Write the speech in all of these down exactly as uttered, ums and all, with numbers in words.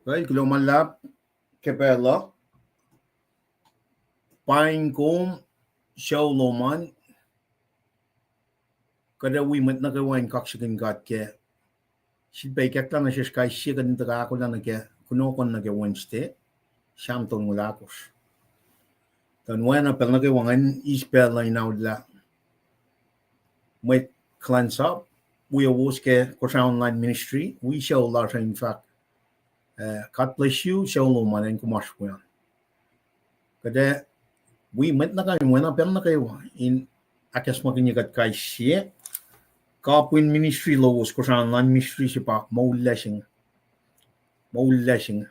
Kuloh ma luhlahp ke pacl uh. Paing kom, sucu lom an. Kuht ac wi mwet nuh kwewa in kaksakihn God ke sifilpac ikacklah nuh sesr kais sie kuht in tuhkuh ahkolah nuh ke kunohkohn nuh ke Wednesday, Sam tolngoul ahkosr. Tuh oacna pacl nuh kwewa ingacn, eis pacl uh in aollah mwet kuhlwacnsap, wi kowos ke Kosrae Online Ministry, wi sucu lasr uh, in fact, uh, God bless you, sucu lom an, kom oasr we an. Kuht ac wi mwet nuh kwewa, oacna pacl nuh kwewa, in ahkacsmakihnye kuht kais sie, kapihn ministry lowos, Kosrae Online Ministry, se pa moul lasr inge. Moul lasr inge.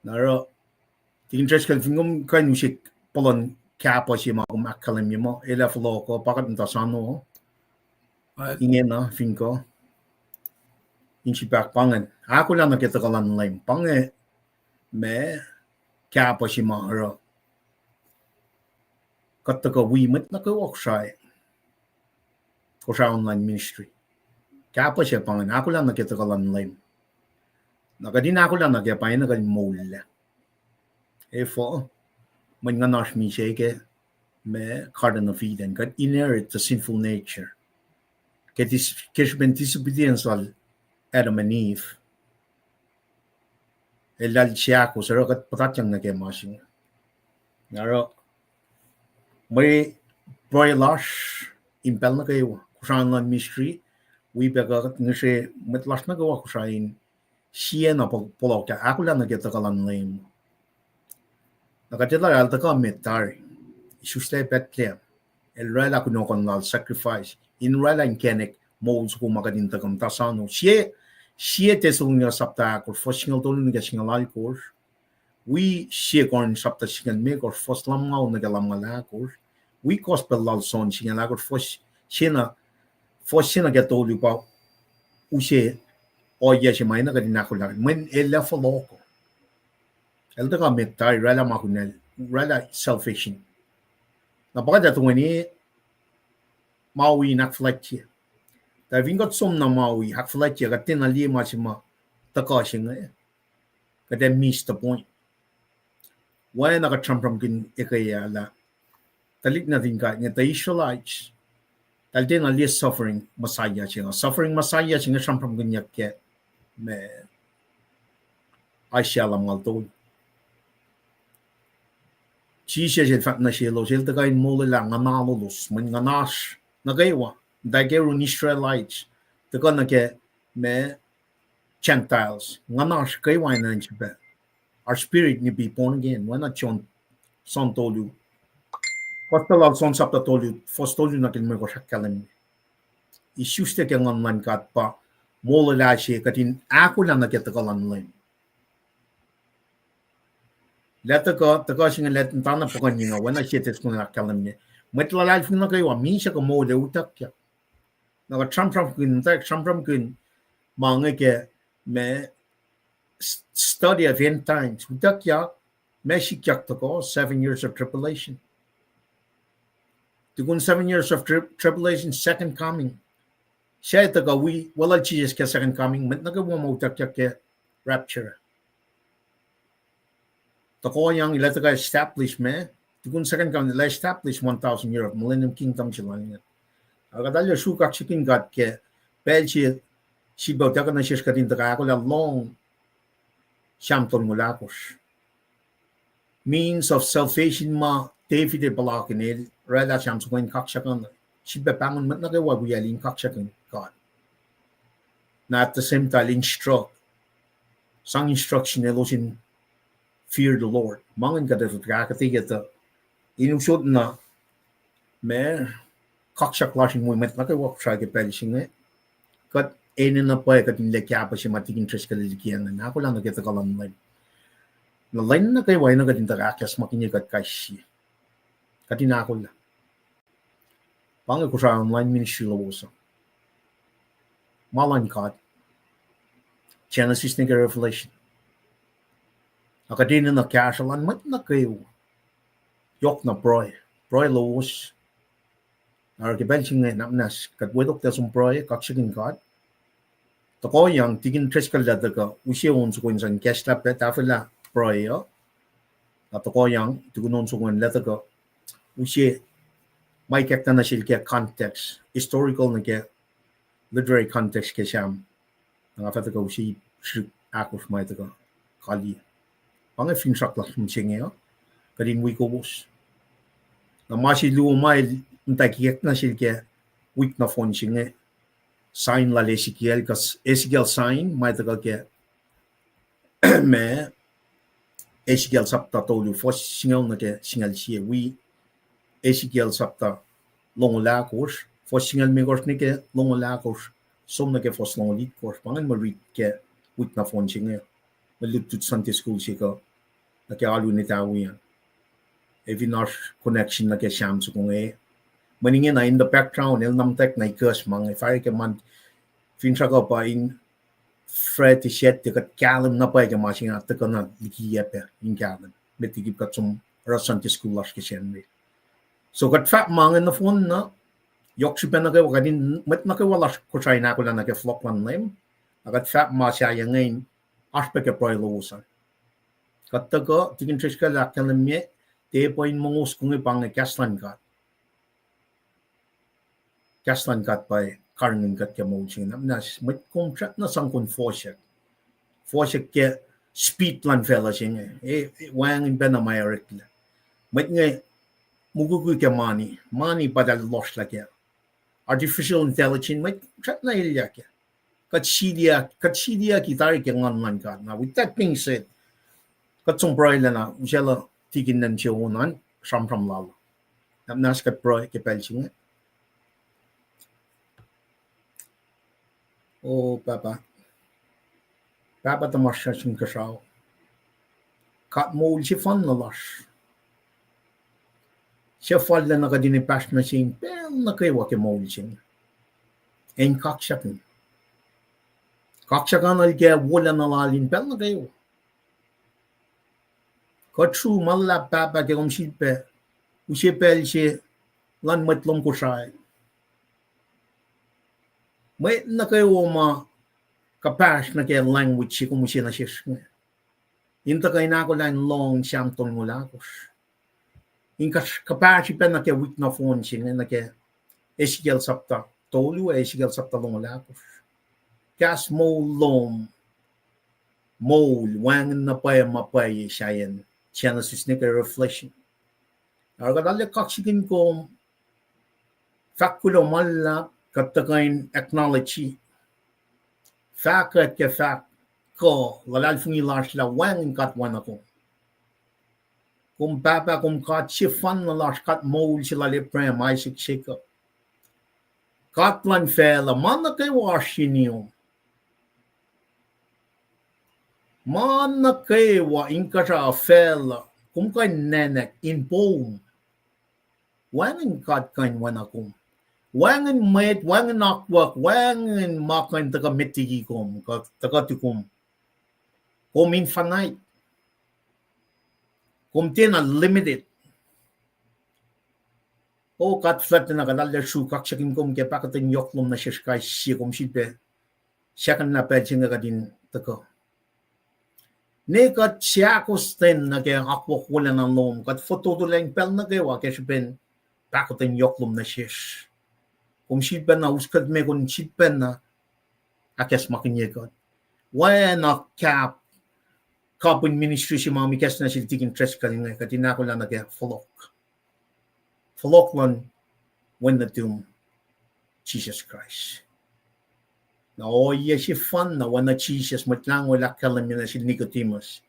Na oruh, Tikin Treskel, fin kom kuh in use puhlan kahpuh se ma kom ahkkahlwemye muh, el ac fohlohk uh, pa kuht muhta sano uh. Ingena, fin kuh in sifilpac pa ingacn. Ahkolah nuh ke tuhkuh luhn Leum. Pa inge ma kahpuh se ma oruh kuht tuhkuh wi mwet nuh kwewa Kosrae, Kosrae Online Ministry. Kahpuh se pa ingacn, ahkolah nuh ke tuhkuh luhn Leum. Na kuht in ahkolah nuh ke pacna kuht in moul lac. Efuh, mweyen nguhnasr misac ke ma Garden of Eden, kuht inherit the sinful nature. Ke dis-, ke srihpen disobedience lal Adam and Eve, el lal seahkos, oruh kuht puhtatyang nuh ke ma se inge. Na oruh, mwe pruhe lasr in pacl nuh kwewa, Kosrae Online Ministry, wi pac kuht ngihsre mwet lasr nuh kwewa Kosrae in siena po-, pohloh ke ahkolah nuh ke tuhkuh luhn Leum. Na kuht etuh lah el tuhkuh met tari, isuslac Bethlehem. El oraclah kunohkohn lal, sacrifice, in oraclah inkacnek moul soko ma kuht in tuhkuh muhta sano. Sie, sie Thessalonians sapta ahkosr, fuhs singucul tolu nuh ke singucul alkosr. Wi sie Corinth sapta singucul limekohsr, fuhs lumngaul nuh ke lumngaul ahkosr. Wi Gospel lal John singucul ahkosr, fuhs sie na, fuhs sie nuh ke tolu pa use ohiyac se ma enenuh kuht in ahkolah, mweyen el ac fohlohk. El tuhkuh met tari, oraclah ma kunacl, oraclah salvation. Na pa kuht ac toeni Maui in ahkfuhlwactye. Tuh fin kuht som na Maui ahkfuhlwactye, kuht tiacna liye ma se ma tuhkuh se inge, kuht ac miss the point. Oacna kuht sramsramkihn ekuh ah lah tuhlihk nuhtin God inge, the Israelites, eltahl tiacna liye suffering Messiah se inge. Suffering Messiah se inge sramsramkihnyuck ke ma Isaiah lumngaul tolu. Jisus el fahk nuh selos, el tuhkuh in molwelah nguhna lalos, mweyen nguhnasr nuh kwewa, tuh ke run Israelites, tuhkuh nuh ke ma Gentiles, nguhnasr kwewa enenuh in sifilpac, our spirit need be born again, oacna John, John tolu. Gospel lal John sapta tolu, fuhs tolu nuh ke limekohsr ahkkahlwemye. Isuslac ke Nguhn luhn God pa molwelah se kuht in ahkolah nuh ke tuhkuh luhn Leum. Lah tuhkuh, tuhkuh se inge lah muhtana puhkuhnyuck, oacna sie Thessalonians ahkkahlwemye. Mwet luhlahlfongi nuh kwewa, misac kuh moul ac utuckyak. Na kuht sramsramkihn, muhtwacwacack sramsramkihn ma inge ke ma study of end times. Utuckyak, ma sikyak tuhkuh, seven years of tribulation. Tukun seven years of tri-, tribulation, second coming. Suc tuhkuh wi, weluhl Jisus ke second coming, mwet nuh kwewa ma utuckyak ke rapture. Tuhkuhyang el ac tuhkuh establish ma, tukun second coming el ac establish one thousand year of millennium kingdom se lal inge. Ac kuht arlac sruhk kaksakihn God ke pacl se, sifilpac utuckuh nuh sesr kuht in tuhkuh ahkolah lohng Sam tolngoul ahkosr. Means of salvation ma David el puhlakihn, el oraclah Sam soko in kaksakihn, sifilpac pahngon mwet nuh kwewa wiyacl in kaksakihn God. Na at the same time instruct, sang instruction elos in fear the Lord. Ma ingacn kuht ac fah ahkuhtweyac tuh in usot na ma kaksak lasr in mwe mwet nuh kwewa Kosrae ke pacl se inge. Kuht enenuh pwacye kuht in liye kahpah se ma Tikin Treskel el liki ingacn, ahkolah nuh ke tuhkuh luhn Leum. Na lwen nuh kwewa enenuh kuht in tuhkuh ahkacsmakihnye kuht kais sie, kuht in ahkolah. Pa inge Kosrae online ministry lowos uh. Ma luhn God, Genesis nuh ke Revelation. Na kuht enenuh kahsruh luhn mwet nuh kwewa. Yohk na pruhe, pruhe lowos. Na oruh ke pacl se inge, na muhnahs kuht wetoklac som pruhe, kaksakihn God. Tohkohyang, Tikin Driscoll el tuhkuh, use on soko in sang kahslah pac tahfwelah pruhe uh. Na tohkohyang, tukun on soko in el tuhkuh, use ma ikackna nuh sel ke context, historical nuh ke literary context ke Sam. Na nga fah tuhkuh use srihk ahkosr ma tuhkuh kaliyac. Pa inge finsrak lasr mihsenge uh, kuht in wi kowos. Na ma se luo ma el muhtwacwacack nuh sel ke wik nohfohn se inge, sign lal Ezekiel, kuh Ezekiel sign ma tuhkuh ke ma Ezekiel sapta tolu, fuhs singucul nuh ke singucul sie, wi Ezekiel sapta longoul ahkosr, fuhs singucul limekohsr nuh ke longoul ahkosr, som nuh ke fuhs longoul itkohsr, pa ingacn mwe rit ke wik nohfohn se inge, mwe lutlut Sunday school se kuh nuh ke alu in etawi an. Ac fin oasr connection nuh ke Sam soko inge, mweyen ingena in the background el na muhtwacwacack na ikuhs ma inge, fahsr ke ma finsrak uh pa in fret, siyuck, kuht kahlwem na pwacye ke ma se inge tuhkuh na likiyac pac in kahlwem met liki kuht som oruh Sunday school lasr ke Sacnri. So kuht fahk ma inge nohfohn na, yohk srihpac nuh kwewa kuht in, mwet nuh kwewa lasr Kosrae in ahkolah nuh ke fohlohk luhn Leum, na kuht fahk ma sahyac inge in oasr pac ke pruhe lowos an. Kuht tuhkuh, Tikin Driscoll el ahkkahlwemye, tiac pa in mongo soko inge, pa inge kahs luhn God. Kahs luhn God pa karihngihn kuht ke moul se inge. Na mwet kom srackna sang kom fohsack, fohsack ke speed luhn facluh se inge, e, e, wacngihn pacna ma oreklac. Mwet inge mukwikwi ke mani, mani pa eltahl lohsrlah kac. Artificial intelligence, mwet srackna elyah kac. Kuht siliyuck, kuht siliyucki tari ke Nguhn luhn God. Now, with that being said, kuht som pruhe lacna, usaclah Tikin Nan se on an, sramsram lal. Na muhnahs kuht pruhe ke pacl se inge. O Pahpah, Pahpah tuhmasr Inkuhsrao, God moul sefanna lasr, suhfal lacna kuht in pahsr nuh se in pacl nuh kwewa ke moul se inge, in kaksakin, kaksakin el ke wolacna lal in pacl nuh kwewa. Kuht sruok ma luhlahp Pahpah ke kom sifilpac use pacl se luhn mwet lom Kosrae, mwet nuh kwewa ma kuhpahsr nuh ke language se kom use nuh sesr inge, in tuhkuh in ahkolah in lohng Sam tolngoul ahkosr, in kuhpahsr pacna ke wik nohfohn se inge nuh ke Ezekiel sapta tolu ac Ezekiel sapta longoul ahkosr. Kahs moul lom, moul, wacngihn na pwacye ma pwacye sahyacn Genesis nuh ke Revelation. Oruh kuht arlac kaksakihn kom, fahk kuloh ma luhlahp, kuht tuhkuh in acknowledge, fahkwack ke fahk kuh luhlahlfongi lasr lah wacngihn God oacna kom. Kom Pahpah, kom God sefanna lasr, God moul se lal Abraham, Isaac, Jacob. God luhn facluh, ma nuh kwewa oasr yen iom, ma nuh kwewa inkuhsrao facluh, kom kuh in nwacknak in poum. Wacngihn God kuh in oacna kom. Wacngihn mwet, wacngihn akwuck, wacngihn ma kuh in tuhkuh met liki kom, kuh tuhkuh tuh kom. Kom infinite. Kom tiacna limited. O God fuhlwactlacna, kuht arlac sruok kaksakihn kom ke pahkotwen yohk lom nuh sesr kais sie, kom sifilpac sahkihn na pacl se inge kuht in tuhkuh ne kuht seakostwen nuh ke akwuck wolacna lom, kuht fototolang pacl nuh kwewa ke srihpen pahkotwen yohk lom nuh sesr. Kom sifilpacna us kuht, me kom sifilpacna ahkacsmakihnye kuht. Oacna kap, kapihn ministry se ma kom ikacslah nuh sel Tikin Driscoll inge, kuht in ahkolah nuh ke fohlohk, fohlohk luhn Wen nuhtum, Jisus Kraist. Na ohiyac sefanna oacna Jisus, Mwet Lahngo el ahkkahlwemye nuh sel Nicodemus,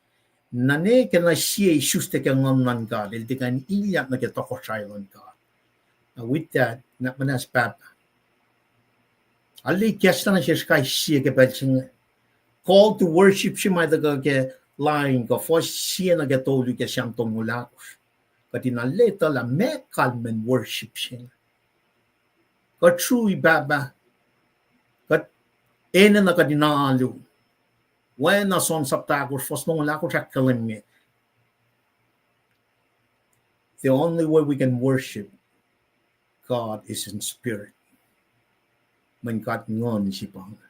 na ne ke na sie isuslac ke Nguhn luhn God, el tiac kuh in ilyak nuh ke tohkohsrahi luhn God. Na with that, na muhnahs Pahpah, arlac ikacslah nuh sesr kais sie ke pacl se inge call to worship se ma tuhkuh ke lain kuh fuhs sie nuh ke tolu ke Sam tolngoul ahkosr. Kuht in arlac etuh lah meac kalmacn worship se inge. Kuht srui Pahpah, kuht enenuh kuht in alu. Oacna John sapta ahkosr fuhs longoul ahkosr ahkkahlwemye, the only way we can worship God is in spirit. Mweyen God Nguhn se pa inge.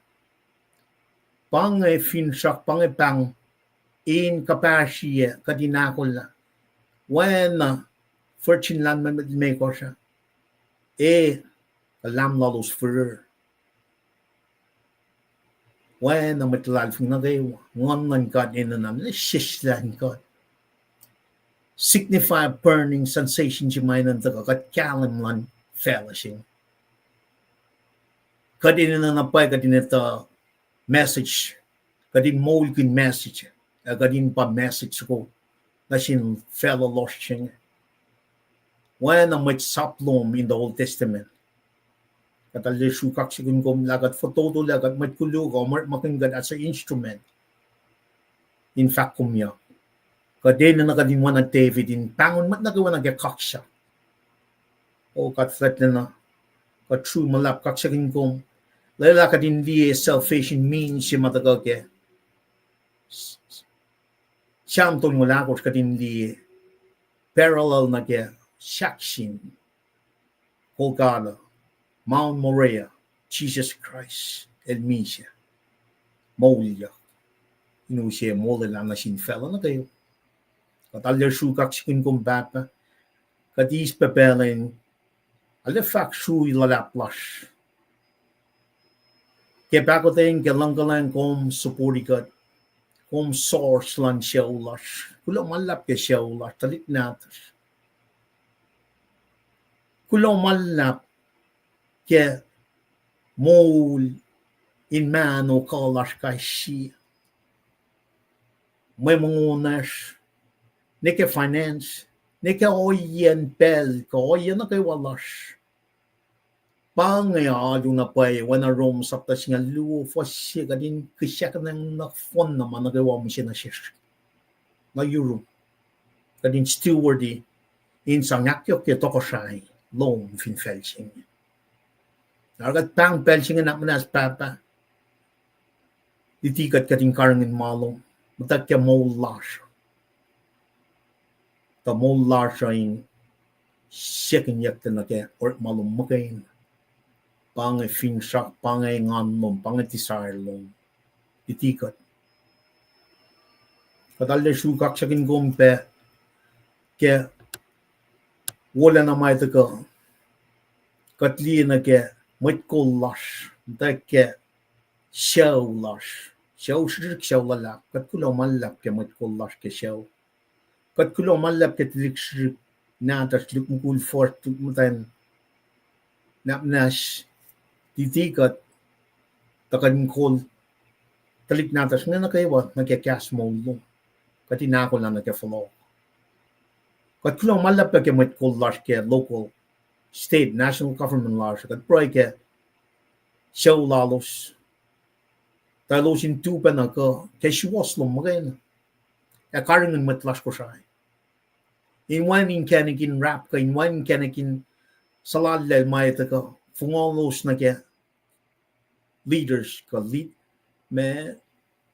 Pa inge finsrak, pa inge pahng in kuhpahsriyac kuht in ahkolah. Oacna virgin lahlmwetmwet limekohsr ah, e, kuh lam lalos fihrihr. Oacna mwet luhlahlfongi nuh kwewa, Nguhn luhn God enenuh, na seslah in God. Signify burning sensation se ma enenuh in tuhkuh kuht kahlwem luhn facluh se inge. Kuht enenuh na pwacye kuht in etuh message, kuht in moulkihn message, ac kuht in pa message soko nuh sin facluh lohsr se inge. Oacna mwet sap lom in the Old Testament. Kuht arlac sruhk kaksakihn kom lah kuht fototo lah kuht mwet koluk, orekmakihn kuht as an instrument in fahk kom yohk. Kuht enenuh kuht in oacna David in pahngon mwet nuh kwewa nuh ke kaksak. O God fuhlwactlacna, kuht sruhk ma luhlahp kaksakihn kom. Lwelah kuht in liye salvation means se ma tuhkuh ke Psalm tolngoul ahkosr, kuht in liye parallel nuh ke sahk sin Golgotha, Mount Moriah, Jisus Kraist el misac, moulyak, in use molwelah nuh sin facluh nuh kwewa. Kuht arlac sruhk kaksakihn kom Pahpah, kuht eis pac pacl in arlac fahk srui luhlahp lasr ke pahkotwen, ke luhngkuhlwacng, kom support-i kuht, kom source luhn sucu lasr. Kuloh ma luhlahp ke sucu lasr, tuhlihk nahtuhsr. Kuloh ma luhlahp ke moul in mahno kuh lasr kais sie. Mwe mongo lasr, ne ke finance, ne ke ohiyacn pacl kuh ohiyac nuh kwewa lasr. Pa inge alu na pwacye, oacna Rom sapta singucul luo, fuhs se, kuht in kihsackuhnacng nohfohn na ma nuh kwewa mihsenge nuh sesr, nuh yuruk. Kuht in steward-i in sang ahkyohkye tohkohsrahi lom fin facl se inge. Oruh kuht pahng pacl se inge nuhnak muhnahs Pahpah, luti kuht, kuht in karihngihn ma lom, muhta ke moul lasr. Tuh moul lasr uh in sekinyuck nuh ke orekma lom muhkwena. Pa inge finsrak, pa inge engan lom, pa inge desire lom. Luti kuht. Kuht arlac sruhk kaksakihn kom pac ke wolacna ma tuhkuh. Kuht liye nuh ke mwet kol lasr, muhta ke sucu lasr, sucu srihsrihk, sucu luhlahp. Kuht kuloh ma luhlahp ke mwet kol lasr ke sucu. Kuht kuloh ma luhlahp ke tuhlihk srihsrihk, nahtuhsr, tuhlihk mukul, fuhsr, tuhlihk muhtwacn, nuhnak muhnahs, luti kuht, tuh kuht in kol tuhlihk nahtuhsr inge nuh kwewa nuh ke kahs moul lom, kuht in ahkolah nuh ke fohlohk. Kuht kuloh ma luhlahp pac ke mwet kol lasr ke local, state, national government lasr, kuht pruhe ke sucu lalos, tuh elos in tu pacna kuh ke suwohs lom muhkwena, ac karihngihn mwet lasr Kosrae. In wacngihn inkacnek in rap kuh in wacngihn inkacnek in suhlallacl ma etuh kuh, fongolos nuh ke leaders kuh lead, ma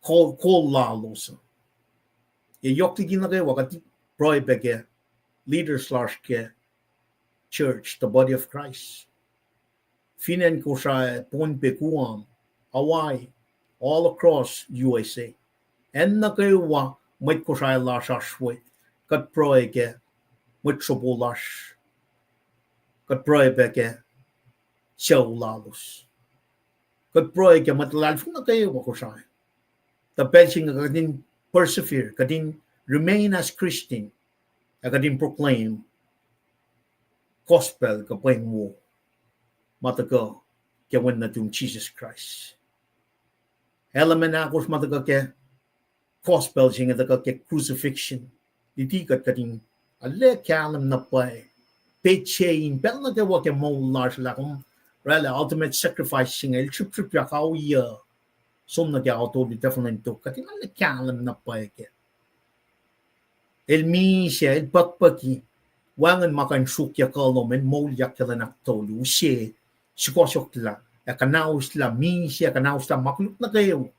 kol, kol lalos. Ac yohk liki nuh kwewa kuht pruhe pac ke leaders lasr ke church, the body of Christ, fin acn Kosrae, Pohnpei, Guam, Hawaii, all across U S A. Acn nuh kwewa mwet Kosrae lasr oasr we, kuht pruhe ke mwet sropo lasr, kuht pruhe pac ke sucu lalos. Kuht pruhe ke mwet luhlahlfongi nuh kwewa Kosrae, tuh pacl se inge kuht in persevere, kuht in remain as Christian, ac kuht in proclaim gospel kuh pweng wo ma tuhkuh ke Wen nuhtum Jisus Kraist. Element ahkosr ma tuhkuh ke gospel se inge tuhkuh ke crucifixion. Luti kuht, kuht in arlac kahlwem na pwacye petsac in pacl nuh kwewa ke moul lasr lah kom oraclah ultimate sacrifice se inge, el srihpsrihpyak ohiyac som nuh ke ao tolu tahfuh nwe tok, kuht in arlac kahlwem na pwacye kac. El misac, el puhkpuhki, wacngihn ma kuh in sruokyac kuh lom, el moulyak ke lwen ahktolu, use, sukohsohklah, ac kuhnahoslah, misac, kuhnahoslah ma koluk nuh kwewa.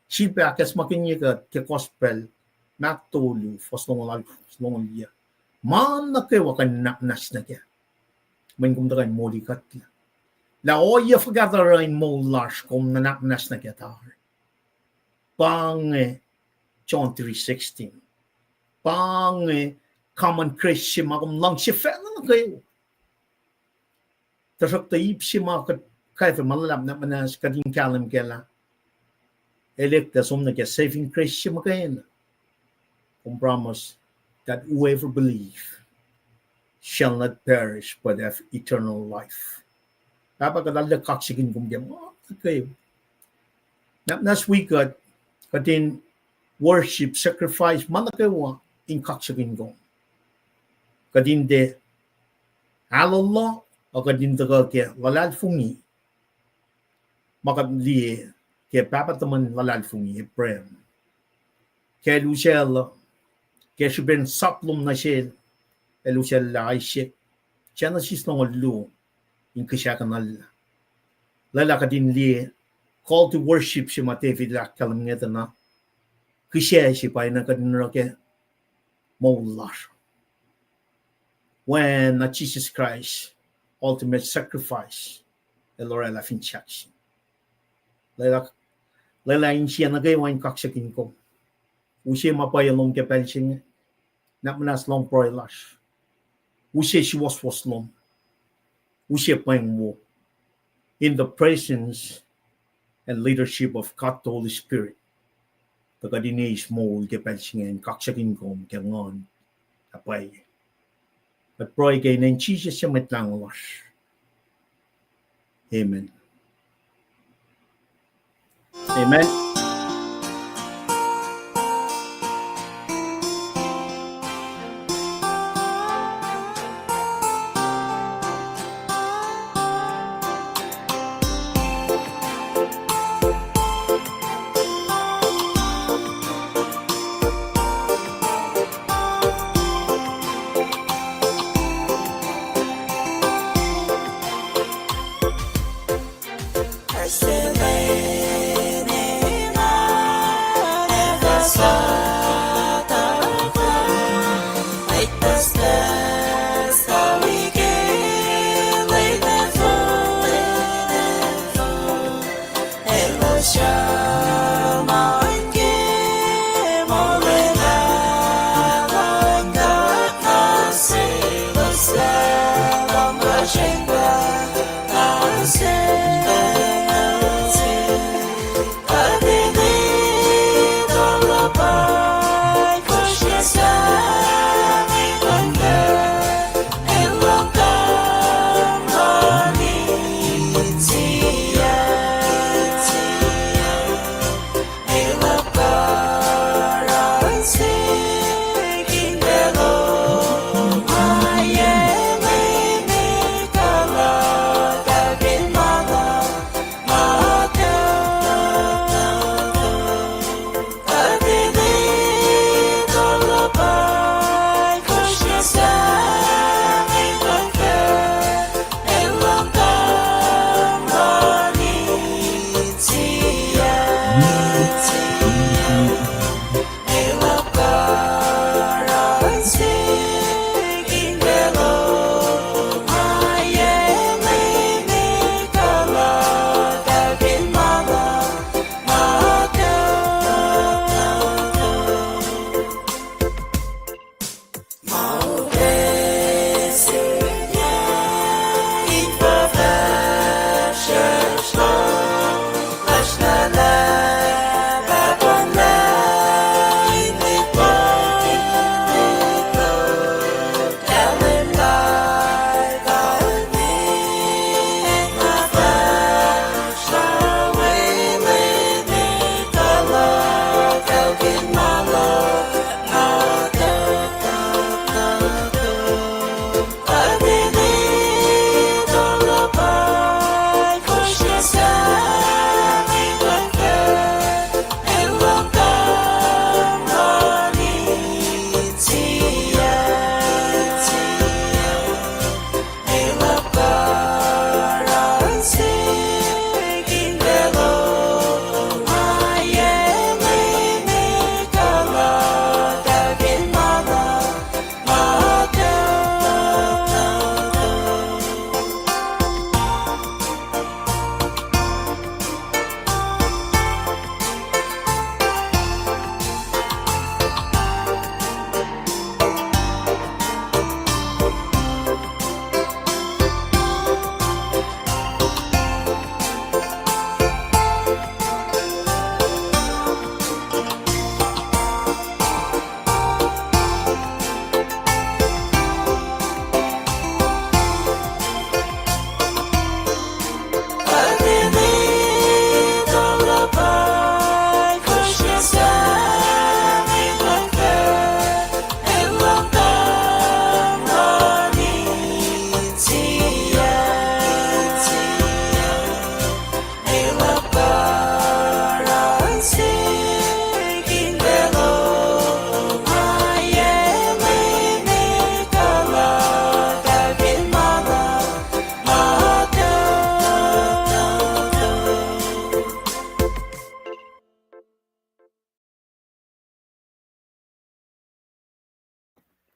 Sifilpac ahkacsmakihnye kuht ke gospel, Mark tolu, fuhs longoul, longoul yac. Ma nuh kwewa kuh in nuhnak muhnahs nuh kac, mweyen kom tuhkuh in moli kuhtlac. Lah ohiyac fuhkah tuh oruh in moul lasr kom nuhnak muhnahs nuh kac tari. Pa inge John three sixteen. Pa inge common grace se ma kom luhngse facluh nuh kwewa. Tuhsruhktuh ip se ma kuht kwacfe ma luhlahp nuh muhnahs kuht in kahlwem kac lah, el eklac som nuh ke saving grace se muhkwena. Kom promise that whoever believe shall not perish but have eternal life. Pahpah, kuht arlac kaksakihn kom ke ma nuh kwewa. Nuh muhnahs wi kuht, kuht in worship, sacrifice, ma nuh kwewa in kaksakihn kom. Kuht in tiac ahlolo, a kuht in tuhkuh ke luhlahlfongi ma kuht liye ke pahpah tuhmwacn luhlahlfongi Abraham. Ke el usaclah, ke srihpen sap lom nuh sel, el usaclah Isaac. Genesis longoul luo, in kihsackuhnlah. Lwelah kuht in liye call to worship se ma David el ahkkahlwemye tuh na kihsac se pa na kuht in oruh ke moul lasr. Oacna Jesus Christ ultimate sacrifice el oraclah fin sahk se. Lwelah, lwelah insiyacn nuh kwewa in kaksakihn kom. Use ma pwacye lom ke pacl se inge. Nuh muhnahs lohng pruhe lasr. Use suwohswohs lom. Use pweng wo in the presence and leadership of God the Holy Spirit. Tuh kuht in eis moul ke pacl se inge in kaksakihn kom ke nguhn ac pwacye. Kuht pruhe ke inen Jisus su Mwet Lahngo lasr. Amen. Amen.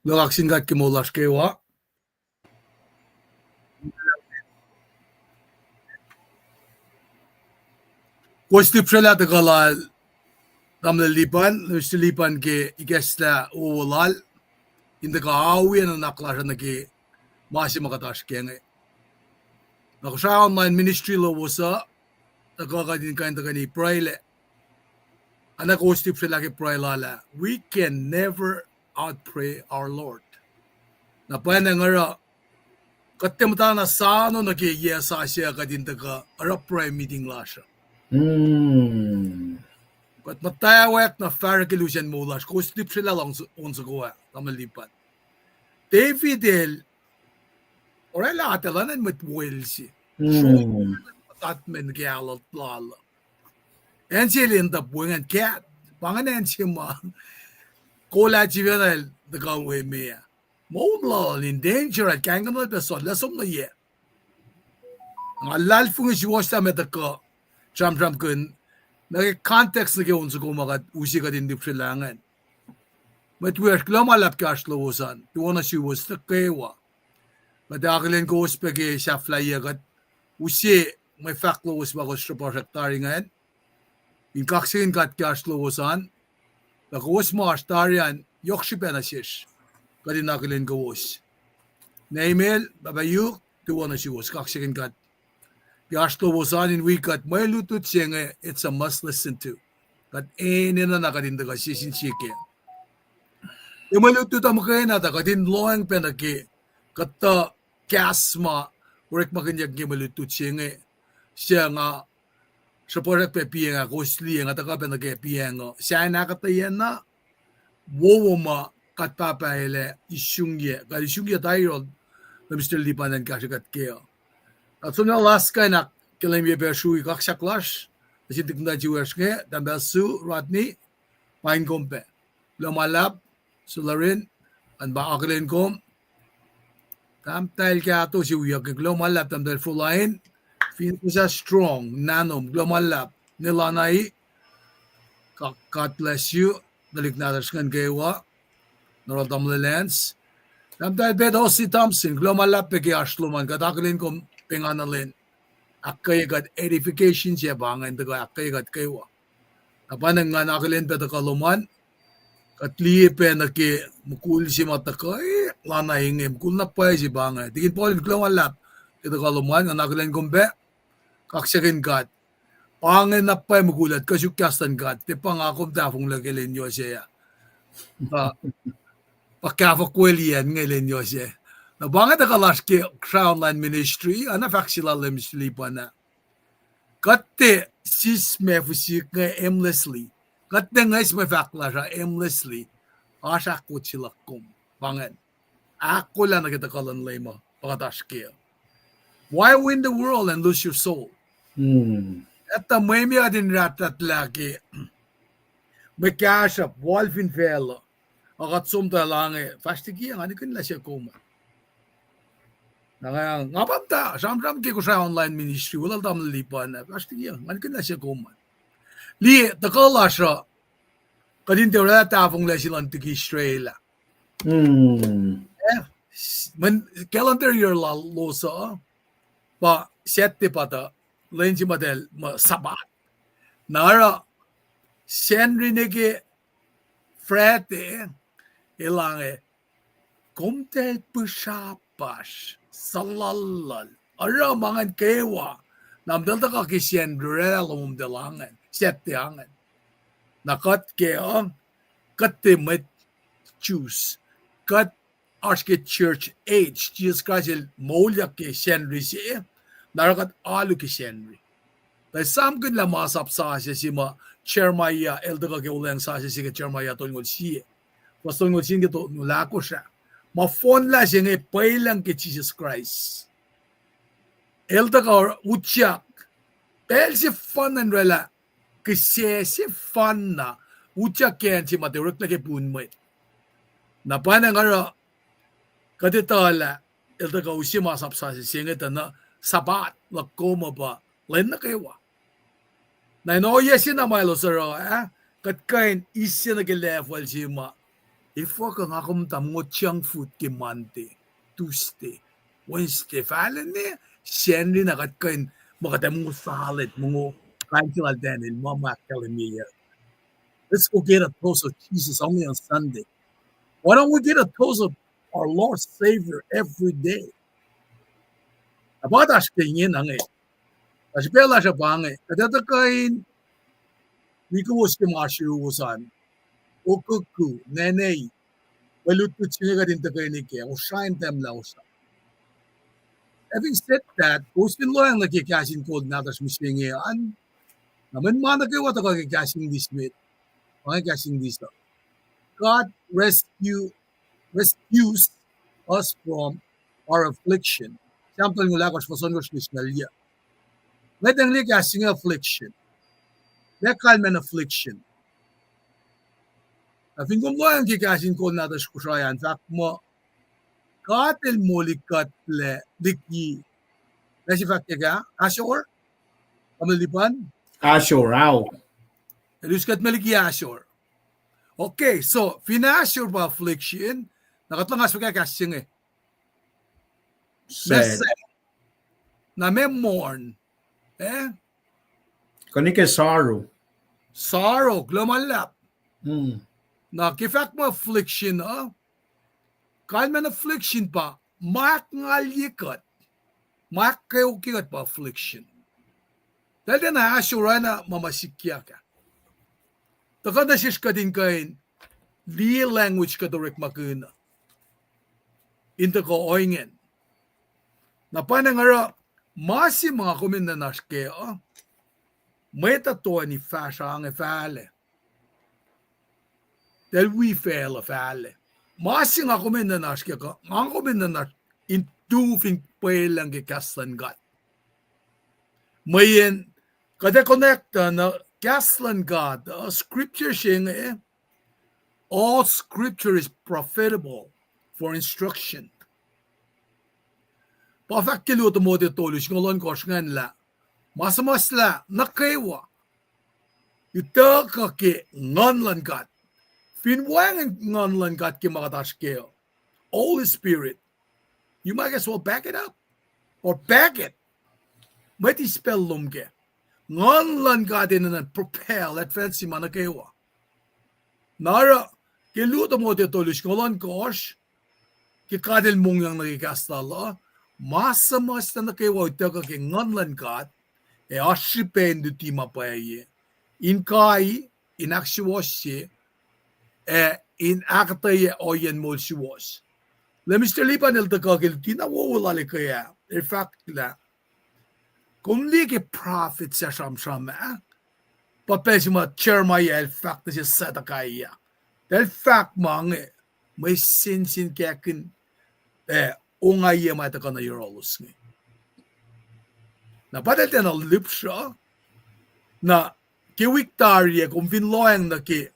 Kuloh kaksakihn God ke moul lasr kwewa. Kowos lihpsrwaclah tuhkuh lal Tamuhlwel Lipan, Mister Lipan ke ikacslah wowo lal, in tuhkuh awi nuhnak lasr uh nuh ke ma se ma kuht oasr kac inge. Na Kosrae online ministry lowos uh, tuhkuh kuht in kuh in tuhkweni pruhelah. Oacna kowos lihpsrwaclah ke pruhe lal ah, we can never outpray our Lord. Na pwacnwacng oruh, kuht tiac muhtana sano nuh ke yac sasuc kuht in tuhkuh oruh prayer meeting lasr uh. Kuht muhtwacwacack na fahsr ke lusen moul lasr, kowos lihpsrwaclah luhngse on soko ah, Tamuhlwel Lipan. David el oraclah atacl an mwet wel se. Sruok, puhtatmen ke alu lal uh. Acn se el end up we ingacn kaht. Pa ingacn acn se ma kolah sifacna el tuhkuh we meac. Moul lal in danger, el kahingkuhnlah pac sollac som nuh yac. Nga luhlahlfongi suwohslah met uh kuh sramsramkihn nuh ke context nuh ke on soko ma kuht use kuht in lihpsrwaclah ingacn. Mwet wiyacsr, kuloh ma luhlahp ke oasr lowos an, tuwohna suwos nuh kwewa. Kuht akihlen kowos pac ke sahflahiyac kuht use mwe fahk lowos ma kowos sruhpuhsrak tari ingacn. In kaksakihn God ke oasr lowos an, lah kowos ma oasr tari an yohk srihpac nuh sesr, kuht in akihlen kowos. Nahimel, Pahpah Yuk, tuwohna suwos, kaksakihn God ke oasr lowos an in wi kuht mwe lutlut se inge, it's a must listen to. Kuht enenuh na kuht in tuhkuh sie sin sie kac. Ke mwe lutlut uh muhkwena tuh kuht in lohacng pac nuh ke kuhtuh kahs ma orekmakihnyuck ke mwe lutlut se inge. Suc nga sruhpuhsrak pac piacng ah, kowos liye nga tuhkuh pac nuh ke piacng uh, sahyacn ahkuhtweyac na wowo ma God Pahpah El ac isungyac, kuht isungyac tari yohrohl Mister Lipan an kahsrwe kuht kac uh. Kuht som nuh last kain ahkkahlwemye pac srui kaksak lasr nuh sin tuhlihk muhtwacn se wiyacsr inge, Tahmtahel Sue Rodney, paing kom pac. Kuloh ma luhlahp, Sue Lorraine, an pa akihlen kom. Tahmtahel Kahto se wiyuck, kuloh ma luhlahp, Tahmtahel Fulain, fin success strong, nanom, kuloh ma luhlahp, Nelanai, God bless you, tuhlihk nahtuhsr ingacn kwewa, na oruh Tamuhlwel Lance. Tahmtahel Pete Ossie Thompson, kuloh ma luhlahp pac ke oasr lom an, kuht akihlen kom pengana lwen. Ahkkweye kuht edification se pa ingacn tuhkuh ahkkweye kuht kwewa. Na pa ingacn ngan akihlen pac tuhkuh lom an, kuht liye pac nuh ke mukul se ma tuhkuh, eh, lana inge, mukul na pwacye se pa inge. Tikin Paul, kuloh ma luhlahp ke tuhkuh lom an, ngan akihlen kom pac, kaksakihn God. Pa inge na pwacye mukul ah, kuh suk kahs luhn God, tiac pa nga kom tahfonglac ke lwen yohse ah. Pa, pa kahfo kwelian inge lwen yohse. Na pa inge tuhkuh lasr ke Kosrae online ministry, oacna fahk se lal Mister Lipan ah. Kuht tiac sis ma fihsik inge aimlessly. Kuht tiac ngwes mwe fahk lasr uh aimlessly. Oasr ahkot se luhk kom. Pa ingacn. Ahkolah nuh ke tuhkuh luhn Leum uh, pa kuht oasr kac. Why win the world and lose your soul? Etuh mwe meac kuht in rahtlahtlah ke mwe kahsruhp wal fin facluh, a kuht som tuh elange, fahsr liki, nga nikihn lah se kom an. Na nga, nga pa muhta sramsram ke Kosrae online ministry, welul Tamuhlwel Lipan ah, fahsr liki, nga nikihn lah se kom an. Liye, tuhkuh lasr uh, kuht in tiac orwaclah tahfonglac se luhn tuhlihk Israel ah. Eh, mweyen calendar year lalos uh, pa Saturday pa tuh, lwen se ma eltahl muh Sabbath. Na oruh Sacnri nuh ke Friday, elange, komtacl pihsrapasr, suhluhluhl, oruh ma ingacn kwewa, na eltahl tuhkuh ke Sacnri, orwaclah lomtahl ingacn, Saturday ingacn. Na kuht ke uh, kuht tiac mwet Jews, kuht oasr ke church age, Jisus Kraist el moulyak ke Sacnri se, na oruh kuht alu ke Sacnri. Tuh esamkihn lah masap sasuc se ma Jeremiah el tuhkuh ke olweacng sasuc se ke Jeremiah tolngoul sie, fuhs tolngoul sie nuh ke tolngoul ahkosr ah. Ma fohnlah se inge pwelucng ke Jisus Kraist. El tuhkuh utyak. Pacl sefanna in orwaclah kihsac sefanna, utyak ke acn se ma tiac oreklac ke pun mwet. Na pa ingacn oruh kuht etuh lah el tuhkuh use masap sasuc se inge tuh na Sabbath luhk kom uh pa lwen nuh kwewa. Na in ohiyac se na ma elos oruh ah, kuht kuh in eis nuh ke level se ma Efuh kuh nga kom ta mongo junk food ke Monday, Tuesday, Wednesday, fahlen ne, Sacnri na kuht kuh in, ma kuht ac mongo salad, mongo kain se lal Daniel, ma ma ahkkahlwemye. Let's go get a dose of Jesus only on Sunday. Why don't we get a dose of our Lord Savior every day? Na pa oasr ke inge na inge. Oasr pacl lasr uh pa inge, kuht etuh kuh in wi kowos ke ma sruwos an, okoko, nene, mwe lutlut se inge kuht in tuhkweni kac, Kosrae in tahmlah Kosrae. Having said that, kowos fin lohacng nuh ke kahs in kol nahtuhsr mihsenge an, na mweyen ma nuh kwewa tuhkuh ke kahs English met, pa inge kahs English uh, God rescue, rescues us from our affliction. Sam tolngoul ahkosr, fuhs ohnkohsr nuh singucul yuh. Ngwetacng liye kahs inge affliction. Lah kalmacn affliction. Na fin kom lohacng ke kahs in kol nahtuhsr Kosrae an, fahk muh God El molikuhtlac liki, ma se fahk ke ah, ahsor? Tamuhlwel Lipan? Ahsor, ao. El us kuht me liki ahsor. Okay, so fin ahsor pa affliction, na kuht luhngse fuhkah kahs se inge? Mesa. Na ma mourn, eh? Kuh nwe ke sorrow. Sorrow, kuloh ma luhlahp. Na ke fahk muh affliction uh, kalmacn affliction pa ma ahkngalye kuht, ma ahkkweokye kuht pa affliction. Tahl tiacna ahsor oacna ma ma sikyak ah. Tuhkuh nuh sesr kuht in kuh in liye language kuht orekmakihn uh in tuhkuh ohingacn. Na pa inge oruh ma se ma nga kom in nuhnuhsr kac uh, mwet uh toeni fahsr ange fahlac. Tahl wi facluh fahlac. Ma se nga kom in nuhnuhsr kac uh, nga kom in nuhnuhsr in tu fin pwelucng ke kahs luhn God. Mweyen kuht ac connect uh nuh kahs luhn God uh, scripture se inge, all scripture is profitable for instruction. Pa fahk ke luo Timothy tolu singucul ohnkohsr ingacn lah ma suhmuhslah nuh kwewa utuckuh ke Nguhn luhn God. Fin wacngihn Nguhn luhn God ke ma kuht oasr kac uh, Holy Spirit, you might as well pack it up or pack it. Mwet eis pacl lom kac. Nguhn luhn God enenuh propel, advance ma nuh kwewa. Na oruh ke luo Timothy tolu singucul ohnkohsr, ke God El mongyang nuh ke kahs lal uh, ma suhmuhslah nuh kwewa utuckuh ke Nguhn luhn God, ac oasr srihpac in luti ma pwacye, in kai, in ahksuwohsye, ac in ahkuhtweyac ohiyacn moul suwohs. Lah Mister Lipan el tuhkuh ke luti na wowo lal ekuh ah, el fahk lah, kom liye ke prophet suc sramsram ah, pa pacl se ma Jeremiah el fahk nuh sel Zedekiah, tahl fahk ma inge, mwe sensenkackihn, eh, ongaiyac ma tuhkuh nuh yohrohlos inge. Na pa tahl tiacna lihpsruh, na ke wik tari ah kom fin lohacng nuh ke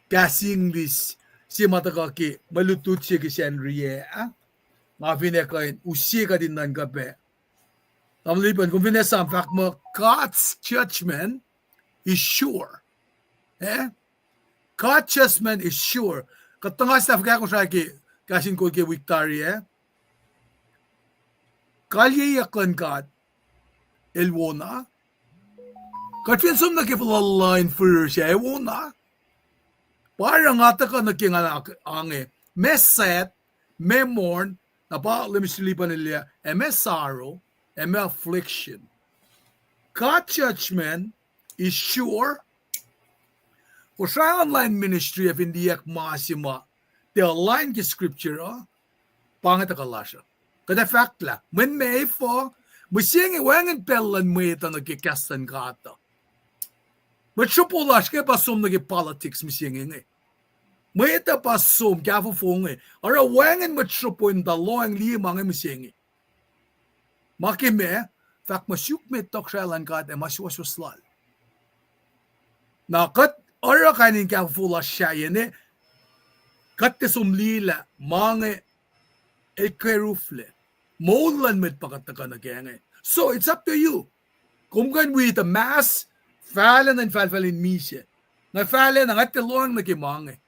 kahs English se ma tuhkuh ke mwe lutlut se ke Sacnri ah, nga fin ac kuh in use kuht in nuhnkuh pac. Tamuhlwel Lipan, kom fin esam fahk muh God's judgment is sure. Eh? God's judgment is sure. Kuht tuh nga sahflah fuhkah kosrae ke kahs in kol ke wik tari ah? Kalyeyuck luhn God el wona. Kuht fin som nuh ke fuhluh luhn fihrihr sac, ac wona? Pa oruh nga tuhkuh nuh ke nga ange, ma sad, ma mourn, na pa Mister Lipan el, ac ma sorrow, ac ma affliction. God's judgment is sure. Kosrae online ministry ac fin liyacack ma se ma tiac align ke scripture uh, pa inge tuhkuh lasr uh. Kuht ac fahk lah mweyen ma efuh, mihsenge wacngihn pacl luhn mwet uh nuh ke kahs luhn God uh. Mwet sropo lasr inge pa som nuh ke politics mihsenge inge. Mwet uh pa som kahfofo inge. Oruh wacngihn mwet sropo in tuh lohacng liye ma inge mihsenge. Ma ke ma, fahk muh suk met tohkohsrahi luhn God ac ma suwohswohs lal. Na kuht oruh kain in kahfofo lasr sahyac ne, kuht tiac som liye lah ma inge el keruflac. Moul luhn mwet pa kuht tuhkuh nuh kac inge. So it's up to you. Kom kuh in wi tuh mas, fahlacna in falfal in misac. Nga fahlacna, nga tiac lohacng nuh ke ma inge.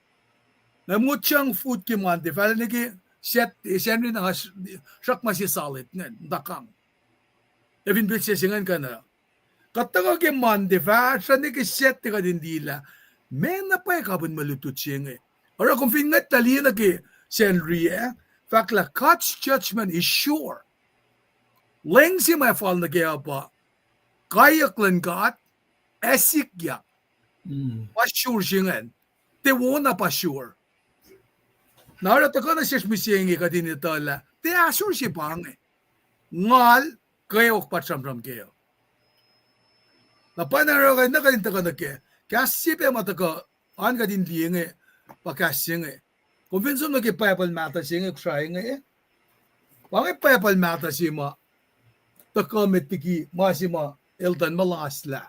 Na mot junk food ke Monday, fahla nuh ke Sat-, Sacnri na nga sruhk ma se solid ingacn, muhta kang. Ac fin pacl se se ingacn kuh na. Kuht tuhkuh ke Monday, fahsruh nuh ke Sacnri kuht in liye lah meac na pwacye kapihn mwe lutlut se inge. Oruh kom fin ngwetlah liye nuh ke Sacnri ah, fahk lah God's judgment is sure. Leng se ma fal nuh ke uh pa kaiyuck luhn God ac sikyak. Pa sure se ingacn. Tiac wona pa sure. Na oruh tuhkuh nuh sesr mihsenge kuht in etuh lah tiac ahsor se pa inge. Ngal kweok pa sramsram kac uh. Na pa na oruh kuht in tuhkuh nuh ke kahs se pac ma tuhkuh an kuht in liye inge, pa kahs se inge. Kom fin som nuh ke Bible mahtuh se inge, Kosrae inge, pa inge Bible mahtuh se ma tuhkuh met liki ma se ma eltahl mulaslah.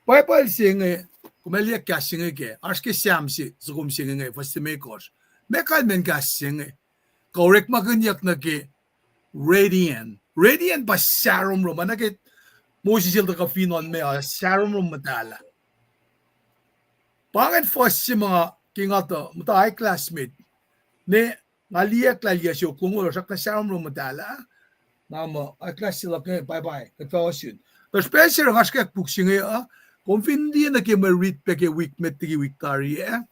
Bible se inge, kom ac liye kahs se inge kac, oasr ke Sam se, soko se inge, fuhs limekohsr. Meac kalmacn kahs se inge? Kuh orekmakihnyuck nuh ke radiant. Radiant pa sahromrom, na ke Moses el tuhkuh fin on me uh, sahromrom muhtahlah. Pa ingacn fuhs se ma ke nga tuh muhta high class met, ne nga liye ahklahlyac se oklongoul, srackna sahromrom muhtahlah. Na muh high class se luhk inge, bye bye, kuht fah ohsun. Tuhsruhk pacl se oruh nga srihkwack puk se inge uh, kom fin liye nuh ke mwe rit pac ke wik met liki wik tari ah,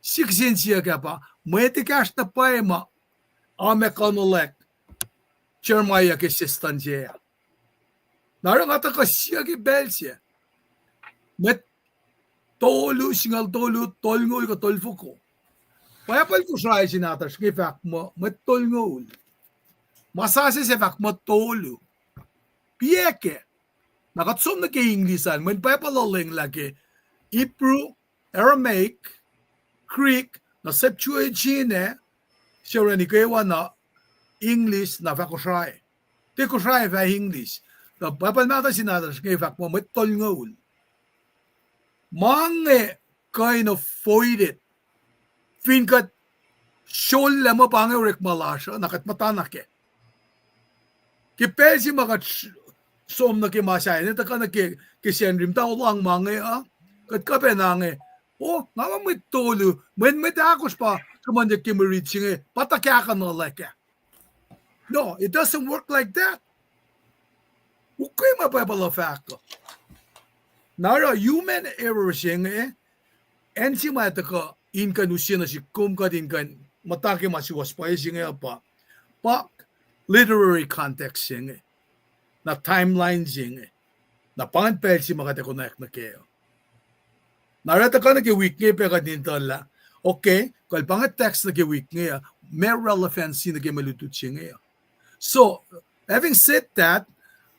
sie kihsen siyuck ah pa, mwet ekahsr na pwacye ma amekonohlak Jeremiah ke sestan se ah. Na oruh nga tuhkuh siyuck ke pacl se, mwet tolu, singucul tolu, tolngoul kuh tolfoko. Bible Kosrae se nahtuhsr inge fahk muh mwet tolngoul. Ma sasuc se fahk muh tolu. Piac kac. Na kuht som nuh ke English an, mweyen Bible uh lenglah ke Hebrew, Aramaic, Greek, na Septuagint ah, se orani kwewana English na fah Kosrae. Tiac Kosrae fah English. Na Bible mahtuh se nahtuhsr inge fahk muh mwet tolngoul. Ma inge kuh in avoided fin kuht sollah muh pa inge orekma lasr uh, na kuht muhtana kac. Ke pacl se ma kuht som nuh ke ma sahyac, ne tuhkuh nuh ke, ke Sacnri muhta olang ma inge uh, kuht kuh pacna inge, o, nga muh mwet tolu, mweyen mwet ahkosr pa sruhmuhnyuck ke mwe rit se inge, pa tuhkahkuhnuhlak ah. No, it doesn't work like that. Ukwe ma Bible uh fahk uh. Na oruh human error se inge, acn se ma tuhkuh in kuh in use nuh sihk kom kuht in kuh in muhta ke ma suwohs pwacye se inge uh pa, pa literary context se inge, na timeline se inge, na pa ingacn pacl se ma kuht ac konwacack nuh kac uh. Na oruh tuhkuh nuh ke wik inge pac kuht in etuh lah, okay, kuh pa inge text nuh ke wik inge uh, meac relevancy nuh ke mwe lutlut se inge uh. So, having said that,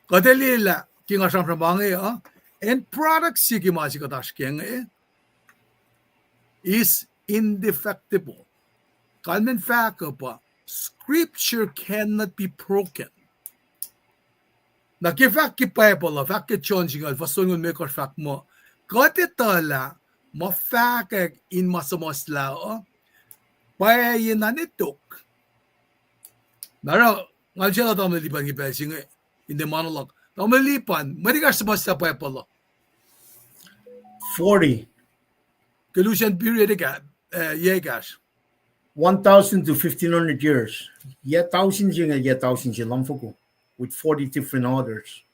kuht ac liyelah ke nga sramsram pa inge uh, end product se ke ma se kuht oasr kac inge is indefectible. Kalmacn fahk uh pa, scripture cannot be broken. Na ke fahk ke Bible uh, fahk ke John singucul, fuhs tolngoul limekohsr fahk muh, kuht etuh lah ma fahkwack in ma suhmuhslah uh, pwacye na ne tok. Na oruh, nga luhngse lah tamuhlwel Lipan ke pacl se inge, in the monologue. Tamuhlwel Lipan, mwe ri kahs suhmuhslah Bible uh? Forty. Ke lusen period ekahsr, eh, yac ekahsr? One thousand to fifteen hundred years. Yac tausin se inge, yac tausin se lumfoko, with forty different authors.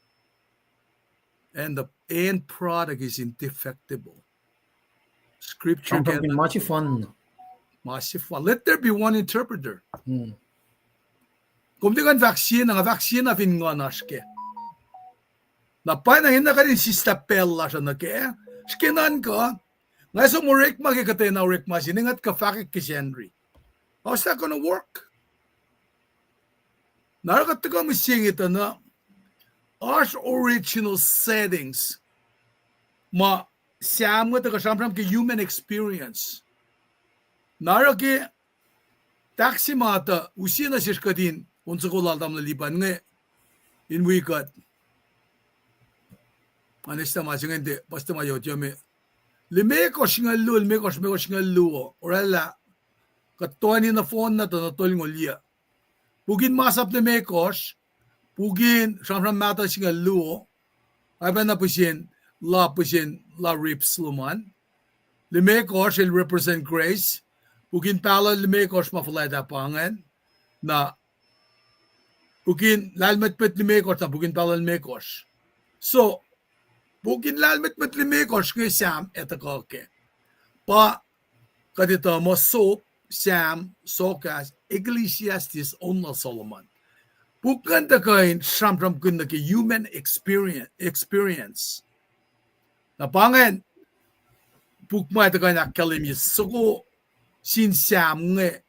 And the end product is indefectible. Scripture can ma sefanna. Ma sefanna. Let there be one interpreter. Kom tiac kuh in fahk sie na, nga fahk sie na fin nguhnasr kac. Na pwacye na, in na kuht in sislah pacl lasr uh nuh kac. Srihke nuhnkuh, nga som orekma ke kuhtwena orekma se inge, nga tuhkuh fahkwack ke Sacnri. How's that gonna work? Na oruh kuht tuhkuh mihsenge tuh na, oasr original settings ma Sam inge tuhkuh sramsram ke human experience. Na oruh ke tahk se ma tuh use nuh sesr kuht in on soko lal tamuhlwel Lipan inge in wi kuht. Nga nesta ma se inge, tiac puhs tuh ma yohk yohk me. Limekohsr singucul luo, limekohsr, limekohsr singucul luo, oraclah kuht toeni nohfohn na tuh na tolngoul yac. Puk in Masap limekohsr, puk in Sramsram Mahtuh singucul luo, oacpacna pihsen, la pihsen, la rips lom an. Limekohsr el represent grace. puk in pahluh limekohsr ma fuhlwact ah pa ingacn, na puk in lahlmwetmwet limekohsr, na puk in pahluh limekohsr. So, puk in lahlmwetmwet limekohsr inge Sam el tuhkuh kac. Pa kuht etuh muh Sop, Sam, Sohkahs, Ecclesiastes, on lal Solomon. Puk ingacn tuhkuh in sramsramkihn nuh ke human experience, experience. Na pa ingacn puk ma tuhkuh in ahkkahlwemye soko sin Sam inge,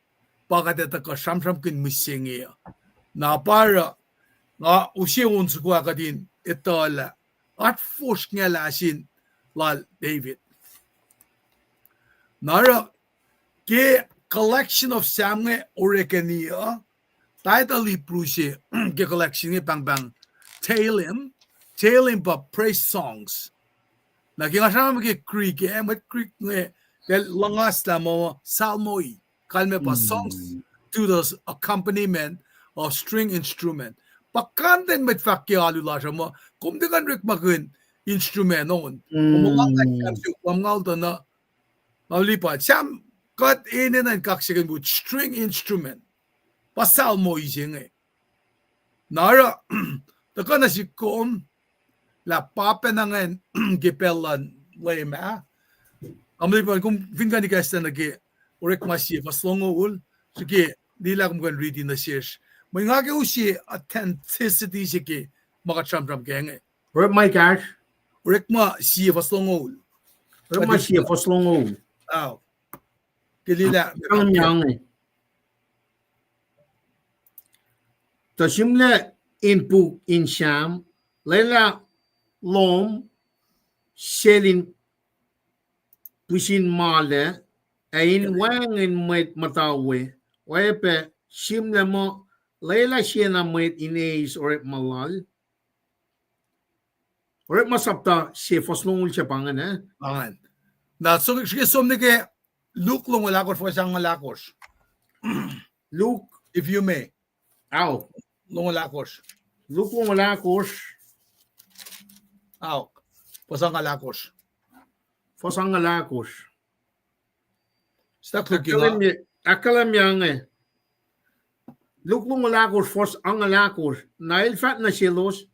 pa kuht etuh kuh sramsramkihn mihsenge uh. Na pa oruh nga use on soko ah kuht in etuh lah atfosr ingacn sin lal David. Na oruh ke collection of Sam inge orekeni uh, title Hebrew se ke collection inge pahngpahng Tehillim, Tehillim pa praise songs. Na ke nga sramsram ke Greek ah, mwet Greek inge, eltahl luhngaslah muh psalmoi, kalmac pa songs to the accompaniment of string instrument. Pa content mwet fahk ke alu lasr uh muh kom tiac kuh in orekmakihn instrument on. Kom muh nga, kom muh nga tuh na, na lipa Sam, kuht enenuh in kaksakihn with string instrument. Pa psalmoi se inge. Na oruh, tuhkuh nuh sihk kom, lah pa pacna ingacn ke pacl luhn Leum ah. Am lipa kom fin kuh in ikacslah nuh ke Orekma sie fuhs longoul, srihke liye lah kom kuh in riti nuh sesr. Mweyen nga ke use authenticity se ke ma kuht sramsram kac inge. Orekma ekahsr. Orekma sie fuhs longoul. Orekma sie fuhs longoul. Ao. Ke liye lah, kahlwem inge. Tuh sihmlac in puk in Sam, lwelah lohm sel in pihsin malac, ac in wacngihn mwet muhta we, oacyacpac sihmlac muh lwelah siena mwet in eis orekma lal. Orekma sapta sie fuhs longoul se pa ingacn, eh? Na srihke som nuh ke Luke longoul ahkosr, fuhs angngaul ahkosr. Luke, if you may. Ao. Longoul ahkosr. Luke longoul ahkosr. Ao. Fuhs angngaul ahkosr. Fuhs angngaul ahkosr. Ahkkahlwemye, ahkkahlwemye inge. Luke longoul ahkosr, fuhs angngaul ahkosr. Na el fahk nuh selos,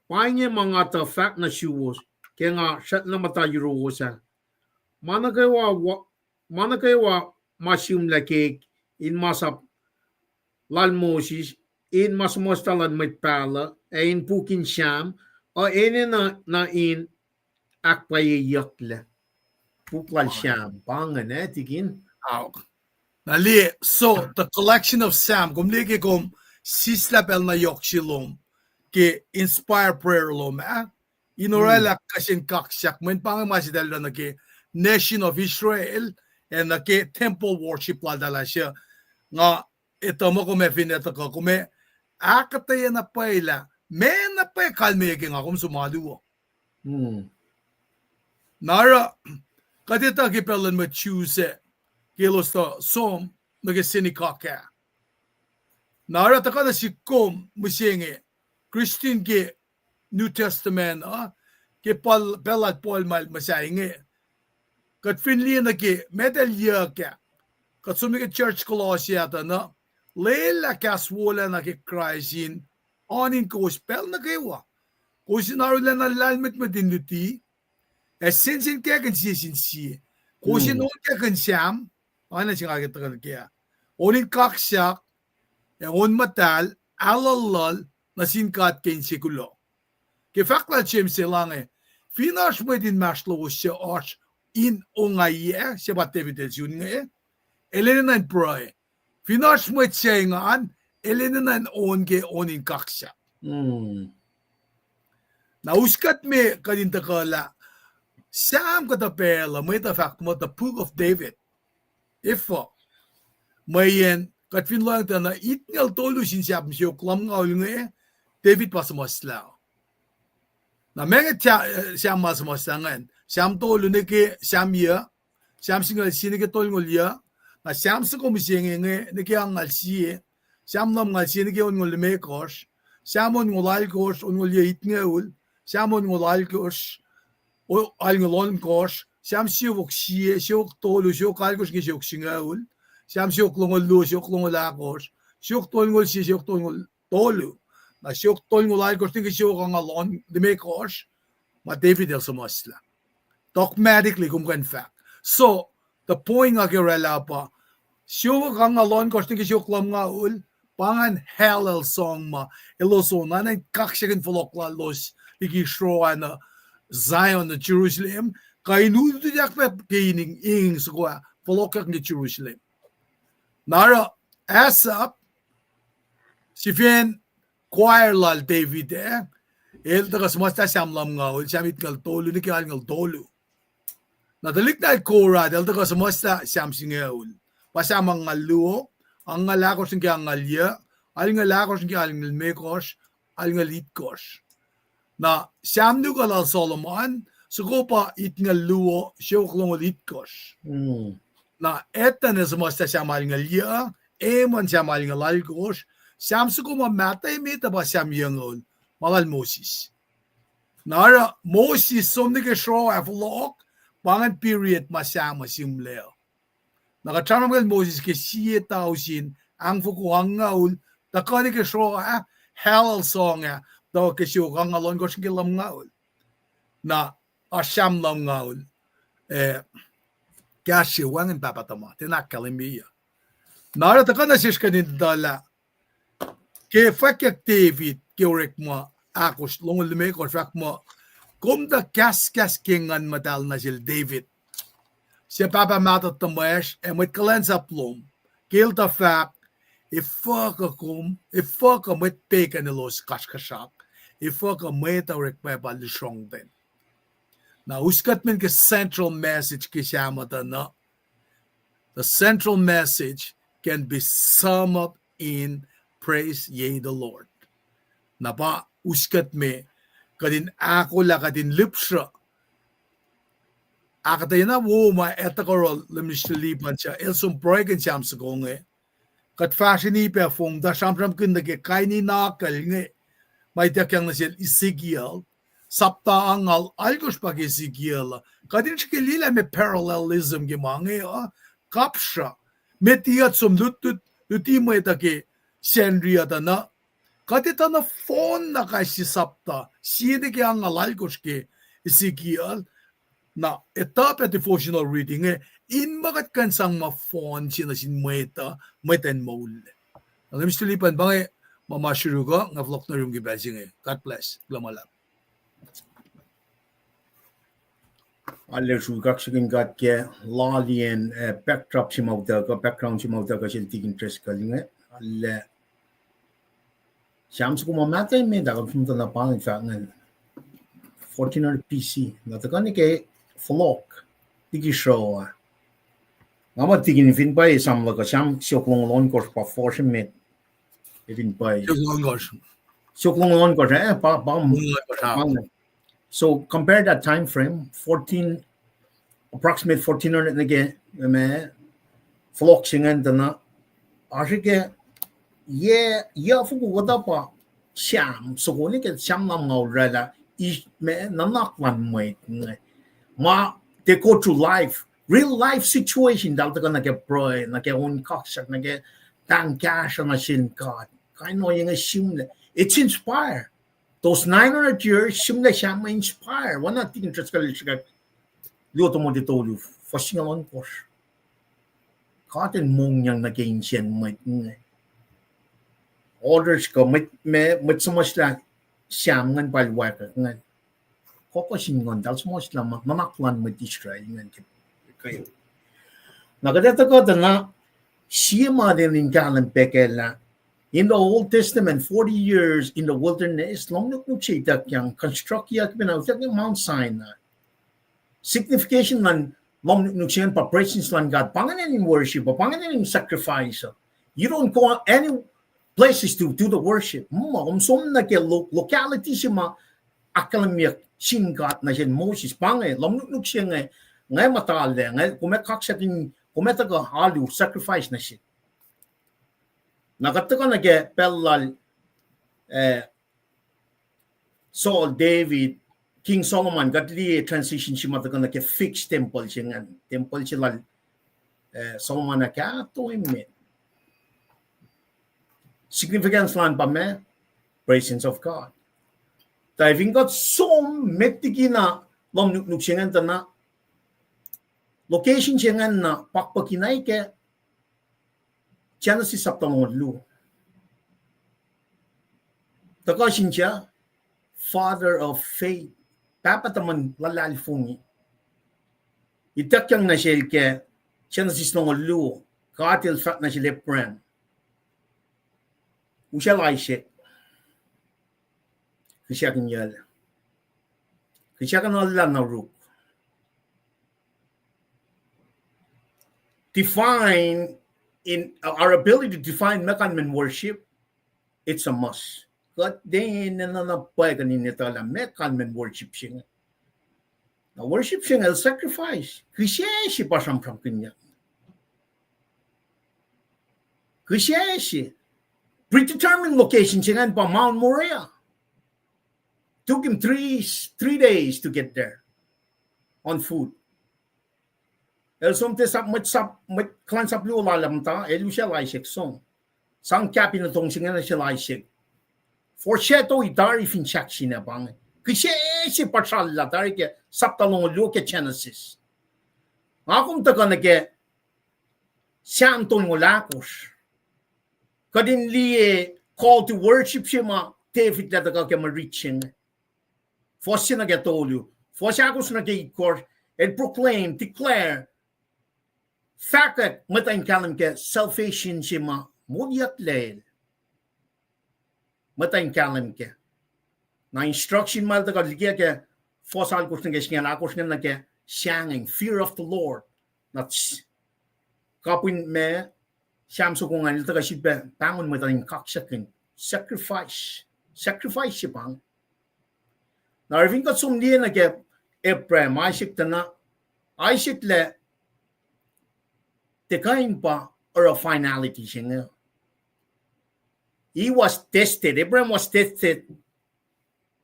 pa inge ma nga tuh fahk nuh suwos ke nga srackna muhta yuruwos ah. Ma nuh kwewa, ma nuh kwewa ma sihmlac keik in masap lal Moses, in ma suhmuhslah luhn mwet pahluh, ac in puk in Sam, uh enenuh na in ahkpwacyeyucklac. Puk lal Sam pa ingacn, eh, tikin? Na liye, so, the collection of Psalm, kom liye ke kom sislah pacl na yohk se lom ke inspire prayer lom ah, in oraclah kihsen kaksak, mweyen pa inge ma se eltahl oruh nuh ke nation of Israel, ac nuh ke temple worship laltahl ah, suc nga etuh muh kom ac fin etuh kuh kom ac ahkuhtweyac na pwacye lah meac na pwacye kalmeyac ke nga kom som alu uh. Na oruh, kuht etuh ke pacl luhn mwet Jew sac, ke elos tuh som nuh ke synagogue ah. Na oruh tuhkuh nuh sihk kom mihsenge, Christian ke New Testament uh, ke pacl, pacl lal Paul ma el muhsahi inge, kuht fin liye nuh ke metal yuck ah, kuht som nuh ke church Colossae ah tuh na, lwelah kahs wolacna ke Kraist in oan in kowos pacl nuh kwewa. Kowos in arulacna lahlmwetmwet in luti, ac sensenkackihn sie sin sie. Kowos in onkakihn Sam, oacna se nga ke tuhkuh nuh ke ah, on in kaksak, ac on muhtahl, aluhluhl nuh sin God ke inse kuloh. Ke fahk lal James se la inge, fin oasr mwet inmahsrlowos suc oasr in ongaiyac, se pa David el sun inge, el enenuh in pruhe. Fin oasr mwet se engan, el enenuh in on ke on in kaksak. Na us kuht me kuht in tuhkuh lah Sam kuhtuh pacl uh mwet uh fahk muh the Book of David. Efuh? Mweyen kuht fin lohacng tuh na itngucul tolu sin Sam siofok lumngaul inge, David pa suhmuhslah. Na meac, eh, Sam ma suhmuhslah ingacn? Sam tolu nuh ke Sam yuc, Sam singucul sie nuh ke tolngucul yuc, na Sam soko mihsenge inge nuh ke angngaul sie, Sam lumngaul sie nuh ke onngucul limekohsr, Sam onngucul alkohsr, onngucul yuc itngucul, Sam onngucul alkohsr, o-, alngucul ohnkohsr, Sam siofok sie, siofok tolu, siofok alkohsr inge siofok singucul, Sam siofok longoul luo, siofok longoul ahkosr, siofok tolngoul sie, siofok tolngoul tolu. Na siofok tolngoul alkosr nuh ke siofok angngaul limekohsr, ma David el suhmuhslah. Dogmatically kom kuh in fahk. So, the point nga ke oraclah pa, siofok angngaul ohnkohsr nuh ke siofok lumngaul, pa ingacn Hallel song ma elos oruh in kaksakihn fohlohk lalos liki sroacng nuh Zion nuh Jerusalem, kuh in utyak pac ke ing, ing soko ah fohlohkyak nuh Jerusalem. Na oruh Asaph, sifen choir lal David ah, el tuhkuh suhmuhslah Sam lumngaul, Sam itngucul tolu nuh ke alngucul tolu. Na tuhlihk nahtuhl Korah, el tuhkuh suhmuhslah Sam singucul. Pa Sam angngaul luo, angngaul ahkosr nuh ke angngaul yuc, alngucul ahkosr nuh ke alngucul limekohsr, alngucul itkohsr. Na Sam nuhkwewa lal Solomon, soko pa itngucul luo, siofok longoul itkohsr. Na Ethan el suhmuhslah Sam alngucul yuc, Heman Sam alngucul alkosr, Sam soko ma mahtuh emet uh pa Sam yucngucul, ma lal Moses. Na oruh Moses som nuh ke sroacng fohlohk, pa ingacn period ma Sam uh sihmlac uh. Na kuht sramsram kacl Moses ke sie tausin angfoko angngaul, tuhkuh nuh ke sroacng, Hallel song ah, tuh ke siofok angngaul ohnkohsr nuh ke lumngaul. Na oasr Sam lumngaul, eh, kahsruh se wacngihn pahpah tuhma, tiacna ahkkahlwemye. Na oruh tuhkuh nuh sesr kuht in tuh lah, ke fwackyuck David ke Orekma ahkosr, longoul limekohsr, fahk muh, kom tuh kahskahs ke Nguhn Muhtahl nuh sel David, suc pahpah mahtuh tuhmwacsr ac mwet kuhlwacnsap lom, ke el tuh fahk, efuh kuh kom, efuh kuh mwet pegan elos kasrkuhsrak, efuh kuh mwet uh orek pwapa lusrongten. Na us kuht men ke central message ke Sam uh tuh na, the central message can be summed up in praise ye the Lord. Na pa us kuht me, kuht in ahkolah, kuht in lihpsruh. Ahkuhtweyac na wo ma etuh kuh oruh Leum Mister Lipan suc el som pruhe ke Sam soko inge. Kuht fahsrweni pac fong tuh sramsramkihn nuh ke kain in akucl inge ma ituckyang nuh sel Ezekiel, sapta angngaul alkosr pa ke Ezekiel uh. Kuht in srihke liye lah meac parallelism ke ma inge uh, kapsra. Met iyuck som lutlut, luti mwet uh ke Sacnri uh tuh na, kuht etuh na fohn na kais sie sapta, sie nuh ke angngaul alkosr ke Ezekiel, na etuh pac devotional reading inge, in ma kuht kuh in sang ma fohn se nuh sin mwet uh, mwet in moul. Na Leum Mister Lipan, pa inge ma ma sruhk uh, nga fohlohk nuh yurum ke pacl se inge. God bless. Kuloh ma luhlahp. Arlac sruhk, kaksakihn God ke laliyacn, eh, backdrop se ma utuckuh, background se ma utuckuh sel Tikin Driscoll inge. Arlac Sam soko ma mahtuh emet ah, kom som tuh na pa in fahk ingacn, fourteen hundred B C. Na tuhkuh nuh ke fohlohk liki sroacng. Nga muh Tikin fin pwacye Sam luhk uh, Sam siofok longoul ohnkohsr pa fuhsr emet. Fin pwacye. Siofok longoul ohnkohsr. Siofok longoul ohnkohsr, eh, pa, pa, So compare that time frame, fourteen, approximate fourteen hundred nuh ke, ma, fohlohk se ingacn tuh na, oasr ke, yac, yac foko kuhtuh pa Sam soko nuh ke Sam lumngaul oraclah, ma, nuhnak luhn mwet inge. Ma, they go through life, real life situation, eltahl tuhkuh nuh ke pruhe, nuh ke on kaksak, nuh ke pahng kahsruh nuh sin God. Kain ohiyac inge sihmlac. It's inspire. Those nine hundred years, sihmlac Sam inspire. Oacna Tikin Driscoll el srihke, Luo Timothy tolu, fuhs singucul ohnkohsr. God el mongyang nuh ke insiyacn mwet inge. Orders kuh mwet, ma, mwet suhmuhslah Sam ingacn pa el wacngihn ingacn. Kohkohsin Nguhn, eltahl suhmuhslah ma, nuhnak luhn mwet Israel ingacn ke, ke. Na kuht etuh kuhtuh na, sie ma enenuh in kahlwem pac kac lah, in the Old Testament, forty years in the wilderness, lohm nuknuk se ituckyang, constructyuck pacna ituckyang Mount Sinai. Signification luhn lohm nuknuk se ingacn pa presence luhn God, pa ingacn in worship, pa ingacn in sacrifice. You don't go any places to do the worship. Ma, kom som nuh ke lo-, locality se ma ahkkahlwemyeyuck sin God nuh sin Moses, pa inge, lohm nuknuk se inge, nga muhta lac, nga, kom ac kaksak in, kom ac tuhkuh alu, sacrifice nuh sihk. Na kuht tuhkuh nuh ke pacl lal, eh, Saul, David, King Solomon, kuht liye transition se ma tuhkuh nuh ke fixed temple se ingacn, temple se lal Eh, Solomon ah kahto emet. Significance lal an pa ma, presence of God. Tuh fin kuht som met liki na lohm nuknuk se ingacn tuh na, location se ingacn na pakpucki na ke Genesis sapta longoul luo. Tuhkuh sin Father of faith. Pahpah tuhmun luhlahlfongi. Ituckyang nuh sel ke Genesis longoul luo, God El fahk nuh sel Abraham, usal Isaac, kihsakihnyacl, kihsakihn Allah na ruk. Define in our ability to define ma kalmen worship, it's a must. Kuht enenuh na pwacye kuh in etuh lah ma kalmen worship se inge. Na worship se inge el sacrifice. Kihsac se pa sramsramkihnyuck. Kihsac se. Predetermined location se ingacn pa Mount Moriah. Took him three, three days to get there on foot. El som tiac sap, mwet sap, mwet kuhlwacnsap luo lal ah muhta, el usal Isaac som. Sang kapi na tong se inge nuh sel Isaac. Foreshadow tari fin sahk se inge pa inge. Kihsac se pa srallah tari ke sapta longoul luo ke Genesis. Nga kom tuhkuh nuh ke Sam tolngoul ahkosr, kuht in liye call to worship se ma David el tuhkuh ke mwe rit se inge. Fuhs se nuh ke tolu, fuhs ahkosr nuh ke itkohsr, el proclaim, declare, fahkwack mwet uh in kahlwem ke salvation se ma moliyucklac el. Mwet uh in kahlwem kac. Na instruction ma el tuhkuh liki ke fuhs alkosr nuh ke singucul ahkosr inge nuh ke sahngweng, fear of the Lord. Na kapihn ma Sam soko ingacn el tuhkuh sifilpac pahngon mwet uh in kaksakihn sacrifice. Sacrifice se pa inge. Na fin kuht som liye nuh ke Abraham, Isaac tuh na, Isaac lah tiac kuh in pa oruh finality se inge. He was tested, Abraham was tested.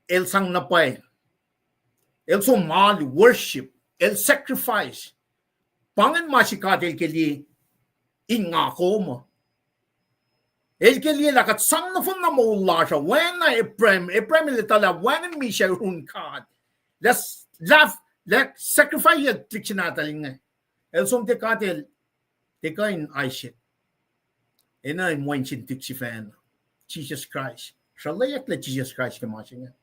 El sang na pwacye. El som alu, worship, el sacrifice. Pa ingacn ma se God El ke liye in nga kom uh. El ke liye lah kuht sang nohfohn na moul lasr uh, wacngihn Abraham, Abraham el etuh lah wacngihn misac yurin God. Lah, lah sacrifice el tuhlihk se nahtuhl inge. El som tiac God El, tiac kuh in Isaac. Enenuh in mwe insin tuhlihk sifacna, Jisus Kraist. Sruhlweyucklac Jisus Kraist ke ma se inge.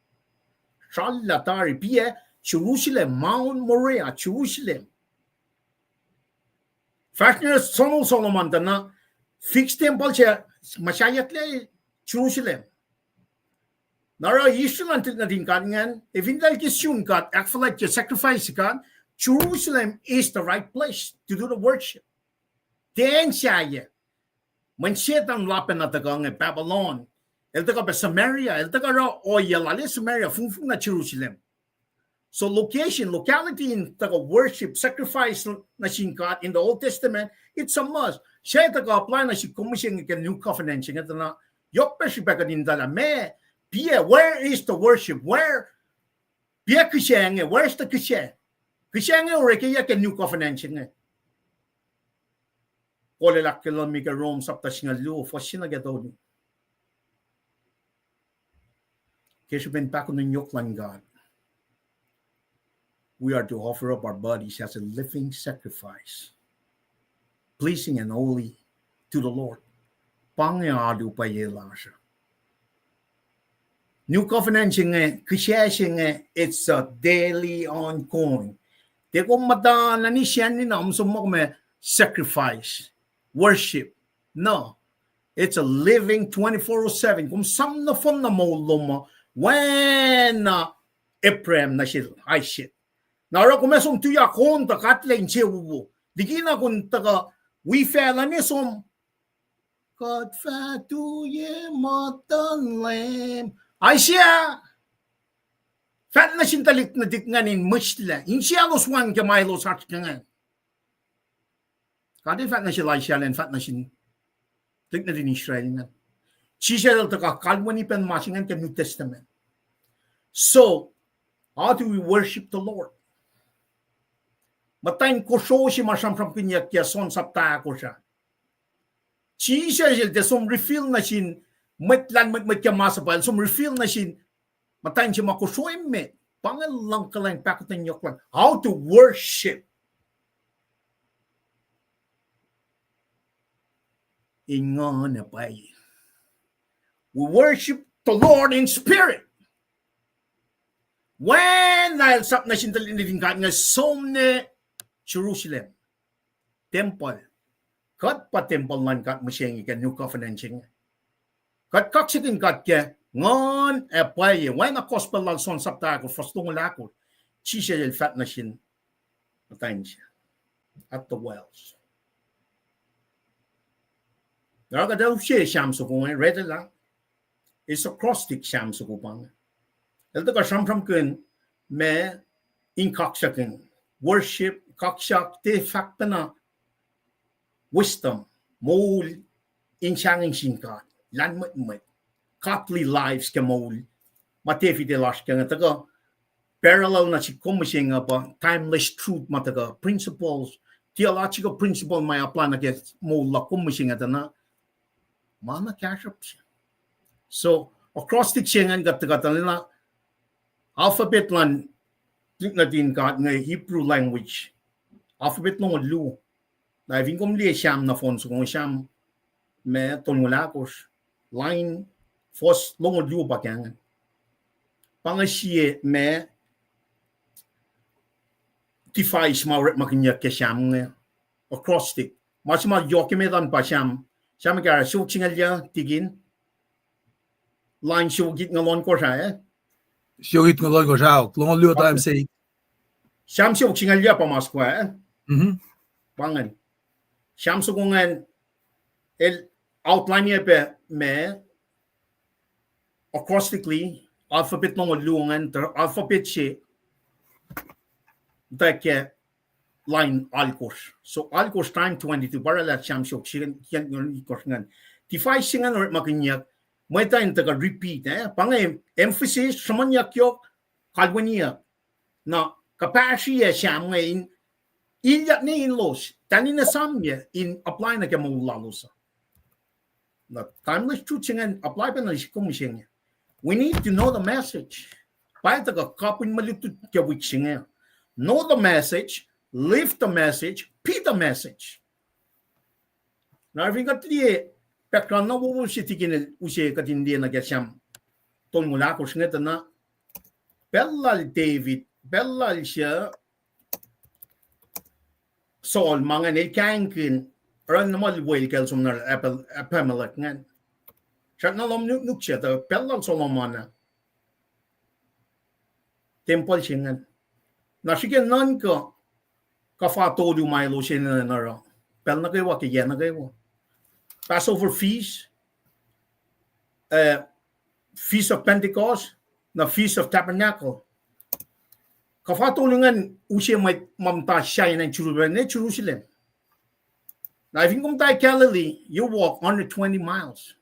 Srallah tari, piac Jerusalem, Mount Moriah, Jerusalem. Fahsr nuh Solomon tuh na, fix tempuhl se muhsahiyucklac Jerusalem. Na oruh Israel an tuhlihk nuhtin God ingacn, ac fin eltahl ke sun God, ahkfuhlwactye sacrifice God, Jerusalem is the right place to do the worship. Tiac acn sahyac. Mweyen Setan la pacna tuhkuh inge, Babylon. El tuhkuh pac Samaria, el tuhkuh oruh ohiyac lal Samaria, fungfung na Jerusalem. So location, locality in tuhkuh worship, sacrifice nuh sin God in the Old Testament, it's a must. Suc tuhkuh apply nuh sin kom mihsenge ke New Covenant se inge tuh na, yohk pac srihpac kuht in etuh lah meac, piac, where is the worship? Where, piac kihsac inge, where is the kihsac? Kihsac inge orekweyuck ke New Covenant se inge. Paul el ahkkahlwemye ke Rome sapta singucul luo, fuhs se nuh ke tolu. Ke srihpen pahkotwen yohk luhn God, we are to offer up our bodies as a living sacrifice, pleasing and holy to the Lord. Pa inge alu pwacye lasr uh. New Covenant se inge, kihsac se inge, it's a daily ongoing. Tiac kom muhta na nisyan nina, om som muh kom sacrifice, worship. No. It's a living twenty-four oh seven. Kom sang nohfohn na moul lom uh, wacngihn Abraham nuh sel Isaac. Na oruh kom ac som tuyak on tuh katlac insewowo. Likina kom tuhkuh wi facluh ne som, kuht fah tuyak muhtuhn Leum. Isaiah, fahk nuh sin tuhlihk nuhtihk ingacn in mihslac, insiyaclos wan ke ma elos oasr ke ingacn. God El fahk nuh sel Isaiah elan fahk nuh sin tuhlihk nuhtin Israel ingacn. Jisus El tuhkuh kalweni pac ma se ingacn ke New Testament. So, how do we worship the Lord? Muhtwacn kosro se ma sramsramkihnyuck ke John sapta ahkosr ah. Jisus el tiac som reveal nuh sin mwet lahlmwetmwet ke ma suhpwacl, som reveal nuh sin muhtwacn se ma kosro emet. Pa inge luhngkuhlwacng pahkotwen yohk luhn how to worship. In nguhn ac pwacye. We worship the Lord in spirit. Wen na el sap nuh sin tuhlihk nuhtin God inge som nuh Jerusalem, tempuhl. Kuht pa tempuhl luhn God mihsenge ke New Covenant se inge. Kuht kaksakihn God ke nguhn ac pwacye. Oacna gospel lal John sapta ahkosr, fuhs longoul ahkosr. Jisus el fahk nuh sin muhtwacn se at the wells. Na kuht ac use Sam soko inge, read lah, is acrostic Sam soko pa inge. El tuhkuh sramsramkihn ma in kaksakihn, worship, kaksak, tiac fahk pacna wisdom, moul in sahngweng sin God, lahlmwetmwet, godly lives ke moul ma David el oasr ke inge, tuhkuh parallel nuh sin kom mihsenge pa timeless truth ma tuhkuh principles, theological principle ma apply nuh ke moul luhk kom mihsenge tuh na ma na kahsruhp se. So, acrostic se ingacn kuht tuhkuh tuh lena alphabet luhn tuhlihk nuhtin God inge Hebrew language. Alphabet longoul luo. Na fin kom liye Sam nohfohn soko inge, Sam ma tolngoul ahkosr, line, fuhs longoul luo pa ke ingacn. Pa inge sie ma device ma orekmakihnyuck ke Sam inge, acrostic. Ma se ma yohk emet an pa Sam, Sam ekahsr, siofok singucul yac, tikin. Line siofok itngoul ohnkohsr ah, eh? Siofok itngoul ohnkohsr ah, longoul luo time se. Sam siofok singucul yac pa mas ko ah, eh? Pa ingacn. Sam soko ingacn, el outline-i pac ma acrostically, alphabet longoul luo ingacn, tuh alphabet se, tuh ke line alkosr. So alkosr time twenty-two, pa orwaclah Sam siofok singucul ohnkohsr ingacn. Device se ingacn orekmakihnyuck, mwet uh in tuhkuh repeat, eh? Pa inge emphasis, sruhmuhnyuck yohk, kalweniyuck. Na kuhpahsriyac Sam inge in ilyak ne in los, tahl in esamyac in apply nuh ke moul lalos uh. Na timeless truth se ingacn apply pac nuh sik kom mihsenge. We need to know the message. Pa tuhkuh kapin mwe lutlut ke wik se inge. Know the message, live the message, be the message. Na fin kuht liye background na wowo se tikin el use kuht in liye nuh ke Sam tolngoul ahkosr inge tuh na pacl lal David, pacl lal se Saul ma ingacn el kahingkihn, oruh na muh el wel kacl som nuh Abimelech ingacn. Srackna lohm nuknuk se tuh pacl lal Solomon ah, tempuhl se ingacn. Na srihke nuhnkuh kuhfa tolu ma elos enenuh in oruh pacl nuh kwewa ke yac nuh kwewa. Passover feast, Feast of Pentecost, na Feast of Tabernacle. Kuhfa tolu ingacn use mwet ma muhta sahyacn Jerusalem, ne Jerusalem. Na fin kom muhta Galilee, you walk hundred twenty miles.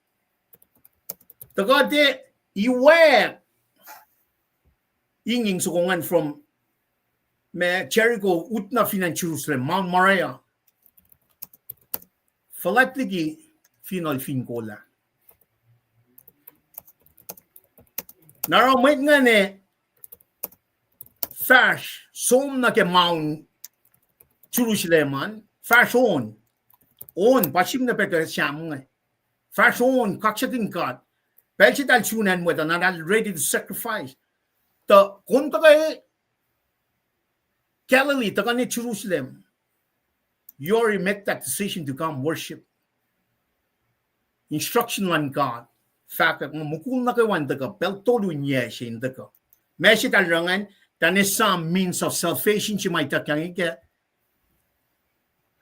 Tuhkuh te iwac inging soko ingacn from ma Jericho ut na fin acn Jerusalem, Mount Moriah. Fuhlwact liki finohl fin kolah. Na oruh mwet ingacn fahsr som nuh ke Mount Jerusalem an, fahsr on, on, pa sihmlac pac ke Sam inge. Fahsr on, kaksakihn God. Pacl se eltahl sun acn mwet uh, na eltahl ready to sacrifice. Tuh kom tuhkuh Galilee, tuhkuh ne Jerusalem, you already make that decision to come worship. Instruction luhn God fahkwack muh mukul nuh kwewa in tuhkuh, pacl tolu in yac se in tuhkuh. Ma se eltahl oruh ingacn, tuh ne some means of salvation se ma ituckyang ke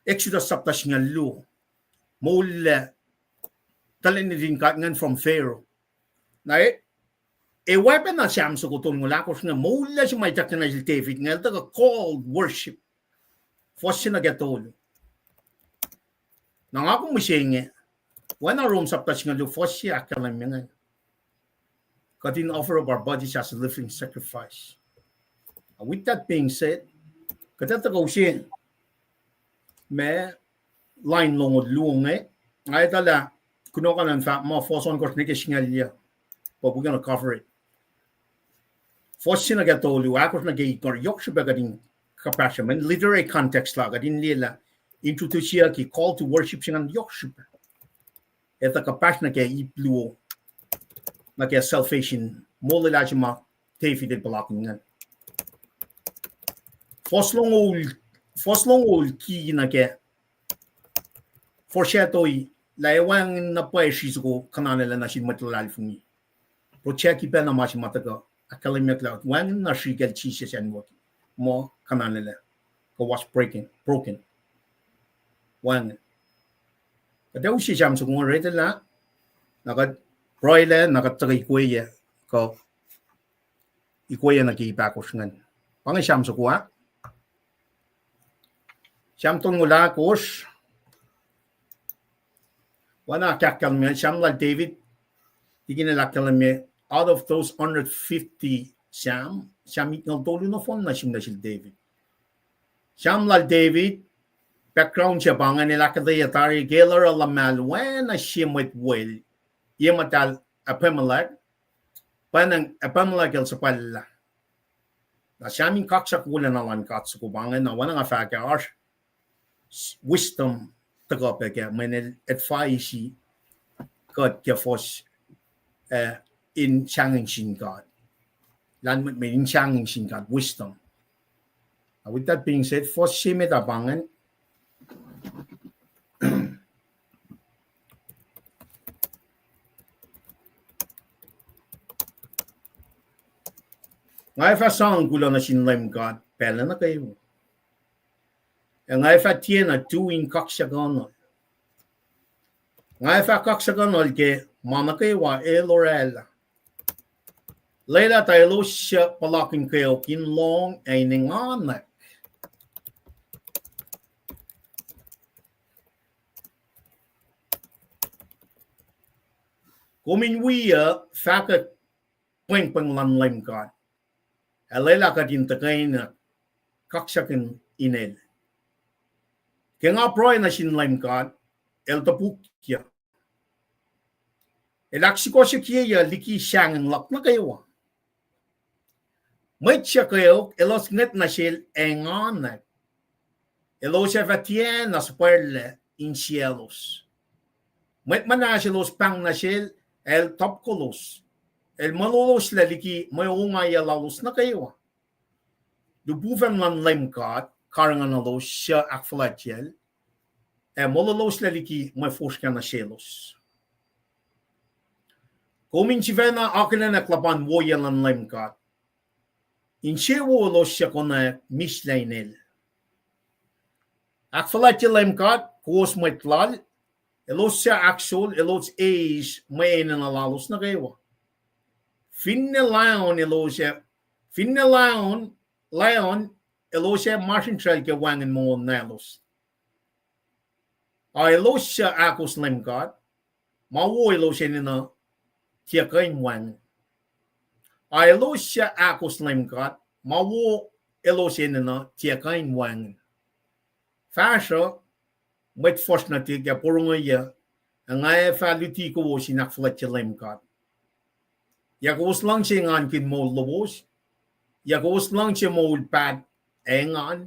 Exodus sapta singucul luo. Moullac tuhlihk nuhtin God ingacn from Pharaoh. Na e, e weapon na Sam soko tolngoul ahkosr inge, moullac se ma ituckyang nuh sel David inge, el tuhkuh called worship. Fuhs se nuh ke tolu. Na nga kom mihsenge, oacna Rom sapta singucul luo fuhs se ahkkahlwemye ingacn, kuht in offer up our bodies as a living sacrifice. With that being said, Kuht ac tuhkuh use ma lain longoul luo inge, nga etuh lah kunohkohn an fahk muh fuhs ohnkohsr nuh ke singucul yuc, but we're gonna cover it. Fuhs se nuh ke tolu, ahkosr nuh ke itngohri, yohk srihpac kuht in kuhpahsryuhman literary context la kuht in liye lah introduceyucki call to worship se ingacn yohk srihpac. Etuh kuhpahsr nuh ke ip luo, nuh ke salvation, molwelah se ma David el puhlakihn ingacn. Fuhs longoul, fuhs longoul ki nuh ke foreshadowye lah ac wacngihn na pwacye sri soko kuhnanelah nuh sin mwet luhlahlfongi. Project pacna ma se ma tuhkuh ahkkahlwemyeyuck lah wacngihn na sri kacl Jisus anwucki, muh kuhnanelah, kuh was broken, broken. Wacngihn. Kuht ac use Sam soko inge retelah, na kuht pruhelah, na kuht tuhkuh ikweye, kuh ikweye nuh ke ip ahkosr ingacn. Pa inge Sam soko ah. Sam tolngoul ahkosr. Oacna ahkkahlwemye, Sam lal David, tikin el ahkkahlwemye, out of those hundred fifty Sam, Sam itngoul tolu nohfohn nuh sin, nuh sel David. Sam lal David, background se pa ingacn, el ahkuhtweyac tari ke el oruh luhmahl oacna sie mwet wel, ye muhtahl Abimelech, pwacnwacng Abimelech el suhpwacllah. Na Sam in kaksak wolacna luhn God soko pa inge, na oacna nga fahk ah, oasr wisdom tuhkuh pac ke mweyen el advise kuht ke fuhs, uh, in sahngweng sin God. Lahlmwetmwet in sahngweng sin God, wisdom. With that being said, fuhs se met ah pa ingacn. Nga ac fah sang kuloh nuh sin Leum God pacl nuh kwewa, ac nga ac fah tiacna tu in kaksakihnuhl. Nga ac fah kaksakihnuhl ke ma nuh kwewa el orwaclah. Lwelah tuh elos suc puhlakihn kweok in lohng ac in enganwack. Kom in wi uh fahkwack pwengpweng luhn Leum God, ac lwelah kuht in tuhkweni kaksakihn inel. Ke nga pruhe nuh sin Leum God, el topukyac. El ahksukohsohkyeyuc liki sahngweng luhk nuh kwewa. Mwet suc kweok elos ngwet nuh sel ac enganwack, elos ac fah tiacna suhpwacrlac insiyaclos. Mwet muhnahs elos pahng nuh sel, el topkolos. El mololoslac liki mwe ongaiyac lalos nuh kwewa. Lihpufacn luhn Leum God karihngihnuhlos suc ahkfuhlwactyacl, ac mololoslac liki mwe fosrngah nuh selos. Kom in sifacna akihlenak luhpan woiyac luhn Leum God, insewowo elos suc konwacack mislac inel. Ahkfuhlwactye Leum God kowos mwet Lal, elos suc ahksol, elos eis mwe enenuh lalos nuh kwewa. Finne lion elos ac, finne lion, lion elos ac masrinsracl ke wacngihn mongo nahlos. A elos suc ahkos Leum God, ma wo elos enenuh tiac kuh in wacngihn. A elos suc ahkos Leum God, ma wo elos enenuh tiac kuh in wacngihn. Fahsruh, mwet fuhsr nuhtihk ac porongoyuc, ac nga ac fah luti kowos in ahkfuhlwactye Leum God. Ya kowos luhngse engankihn moul lowos? Ya kowos luhngse moul paht ac engan?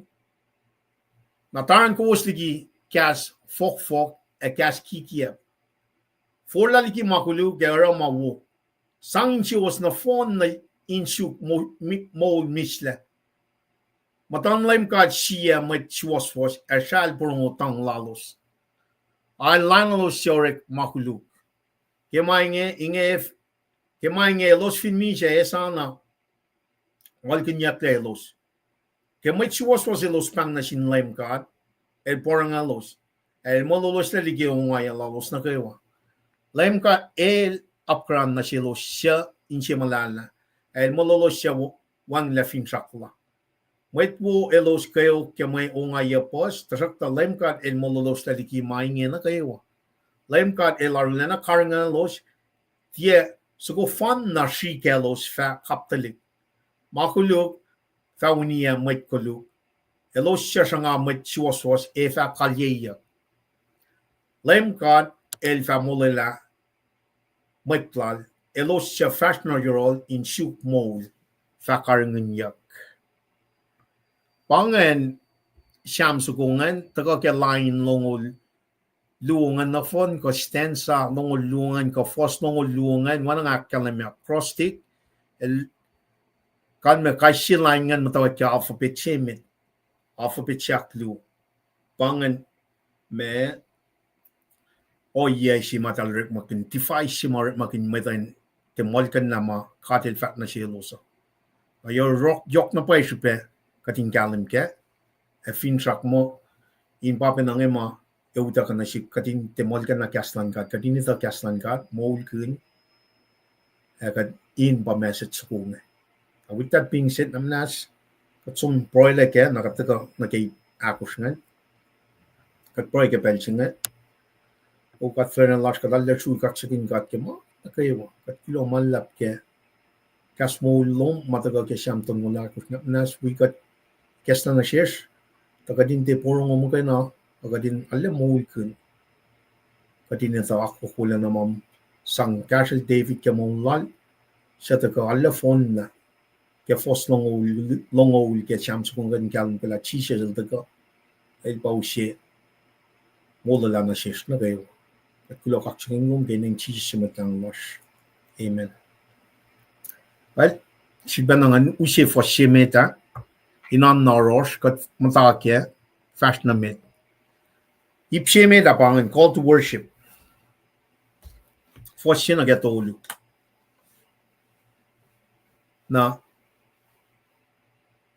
Na taran kowos liki kahs fohkfohk ac kahs kikiacp. Forlah liki ma koluk ac oruh ma wo. Sang insiyowos nohfohn nuh in suk mo-, mi-, moul mihslac. Muhtuhn Leum God sie mwet suwohswohs ac sral porongo tuhng lalos. Ac lahngolos suc orek ma koluk. Ke ma inge, inge, ke ma inge elos fin misac ac sana alkihnyucklac elos. Ke mwet suwohswohs elos pahng nuh sin Leum God, el porongolos, ac el mololoslac liki ongaiyac lalos nuh kwewa. Leum God el apkuhran nuh selos suc inse muhlahlah, ac el mololos suc wanglah finsrak la. Mwet wo elos kweok ke mwe ongaiyac puhs, tuhsruhktuh Leum God el mololoslac liki ma inge nuh kwewa. Leum God el arulacna karihngihnuhlos, tiac soko fan na srihkaclos fah kaptuhlihk. Ma koluk fah uniyac mwet koluk, Elos suc sruhnga mwet suwohswohs ac fah kalyeyuck. Leum God El fah molwelah mwet Lal. Elos suc fahsr nuh yohrohl in suk moul fah karihngihnyuck. Pa ingacn Sam soko ingacn, tuhkuh ke lain longoul luo ingacn nohfohn, kuh stanza longoul luo ingacn, kuh fuhs longoul luo ingacn, oacna nga ahkkahlwemye acrostic, el, kalmac kais sie lain ingacn muhtwacwacack ke alphabet se met, alphabet se ahkluo. Pa ingacn ma ohiyac se ma eltahl orekmakihn, device se ma orekmakihn mwet uh in tiac muhlkuhnlah ma God El fahk nuh selos uh. Na yohk, yohk na pwacye srihpac kuht in kahlwem kac, ac finsrak muh in pa pacna inge ma ac utuckuh nuh sihk kuht in tiac muhlkuhnlah kahs luhn God, kuht in etuh kahs luhn God, moulkihn, ac kuht in pa message soko inge. With that being said, na muhnahs, kuht som pruhelac kac, na kuht tuhkuh nuh ke ahkosr ingacn. Kuht pruhe ke pacl se inge. O God fuhlwactlacna lasr, kuht arlac srui kaksakihn God ke ma nuh kwewa. Kuht kuloh ma luhlahp kac kahs moul lom ma tuhkuh ke Sam tolngoul ahkosr. Na muhnahs wi kuht kahs na nuh sesr, tuh kuht in tiac porongo muhkwena, a kuht in arlac moulkihn. Kuht in etuh akwuck wolacna ma sang kahsrwel David ke moul lal, suc tuhkuh arlac fohnlah ke fuhs longoul, longoul ke Sam soko inge, kuht in kahlwem kac lah Jisus El tuhkuh, El pa use molwelah nuh sesr nuh kwewa. Kuht kuloh kaksakihn kom ke inen Jisus Mwet Lahngo lasr. Amen. Well, sifilpacna ngan use fuhs se met ah, in oan na ohrosr, kuht muhta kac, fahsr nuh met. Ip se met ah pa ingacn, call to worship. Fuhs se nuh ke tolu. Na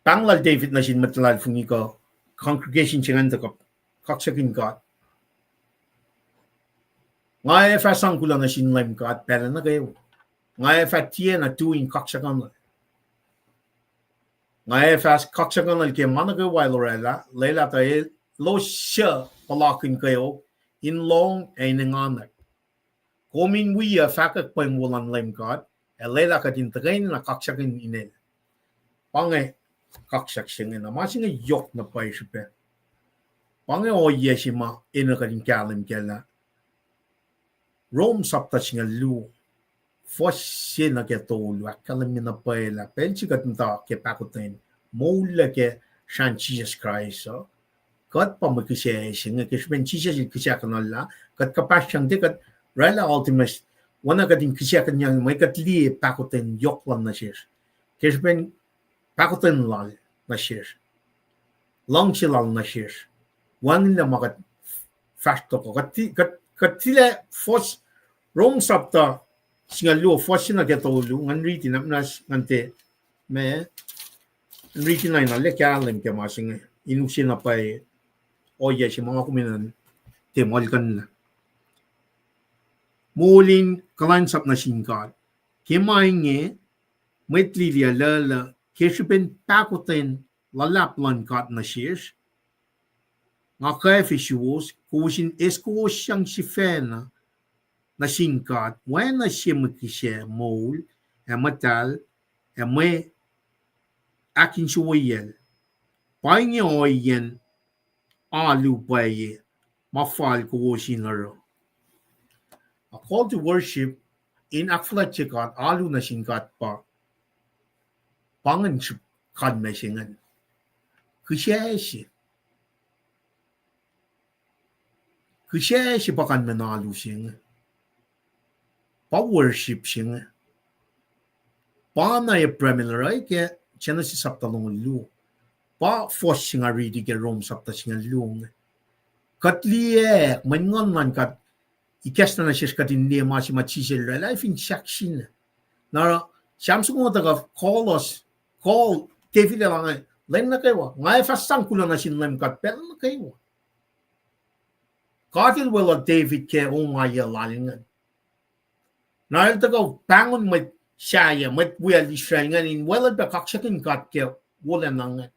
pahng lal David nuh sin mwet luhlahlfongi kuh congregation se ingacn tuh kaksakihn God. Nga ac fah sang kuloh nuh sin Leum God pacl nuh kwewa. Nga ac fah tiacna tui in kaksakihnuhl. Nga ac fah kaksakihnuhl ke ma nuh kwewa El oraclah, lwelah tuh elos suc puhlakihn kweok in lohng ac in enganwack. Kom in wi uh fahkwack pweng wo luhn Leum God, ac lwelah kuht in tuhkweni na kaksakihn Inel. Pa inge kaksak se inge, na ma se inge yohk na pwacye srihpac. Pa inge ohiyac se ma enenuh kuht in kahlwem kac lah Rom sapta singucul luo, fuhs se nuh ke tolu, ahkkahlwemye na pwacye lah pacl se kuht muhta ke pahkotwen, moul uh ke srahn Jisus Kraist uh, kuht pa mwe kihsac se inge, ke srihpen Jisus El kihsackuhnuhllah, kuht kuhpahsryang tiac kuht oraclah ultimatum, oacna kuht in kihsackuhnyang mwe kuht liye pahkotwen yohk lal nuh sesr. Ke srihpen pahkotwen lal nuh sesr, luhngse lal nuh sesr, wacngihnlac ma kuht fahsr tok uh. Kuht, kuht, kuht tilac fuhs, Rom sapta singucul luo, fuhs se nuh ke tolu, ngan riti na muhnahs ngan tiac, ma, ngan riti na in arlac kahlwem ke ma se inge, in use na pwacye ohiyac se ma nga kom enenuh in tiac muhlkuhnlah. Moul in kuhlwacnsap nuh sin God. Ke ma inge, mwet lili uh lwelah ke srihpen pahkotwen luhlahp luhn God nuh sesr, nga kwacfe suwos, kowos in eis kowos sang sifacna nuh sin God, oacna sie mwe kihsac moul, ac muhtahl, ac mwe ahkinsewowoyacl. Pa inge ohiyacn alu pwacye ma fal kowos in oruh. A call to worship, in ahkfuhlwactye God, alu nuh sin God pa, pa ingacn srihk kalmac se ingacn. Kihsac se. Kihsac se pa kalmac na alu se inge. Pa worship se inge. Pa na Abraham el oruh ke Genesis sapta longoul luo. Pa fuhs se nga riti ke Rom sapta singucul luo inge. Kuht liye mwe nguhn luhn God, ikacslah nuh sesr kuht in liye ma se ma Jisus El oraclah ac fin sahksina. Na Sam soko inge tuhkuh call us, call David el ange, lwen nuh kwewa, nga ac fah sang kuloh nuh sin Leum God pacl nuh kwewa. God El weluhl David ke ongaiyac lal ingacn. Na El tuhkuh pahngon mwet sahyac, mwet wiyacl Israel ingacn in weluhl pac kaksakihn God ke wolacna ingacn.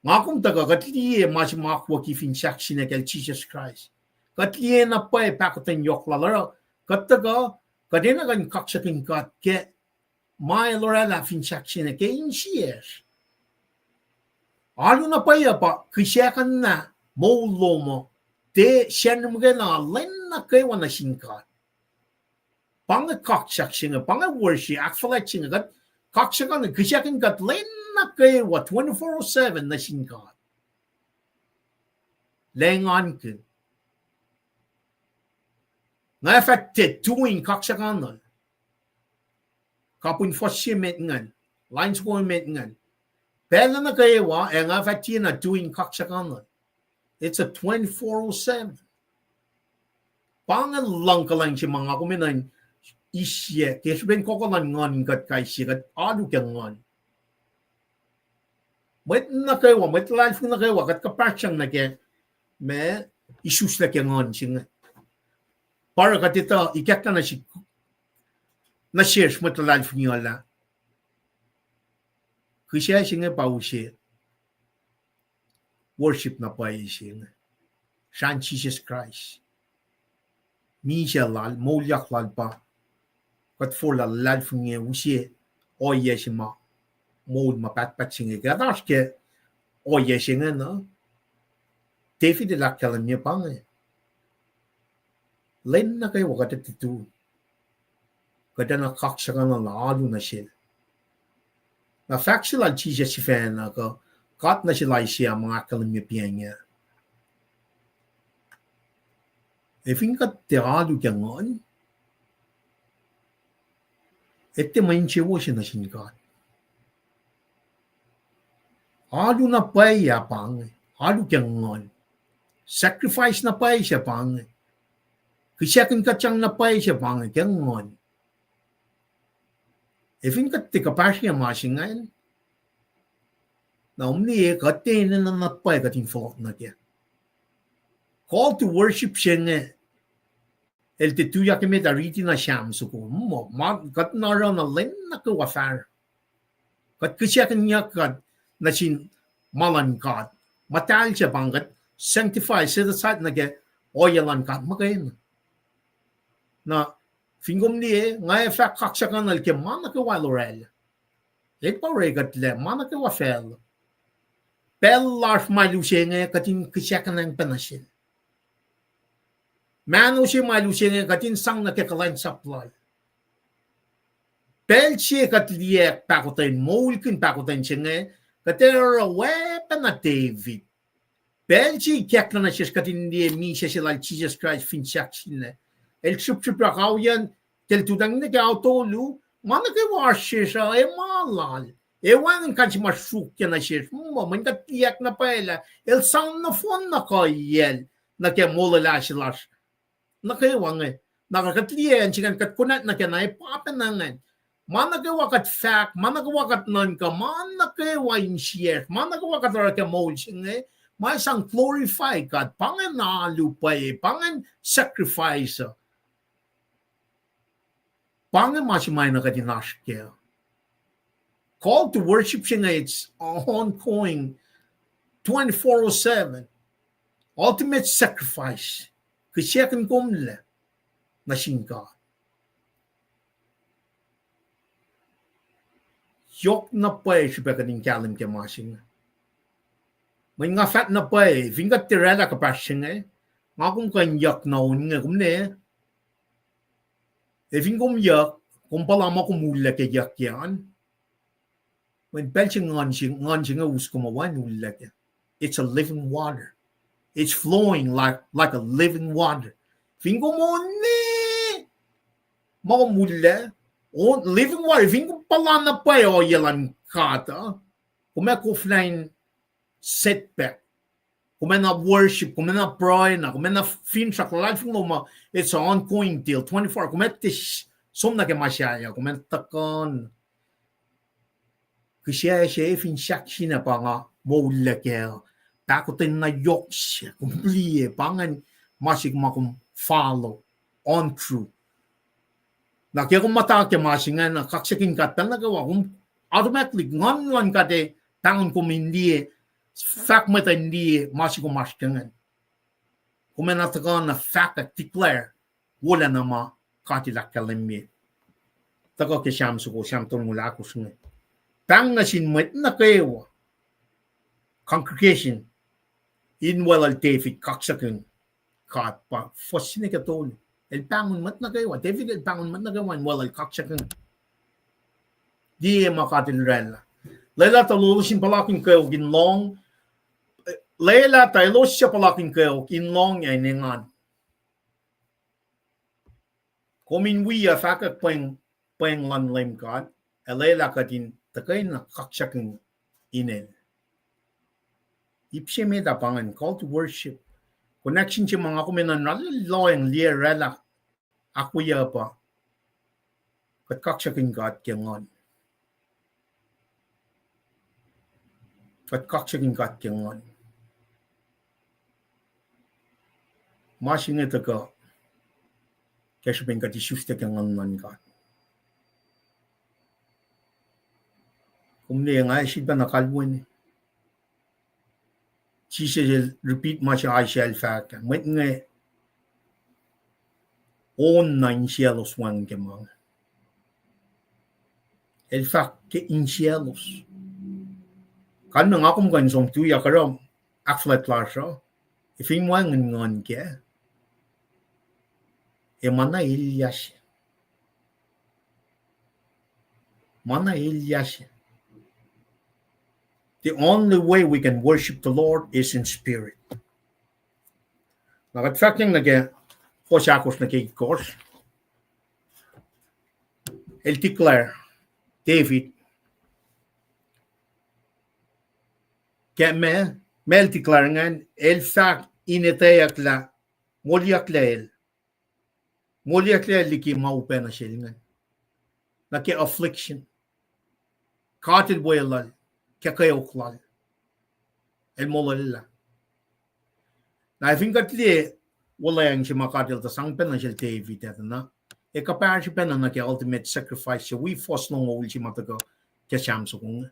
Nga kom tuhkuh kuht liye ma se ma akwucki fin sahksina kacl Jisus Kraist. Kuht liye na pwacye pahkotwen yohk lal oruh, kuht tuhkuh, kuht enenuh kuh in kaksakihn God ke ma El oraclah fin sahksina ke insiyacsr. Alu na pwacye pa kihsackuhnlah moul lom uh, tiac sacnri muhkwena, lwen nuh kwewa nuh sin God. Pa inge kaksak se inge, pa inge worship, ahkfuhlwact se inge, kuht kaksak an, kihsackuhn kuht lwen nuh kwewa, twenty-four seven nuh sin God. Lwelah engankihn. Nga fah tiac tui kaksak an. Kapihn fuhs se met ingacn, lain soko met ingacn. Pacl nuh kwewa, ac nga fah tiacna tui kaksak an. It's a twenty-four oh seven. Pa inge luhngkuhlwacng se ma nga kom enenuh in eisyac ke srihpen kohkoh luhn nguhn in kuht kais sie, kuht alu ke nguhn. Mwet nuh kwewa, mwet luhlahlfongi nuh kwewa, kuht kuhpahsryang nuh ke ma isuslac ke nguhn se inge. Pa oruh kuht etuh ikacklah nuh sihk, nuh sesr mwet luhlahlfongi uh lah kihsac se inge pa use worship na pwacye se inge. Srahn Jisus Kraist. Misac lal, moulyak lal pa kuht forlah luhlahlfongi use ohiyac se ma moul ma pahtpaht se inge. Kuht oasr ke ohiyac se inge na, David el ahkkahlwemye pa inge, lwen nuh kwewa kuht etuh, kuht enenuh kaksak an lah alu nuh sel. Na fahk se lal Jisus sifacna kuh God nuh sel Isaiah ma nga ahkkahlwemye pa inge, ac fin kuht tiac alu ke nguhn, etuh mwe insewowo se nuh sin God. Alu na pwacye pa inge, alu ke nguhn. Sacrifice na pwacye se pa inge. Kihsackuhn kuhtyang na pwacye se pa inge ke nguhn. Ac fin kuht tiac kuhpahsrye ma se ingacn, na omni kuht tiac enenuh na pwacye kuht in fohlohk nuh kac. Call to worship se inge, el tiac tuyak emet ah riti na Sam soko. Muh, ma kuht na oruh na lwen nuh kwewa fahsr. Kuht kihsackuhnyuck kuht nuh sin ma luhn God. Muhtahl se pa inge, kuht sanctify, set aside nuh ke ohiyac luhn God muhkwena. Na fin kom liye, nga ac fahk kaksak an el ke ma nuh kwewa el orwaclah. El pa orekuhtlac ma nuh kwewa facluh. Pacl lasr ma el use inge kuht in kihsackuhnacng pac nuh sel. Mahno se ma el use inge kuht in sang nuh ke kuhlwacnsap lal. Pacl se kuht liye pahkotwen, moulkihn pahkotwen se inge, kuht ac oruh oacpacna David. Pacl se ikacklah nuh sesr kuht in liye misac se lal Jisus Kraist fin sahk sinlac. El srihpsrihpyak aoiyacn, ke el tuhtang nuh ke ao tolu, ma nuh kwewa oasr sesr uh ac ma lal. Ac wacngihn kain se ma sruokyac nuh sesr. Muh, mweyen kuht liyacack na pwacye lah el sang nohfohn na kuhiyacl nuh ke molwelah se lasr nuh kwewa inge. Na kuht liye acn se ingacn kuht konwacack nuh kac na ac pa pacna ingacn. Ma nuh kwewa kuht fahk, ma nuh kwewa kuht nuhnkuh, ma nuh kwewa insiyacsr, ma nuh kwewa kuht oruh ke moul se inge, ma sang glorify God, pa ingacn alu pwacye, pa ingacn sacrifice uh. Pa inge ma se ma enenuh kuht in oasr kac. Call to worship se inge, it's ongoing, twenty-four oh seven. Ultimate sacrifice. Kihsackuhn komlac nuh sin God. Yohk na pwacye srihpac kuht in kahlwem ke ma se inge. Mweyen nga fahk na pwacye, fin kuht tiac orwaclah kuhpahsr se inge, nga kom kuh in yuck na on inge, kom ne. Ac fin kom yuck, kom puhla muh kom ullac ke yuck an. Mweyen pacl se nguhn se, nguhn se inge us kom oacna ullac kac. It's a living water. It's flowing like, like a living water. Fin kom on ne, ma kom ullac, on living water, fin kom puhla na pwacye ohiyac luhn God uh, kom ac koflah in setback. Kom ac na worship, kom ac na pruhe na, kom ac na finsrak luhlahlfongi lom uh, it's an ongoing deal, twenty-four, kom ac tiac som nuh ke ma sahyac, kom ac tuhkuh na. Kihsac se fin sahk sinlac pa nga moul lac kac, pahkotwen na yohk se, kom liye, pa ingacn ma se ma kom follow, on through. Na ke kom muhta ke ma se ingacn, na kaksakihn God pacl nuh kwewa, kom automatically, nguhn luhn God ac pahngon kom in liye, fahk mwet uh in liye ma se kom oasr ke ingacn. Kom ac na tuhkuh na fahkwack, declare wolacna ma God El ahkkahlwemye. Tuhkuh ke Sam soko, Sam tolngoul ahkosr inge. Pahng nuh sin mwet nuh kwewa. congregation in weluhl David kaksakihn God pa fuhs se nuh ke tolu. El pahngon mwet nuh kwewa, David el pahngon mwet nuh kwewa in weluhl kaksakihn. Liye ma God el oraclah. Lwelah tuh elos in puhlakihn kweok in lohng, lwelah tuh elos suc puhlakihn kweok in lohng ac in engan. Kom in wi uh fahkwack pweng, pweng luhn Leum God, ac lwelah kuht in tuhkweni kaksakihn inel. Ip se met ah pa ingacn, call to worship. Connection se ma nga kom enenuh in lohacng liye oraclah, ahkwoye pa kuht kaksakihn God ke nguhn. Kuht kaksakihn God ke nguhn. Ma se inge tuhkuh ke srihpen kuht isuslac ke nguhn luhn God. Kom liye nga sifilpacna kalweni. Jisus el repeat ma se Isaiah el fahk ah, mwet inge on na insiyaclos wacngihn ke ma inge. El fahk ke insiyaclos. Kalmac nga kom kuh in som tuyak oruh ahkfuhlwact lasr uh, ac fin wacngihn nguhn kac, ac ma na elyah se. Ma na elyah se. The only way we can worship the Lord is in spirit. Na kuht fahkyang nuh ke fuhs ahkosr nuh ke itkohsr. El declare, David, ke ma, ma el declare ingacn, el fahk in etweyucklah, moliyucklac el, moliyucklac el liki ma upac nuh sel ingacn, nuh ke affliction. God el weluhl ke kweok lal, el molwelah. Na fin kuht liye wuhlweacng se ma God el tuh sang pacna sel David ah, na e kuhpahsr pacna nuh ke ultimate sacrifice se wi fuhs longoul se ma tuhkuh ke Sam soko inge.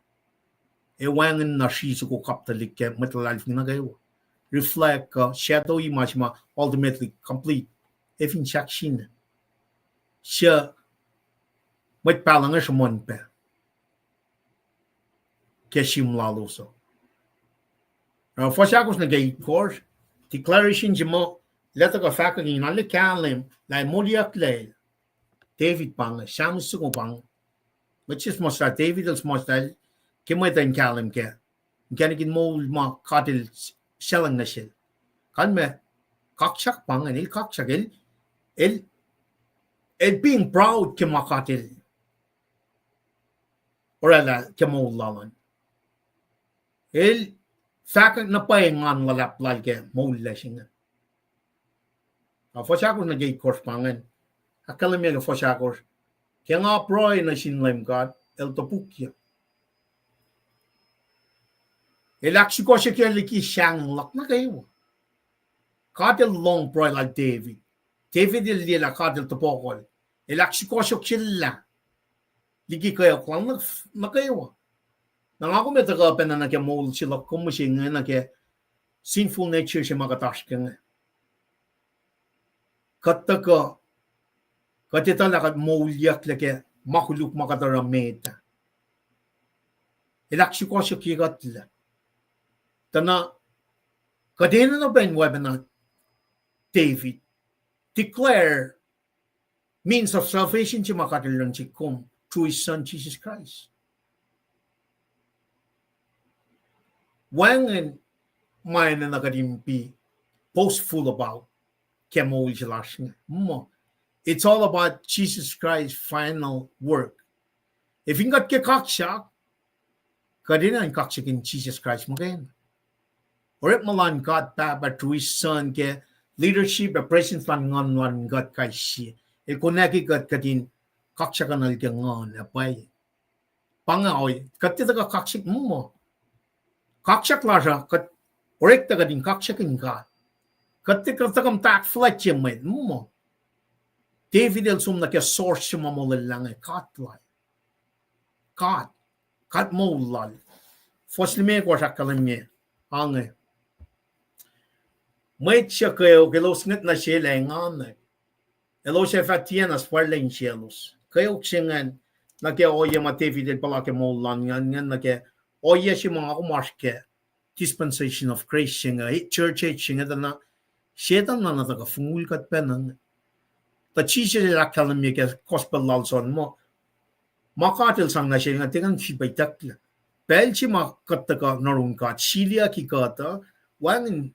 E wacngihn na sri soko kaptuhlihk ke mwet luhlahlfongi nuh kwewa. Reflect kuh shadow-i ma se ma ultimately complete. E fin sahk sina, suc mwet pahluh inge sruhmuhn pac ke sim lalos uh. Na fuhs ahkosr nuh ke itkohsr, declaration se ma el tuhkuh fahkwack in arlac kahlwem lah moliyucklac el. David pa inge, Sam soko pa inge. Mwet se suhmuhslah, David el suhmuhslah ke mwet uh in kahlwem kac, inkacnek in moul ma God el selwacng nuh sel. Kalmac, kaksak pa ingacn, el kaksak, el, el, el being proud ke ma God el oraclah ke moul lal an. El fahkwack na pwacye engan luhlahp lal ke moul lasr inge. Na fuhs ahkosr nuh ke itkohsr pa ingacn, ahkkahlwemye ke fuhs ahkosr, ke nga pruhe nuh sin Leum God, el topukyuc. El ahksukohsohkye liki sahngweng luhk nuh kwewa. God el lohng pruhe lal David. David el liye lah God el tohpohkohl. El ahksukohsohkye lah liki kweok lal nuh, nuh kwewa. Na nga kom ac tuhkuh pacna nuh ke moul se luhk kom mihsenge nuh ke sinful nature se ma kuht oasr ke inge. Kuht tuhkuh, kuht etuh lah kuht moulyucklac ke ma koluk ma kuht oruh met ah. El ahksukohsohkye kuht lah, tuh na kuht enenuh pac in oacpacna David, declare means of salvation se ma God el luhngse kom through his son Jesus Christ. Wacngihn ma enenuh kuht in be boastful about ke moul se lasr inge. Muh, it's all about Jesus Christ's final work. Ac fin kuht ke kaksak, kuht enenuh in kaksakin Jisus Kraist muhkwena. Orekma luhn God Pahpah through his Son ke leadership ac presence luhn Nguhn luhn God kais sie. El konwacki kuht, kuht in kaksakuhnuhl ke nguhn ac pwacye. Pa inge, kuht tiac tuhkuh kaksak muh. Kaksak lasr uh, kuht orekta kuht in kaksakin God. Kuht tiac kuh tuhkuh muhta ahkfuhlwactye mwet muh. David el som nuh ke source se ma molwelah inge, God lal. God, God moul lal. Fuhs limekohsr ahkkahlwemye, ange, mwet suc kweok elos ngwet nuh sel ac enganwack. Elos ac fah tiacna suhpwacrlac insiyaclos. Kweok se ingacn, nuh ke ohiyac ma David el puhla ke moul lal ingacn, ingacn nuh ke ohiyac se ma nga kom oasr kac. dispensation of grace se inge, church age se inge, tuh na Setan na na tuhkuh fongul kuht pacna. Tuh Jisus el ahkkahlwemye ke gospel lal John muh, ma God el sang nuh sel inge tiac kuh in sifilpac itucklac. Pacl se ma kuht tuhkuh nuh yurin God, siliyucki kuht uh, wacngihn,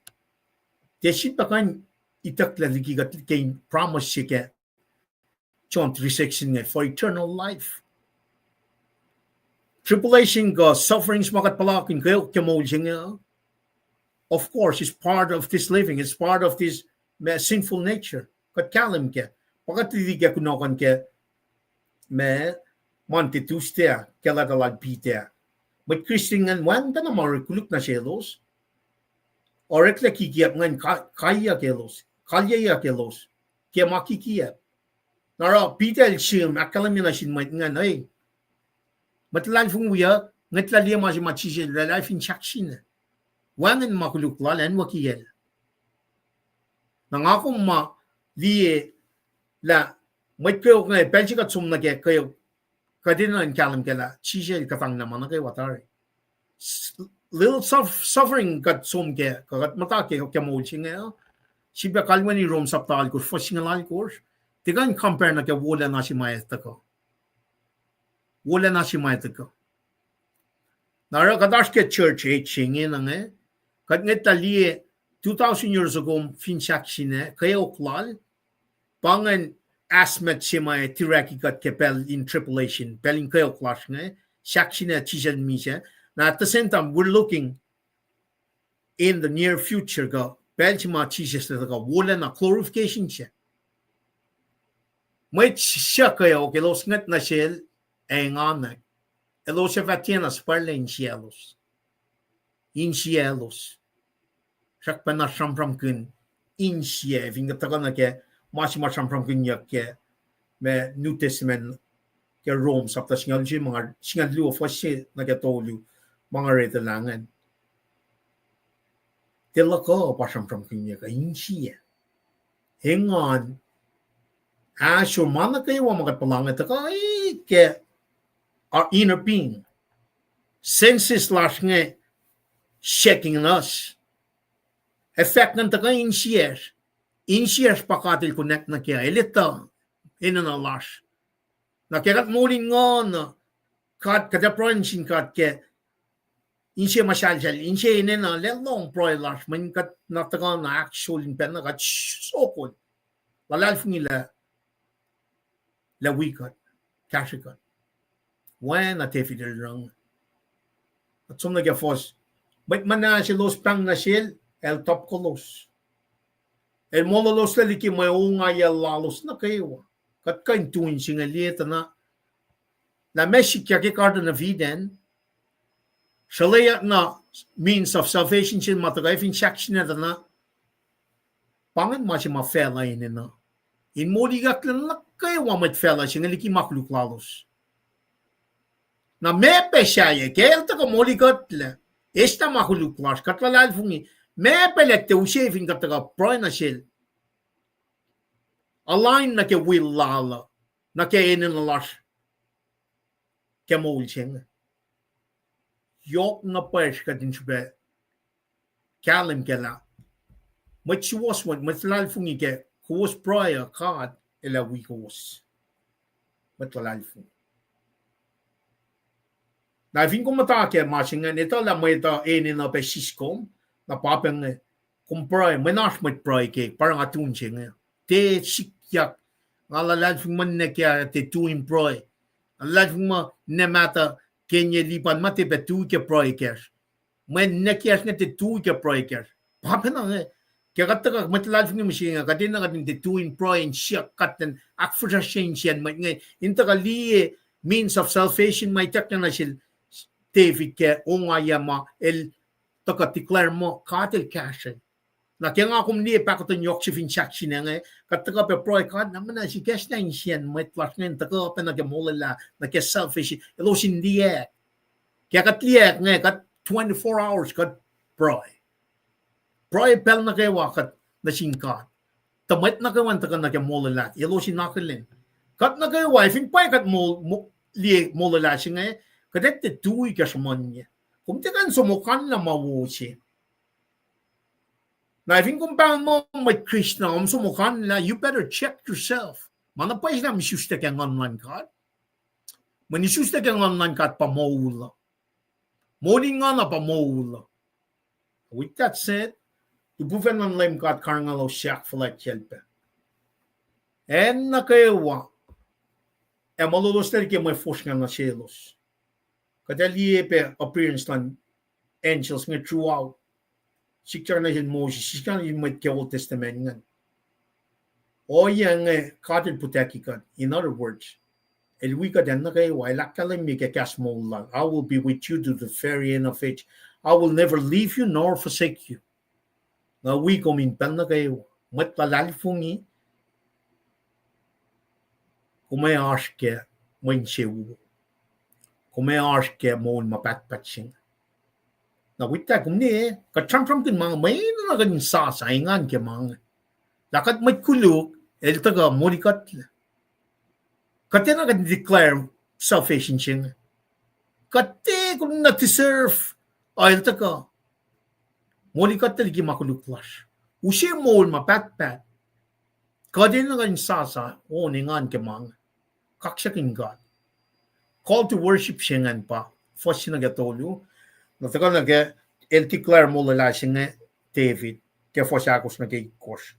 tiac sifilpac kuh in itucklac liki kuht ke promise se ke John three sixteen inge, for eternal life. Tribulation kuh sufferings ma kuht puhlakihn kweok ke moul se inge, of course, it's part of this living, it's part of this, ma, sinful nature. Kuht kahlwem kac, pa kuht lili ke kunohkohn ke, ma, Monday, Tuesday ah, ke leta lal Peter. Mwet Christian ingacn wacngihn pacna ma orek koluk nuh selos. Oreklac kikiap ingacn ka-, kaiyuck elos, kalyeyuck elos ke ma kikiap. Na oruh Peter el sihm ahkkahlwemye nuh sin mwet ingacn, ei, mwet luhlahlfongi wiyuck, ngwetlah liye ma se ma Jisus el oraclah fin sahkseng. Wacngihn ma koluk lal, acnwuckiyacl. Na nga kom ma liye lah mwet kweok inge, pacl se kuht som nuh ke kweok, kuht enenuh in kahlwem kac lah Jisus el kuhtanglah ma nuh kwewa tari. Little suff-, suffering kuht som kac, kuh kuht muhta ke, ke moul se inge uh. Sifilpac kalweni Rom sapta alkosr, fuhs singucul alkosr, tiac kuh in compare nuh ke wolacna se ma ac tuhkuh. Wolacna se ma ac tuhkuh. Na oruh kuht oasr ke church age se inge na inge, kuht ngwetlah liye two thousand years ago fin sahkseng ah, kweok lal, pa ingacn estimate se ma ac diraki kuht ke pacl in tribulation, pacl in kweok lasr inge, sahkseng ah Jisus misac. Na at the same time, we're looking in the near future kuh pacl se ma Jisus el tuhkuh, wolacna, glorification se. Mwet suc kweok elos ngwet nuh sel, ac engan, elos ac fah tiacna suhpwacrlac insiyaclos. Insiyaclos. Srackpacna sramsramkihn insiyac, fin kuht tuhkuh nuh ke ma se ma sramsramkihnyuck ke, ma, New Testament ke Rom sapta singucul se, ma nga, singucul luo fuhs se nuh ke tolu, ma nga read lah ingacn. Tiac luhk uh pa sramsramkihnyuck uh, insiyac. Engan, ahsor, ma nuh kwewa ma kuht puhla inge tuhkuh ke our inner being. Senses lasr inge shaking in us. Ac fahk ingacn tuhkuh insiyacsr. Insiyacsr pa God el connect nuh kac, el etuh enenuh lasr. Na ke kuht moul in nguhn uh, God, kuht ac pruhe nuh sin God ke insiyac muhsahlsahl, insiyac enenuh, lah lohng pruhe lasr, mweyen kuht na tuhkuh na ahksuwohs in pacna kuht sokol. Luhlahlfongi lah, lah wi kuht, kahsrwe kuht. Oacna David el oruh. Kuht som nuh ke fuhs, mwet muhnahs elos pahng nuh sel, el topkolos. El mololoslac liki mwe ongaiyac lalos nuh kwewa. Kuht kuh in tu in se inge liye tuh na, lah ma sikyak ke Garden of Eden, sruhlweyuck na means of salvation se ma tuhkuh fin sahkseng ah tuh na, pa ingacn ma se ma facluh enenuh in moliyucklac nuh kwewa mwet facluh se inge liki ma koluk lalos. Na meac pac sahyac, ke el tuhkuh molikuhtlac, eslah ma koluk lasr, kuht luhlahlfongi, meac pac lah tiac use fin kuht tuhkuh pruhe nuh sel, align nuh ke will lal uh, nuh ke enenuh lasr ke moul se inge. Yohk na pwacye kuht in srihpac kahlwem kac lah mwet suwohswohs, mwet luhlahlfongi ke kowos pruhe uh God el ac wi kowos. Mwet luhlahlfongi. Na fin kom muhta ke ma se ingacn, etuh lah mwet uh enenuh pac siskom, na pa pac inge, kom pruhe, mwe oasr mwet pruhe ke, pa nga tu in se inge. Tiac sikyak, nga luhlahlfongi muh ninac kiyuhk tiac tui in pruhe. Luhlahlfongi muh ninac mahtuh Kenye Lipan ma tiac pac tui ke pruhe kacsr. Mwe ninac kiyacsr inge tiac tui ke pruhe kacsr. Pa pacna inge, ke kuht tuhkuh mwet luhlahlfongi mihsenge, kuht enenuh kuht in tiac tui in pruhe in siyuck kuht in ahkfihsracsrye insiyacn mwet inge in tuhkuh liye means of salvation ma ituckyang nuh sel David ke ongaiyac ma el tuhkuh declare muh God el kahsrwel. Na ke nga kom liye pahkotwen yohk se fin sahkseng inge, kuht tuhkuh pac pruhe, God, na mena sikacslah insiyacn mwet lasr inge in tuhkuh pac nuh ke molwelah, nuh ke salvation, elos in liyacack. Ke kuht liyacack inge, kuht twenty-four hours kuht pruhe. Pruhe pacl nuh kwewa kuht nuh sin God. Tuh mwet nuh kwewa in tuhkuh nuh ke molwelah, elos in akihlen. Kuht nuh kwewa, fin pwacye kuht mol-, mo-, liye molwelah se inge, kuht ac tiac tui ke sruhmuhnye. Kom tiac kuh in somokanlah ma wo se. Na fin kom pahngon mwet Christian, kom somokanlah, you better check yourself. Ma na pwacye lah kom isuslac ke Nguhn luhn God. Mweyen isuslac ke Nguhn luhn God pa moul uh. Moul in Nguhn uh pa moul uh. With that said, lihpufacn luhn Leum God karihngihnuhlos ahkfuhlwactyacl pac. Acn nuh kwewa, ac ma loeloes liki mwe fosrngah nuh selos. Kuht ac liye pac appearance luhn angels inge throughout. Sikyak nuh sel Moses, sikyak nuh sel mwet ke Old Testament ingacn. Ohiyac inge God el protect kuht. In other words, el wi kuht acn nuh kwewa, el ahkkahlwemye ke kahs moul lal, I will be with you to the very end of age. I will never leave you nor forsake you. Nga wi kom in pacl nuh kwewa, mwet luhlahlfongi, kom ac oasr ke mwe insewowo. Kom ac oasr ke moul ma pahtpaht se inge. Na with that, kom ne, kuht sramsramkihn ma inge, mwe enenuh kuht in sasa engan ke ma inge. Lah kuht mwet koluk, el tuhkuh molikuhtlac. Kuht tiacna kuh in declare salvation se inge. Kuht tiac kuh in deserve, a el tuhkuh molikuhtlac liki ma koluk lasr. Use moul ma pahtpaht. Kuht enenuh kuh in sasa on engan ke ma inge. Kaksakihn God. Call to worship se ingacn pa fuhs se nuh ke tolu. Na tuhkuh nuh ke el declare molwelah se inge David ke fuhs ahkosr nuh ke itkohsr.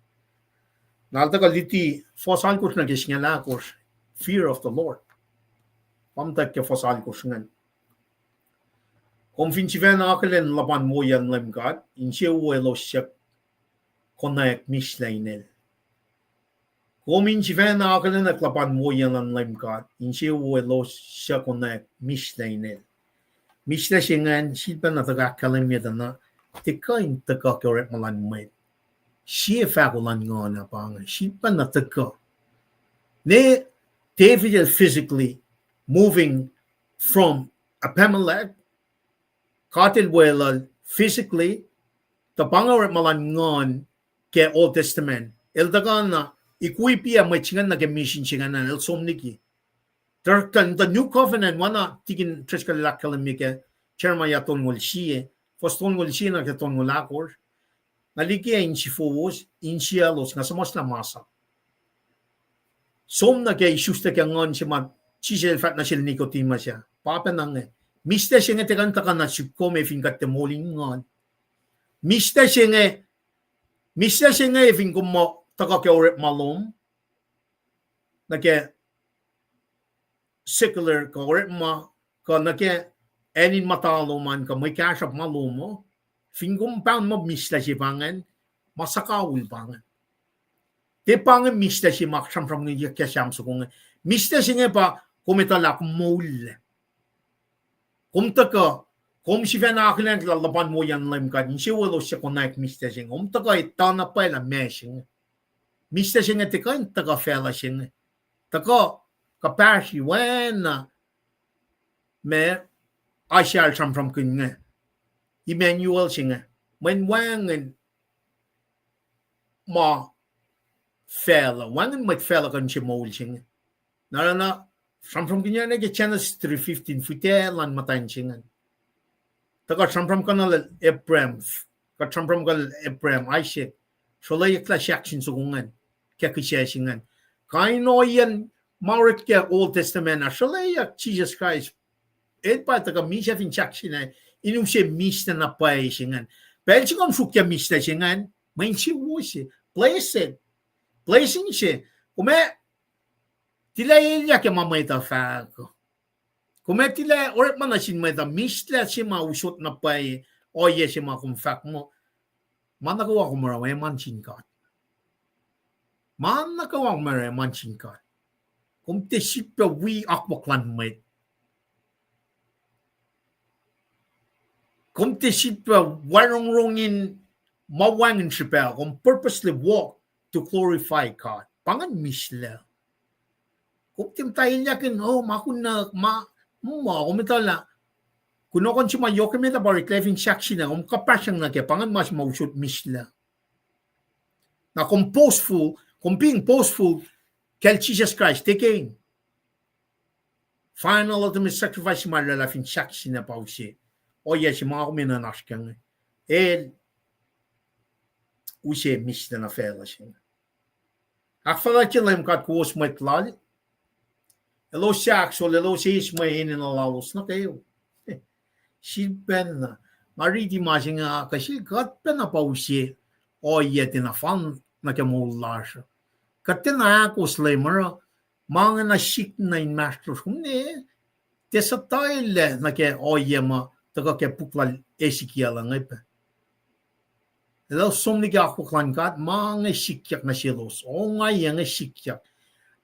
Na el tuhkuh luti fuhs alkosr nuh ke singucul ahkosr, fear of the Lord. Pa muhtwacwacack ke fuhs alkosr ingacn. Kom fin sifacna akihlen luhpan woiyacn Leum God, insewowo elos suc konwacack mihslac inel. Kom in sifacna akihlen luhpan woiyacn Leum God, insewowo elos suc konwacack mihslac inel. Mihslac se ingacn, sifilpacna tuhkuh ahkkahlwemye tuh na, tiac kuh in tuhkuh ke orekma luhn mwet. Sie fahko luhn Nguhn uh pa inge, sifilpacna tuhkuh. Ne David el physically moving from Abimelech, God el weluhl physically, tuh pa inge orekma luhn Nguhn ke Old Testament. El tuhkuh na equip mwet se ingacn nuh ke mission se ingacn, el som liki. Tuh, tuh, the New Covenant, oacna Tikin Driscoll el ahkkahlwemye ke Jeremiah tolngoul sie, fuhs tolngoul sie nuh ke tolngoul ahkosr. Nga liye ke insiyowos, insiyaclos, nga suhmuhslah masap. Som nuh ke isuslac ke Nguhn se ma Jisus el fahk nuh sel Nicodemus ah. Pa pacna inge. Mihslac se inge tiac kuh in tuhkuh nuh sihk kom fin kuht tiac moul in Nguhn. Mihslac se inge, mihslac se inge fin kom muh tuhkuh ke orekma lom. Nuh ke secular kuh orekma, kuh nuh ke acn in muhta lom an, kuh mwe kahsruhp ma lom uh. Fin kom pahngon muh mihslac se pa ingacn, ma suhkawihl pa ingacn. Tiac pa inge mihslac se ma sramsramkihn ke Sam soko inge. Mihslac se inge pa kom etuh lah kom moullac. Kom tuhkuh, kom sifacna akihlen lah luhpan woiyacn Leum God, insewowo elos suc konwacack mihslac se inge. Kom tuhkuh etuh na pwacye lah meac se inge. Mihslac se inge tiac kuh in tuhkuh facluh se inge. Tuhkuh kuhpahsri oacna ma Isaiah el sramsramkihn inge. Emmanuel se inge. Mweyen wacngihn ma facluh, wacngihn mwet facluh kuh in se moul se inge. Na oruh na sramsramkihn na ke Genesis three fifteen, fihtac luhn muhtwacn se ingacn. Tuh kuht sramsram kuh na lal Abraham, kuht sramsram kuh lal Abraham, Isaac, sruhlweyuck lah sahk sin soko ingacn, ke kihsac se ingacn. Kain ohiyacn ma orek ke Old Testament ah, sruhlweyuck Jisus Kraist. El pa tuhkuh misac fin sahk se inge, in use mihslac na pwacye se ingacn. Pacl se kom suk ke mihslac se ingacn, mwe insewowo se, blessed, blessing se. Kom ac tilac elyah ke ma mwet uh fahk. Kom ac tilac orekma nuh sin mwet uh, mihslac se ma usot na pwacye, ohiyac se ma kom fahk muh, ma nuh kwewa kom oruh, eman sin God. Ma nuh kwewa kom oruh, eman sin God. Kom tiac sifilpac wi akwuck luhn mwet. Kom tiac sifilpac wacrongrong in ma wacngihn srihpac, kom purposely walk to glorify God. Pa ingacn mihslac. Kom tiac muhta elyah kihn, oh, ma kunohkohn, ma, ma, kom etuh lah kunohkohn se ma yohk emet uh pa oreklac fin sahk se inge, kom kuhpahsryang nuh kac, pa ingacn ma se ma usot mihslac. Na kom boastful, kom being boastful kacl Jisus Kraist, tiac kuh in. Final ultimate sacrifice ma oraclah fin sahk se inge pa use. ohiyac se ma kom enenuh in oasr kac inge. El use mihslac nuh facluh se inge. Ahkfuhlwactye Leum God kowos mwet Lal, elos suc ahksol, elos eis mwe enenuh lalos nuh kwewa. Sifilpacna, nga riti ma se inge, ah, kuh sel kuht pacna pa use ohiyac tiacna fal nuh ke moul lasr uh. Kuht tiacna ahkos Leum oruh ma inge na sik nuh inmahsrlosr, kom ne, tiac suhtuhlac nuh ke ohiyac ma tuhkuh ke puk lal Ezekiel inge pac. Elos som nuh ke akwuck luhn God, ma inge sikyak nuh selos. Ongaiyac inge sikyak.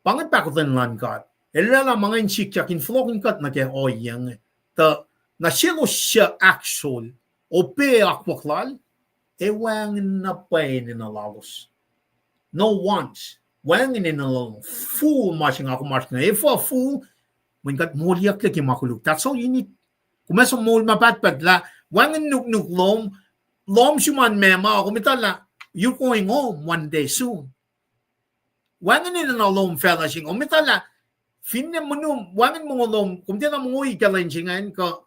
Pa inge pahkotwen luhn God. El oraclah ma inge in sikyak in fohlohkihn kuht nuh ke ohiyac inge. Tuh nuh selos suc ahksol, obey akwuck lal, ac wacngihn na pwacye enenuh lalos. No wants. Wacngihn enenuh lalos. Full ma se nga kom oasr inge. Efuh full? Mweyen kuht moliyucklac ke ma koluk. That's all you need. Kom ac som moul ma pahtpaht lah wacngihn nuknuk lom, lohm sum an meac ma, kom etuh lah you're going home one day soon. Wacngihn enenuh lom facluh se inge. Kom etuh lah finne monum, wacngihn mongo lom, kom tiacna mongoi ke lwen se ingacn kuh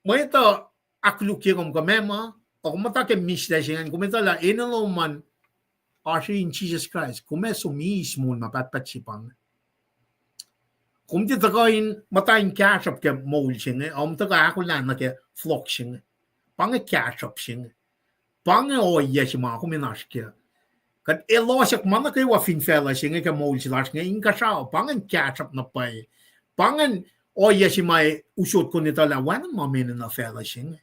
mwet uh ahkkolukye kom kuh meac ma, ac kom muhta ke mihslac se ingacn, kom etuh lah enenuh lom an oasr in Jisus Kraist, kom ac som eis moul ma pahtpaht se pa inge. Kom tiac tuhkuh in muhta in kahsruhp ke moul se inge, ac kom tuhkuh ahkolah nuh ke fohlohk se inge. Pa inge kahsruhp se inge. Pa inge ohiyac se ma kom enenuh oasr kac. Kuht elohsyak ma nuh kwewa fin facluh se inge ke moul se lasr inge inkuhsrao. Pa ingacn kahsruhp na pwacye. Pa ingacn ohiyac se ma usot kom etuh lah wacngihn ma enenuh facluh se inge.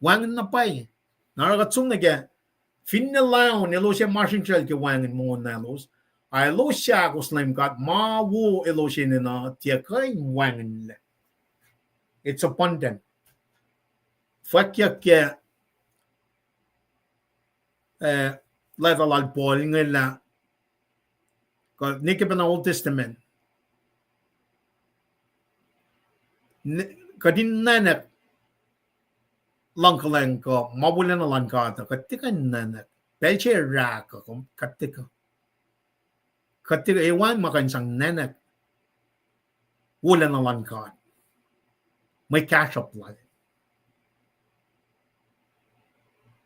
Wacngihn na pwacye. Na oruh kuht som nuh ke, finne laun elos ac masrinsral ke wacngihn mongo nahtuhlos, ac elos suc ahkos Leum God, ma wo elos enenuh tiac kuh in wacngihnlac. It's abundant. Fwackyuck ke, eh, leta lal Paul inge lah, kuh ne ke pacna Old Testament, ne-, kuht in nacnack luhngkuhlwacng kuh ma wolacna luhn God uh, kuht tiac kuh in nacnack. Pacl se ac rak uh, kuht tiac kuh. Kuht tiac kuh, ac wacngihn ma kuh in sang nacnack wolacna luhn God. Mwe kahsruhp lal.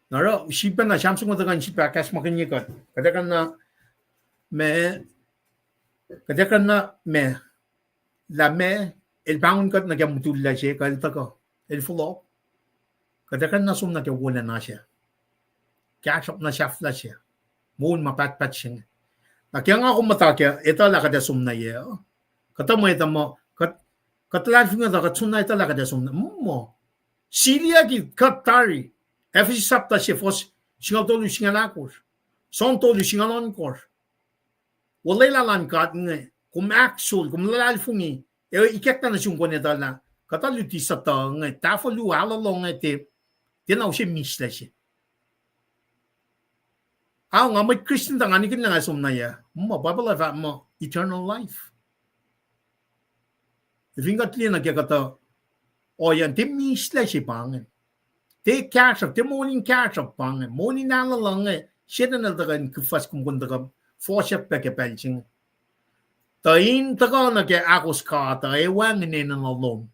Na oruh sifilpacna Sam soko tuhkuh in sifilpac kahs ma kuh in ye kuht. Kuht ac kuh na ma, kuht ac kuh na ma, lah ma, el pahngon kuht nuh ke mutullac se, kuh el tuhkuh, el fohlohk. Kuht ac kuh na som nuh ke wolacna se. Kahsruhp na sahflah se. Moul ma pahtpaht se inge. Na ke nga kom muhta ke, etuh lah kuht ac som nuh ye. Kuhtuh mwet uh muh, kuht, kuht luhlahlfongi tuh kuht som na etuh lah kuht ac som nuh. Muh. Siliyucki kuht tari. Ephesus sapta se fuhs singucul tolu singucul ahkosr. Som tolu singucul ohnkohsr. Olwelah luhn God inge, kom ahksol, kom luhlahlfongi, ac ikackna nuh sum kom etuh lah kuhtuh luti sutuh inge, tahfuh luo, alu luo inge tiac, tiacna use mihslac se. Ao, nga mwet Christian tuh nga nihkihn lah nga som nuh ye. Muh, Bible uh fahk muh eternal life. Fin kuht liye nuh ke kuhtuh ohiyacn, tiac mihslac se pa ingacn. Tiac kahsruhp, tiac moul in kahsruhp pa ingacn. Moul in alu luo inge, Setan el tuhkuh in kihfas kom, kom tuhkuh fohsack pac ke pacl se inge. Tuh in tuhkuh nuh ke ahkos God uh, ac wacngihn enenuh lom.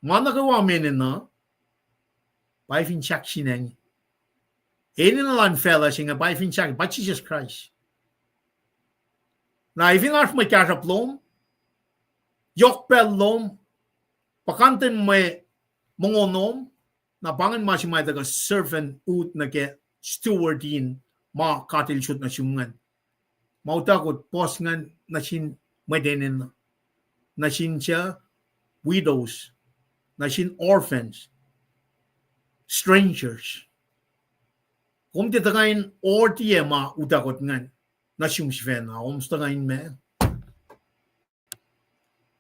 Ma nuh kwewa enenuh, pa fin sahk sin acn. Enenuh luhn facluh se inge pa fin sahk, pa Jisus Kraist. Na fin oasr mwe kahsruhp lom, yohk pacl lom, puhkantwen mwe mongo lom, na pa ingacn ma se ma tuhkuh servanthood nuh ke steward in ma God el sot nuh sum ingacn. Ma utuckot puhs ingacn nuh sin mwet enenuh, nuh sin suc, widows, nuh sin orphans, strangers. Kom tiac tuhkuh in ortiyac ma utuckot ingacn nuh sum sifacna, kom tuhkuh in ma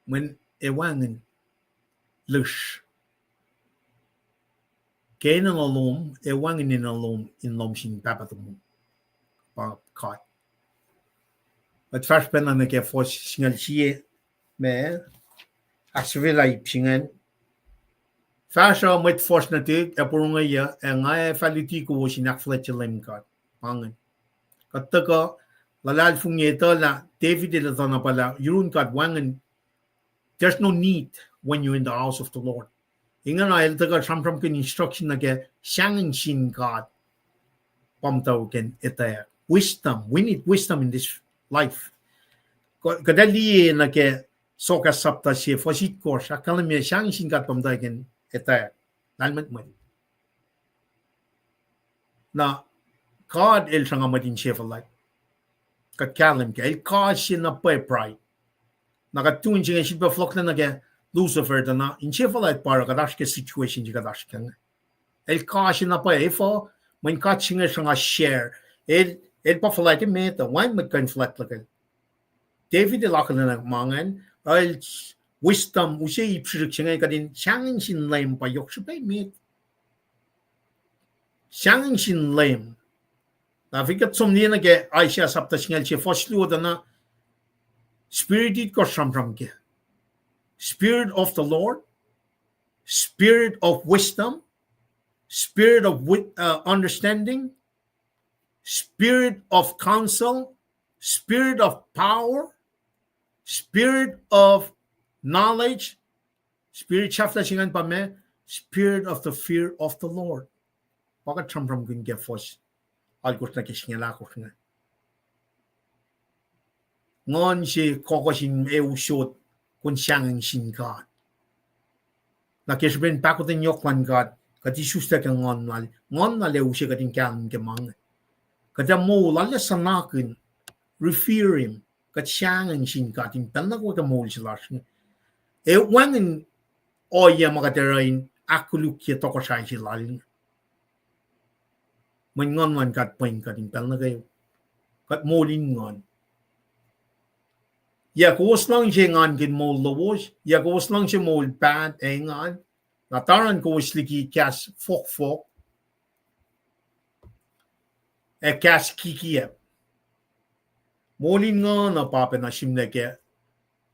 mweyen ac wacngihn lusr. Ke enenuh lom, ac wacngihn enenuh lom in lohm sin Pahpah tomom, pa God. Kuht fahsr pacna nuh ke fuhs singucul sie, ma ahksahfyelah ip se ingacn. Fahsruh mwet fuhsr nuhtihk ac porongoyuc, ac nga ac fah luti kowos in ahkfuhlwactye Leum God. Pa ingacn. Kuht tuhkuh luhlahlfongi etuh lah David el etuh na pwacye lah yurun God wacngihn There's no need when you're in the house of the Lord. Ingena el tuhkuh sramsramkihn instruction nuh ke sahngweng sin God. Pa muhtwacwacack in etwacack. Wisdom. We need wisdom in this life. Kuht, kuht ac liye nuh ke Sohkahs sapta se fuhs itkohsr, ahkkahlwemye sahngweng sin God pa muhtwacwacack in etwacack. Lahlmwetmwet. Na God el sruhnga mwet insefuhlac. Kuht kahlwem kac, el kase na pwacye pride. Na kuht tu in se inge sifilpac fohlohklac nuh ke Lucifer tuh na insefuhlac pa oruh kuht oasr ke situation se kuht oasr kac inge. El kase na pwacye, efuh, mweyen God se inge sruhnga share. El, el pa fuhlwact emet uh, wacngihn mwet kuh in fuhlwact luhkel. David el akihlen ma ingacn, el wisdom, use ip srihsrihk se inge kuht in sahngweng sin Leum pa yohk srihpac emet. Sahngweng sin Leum. Na fin kuht som liye nuh ke Isaiah sapta singucul sie fuhs luo tuh na spirit itkohsr sramsram kac. Spirit of the Lord, spirit of wisdom, spirit of wi-, uh, understanding, spirit of counsel, spirit of power, spirit of knowledge, spirit sahflah se ingacn pa ma, spirit of the fear of the Lord. Pa kuht sramsramkihn ke fuhs alkosr nuh ke singucul ahkosr inge. Nguhn se kohkohsin ac usot, kom sahngweng sin God. Na ke srihpen pahkotwen yohk luhn God, kuht isuslac ke Nguhn Lal, Nguhn Lal ac use kuht in kahlwem ke ma inge. Kuht ac moul, arlac suhnakihn, revere Him, kuht sahngweng sin God in pacl nuh kwewa ke moul se lasr inge. Ac wacngihn ohiyac ma kuht oruh in ahkkolukye tohkohsrahi se Lal inge. Mweyen Nguhn luhn God pwen kuht in pacl nuh kwewa. Kuht moul in nguhn. Yac kowos luhngse engankihn moul lowos? Yac kowos luhngse moul pahn ac engan? Na taran kowos liki kahs fohkfohk ac kahs kikiacp. Moul in nguhn uh pa pacna sihmlac ke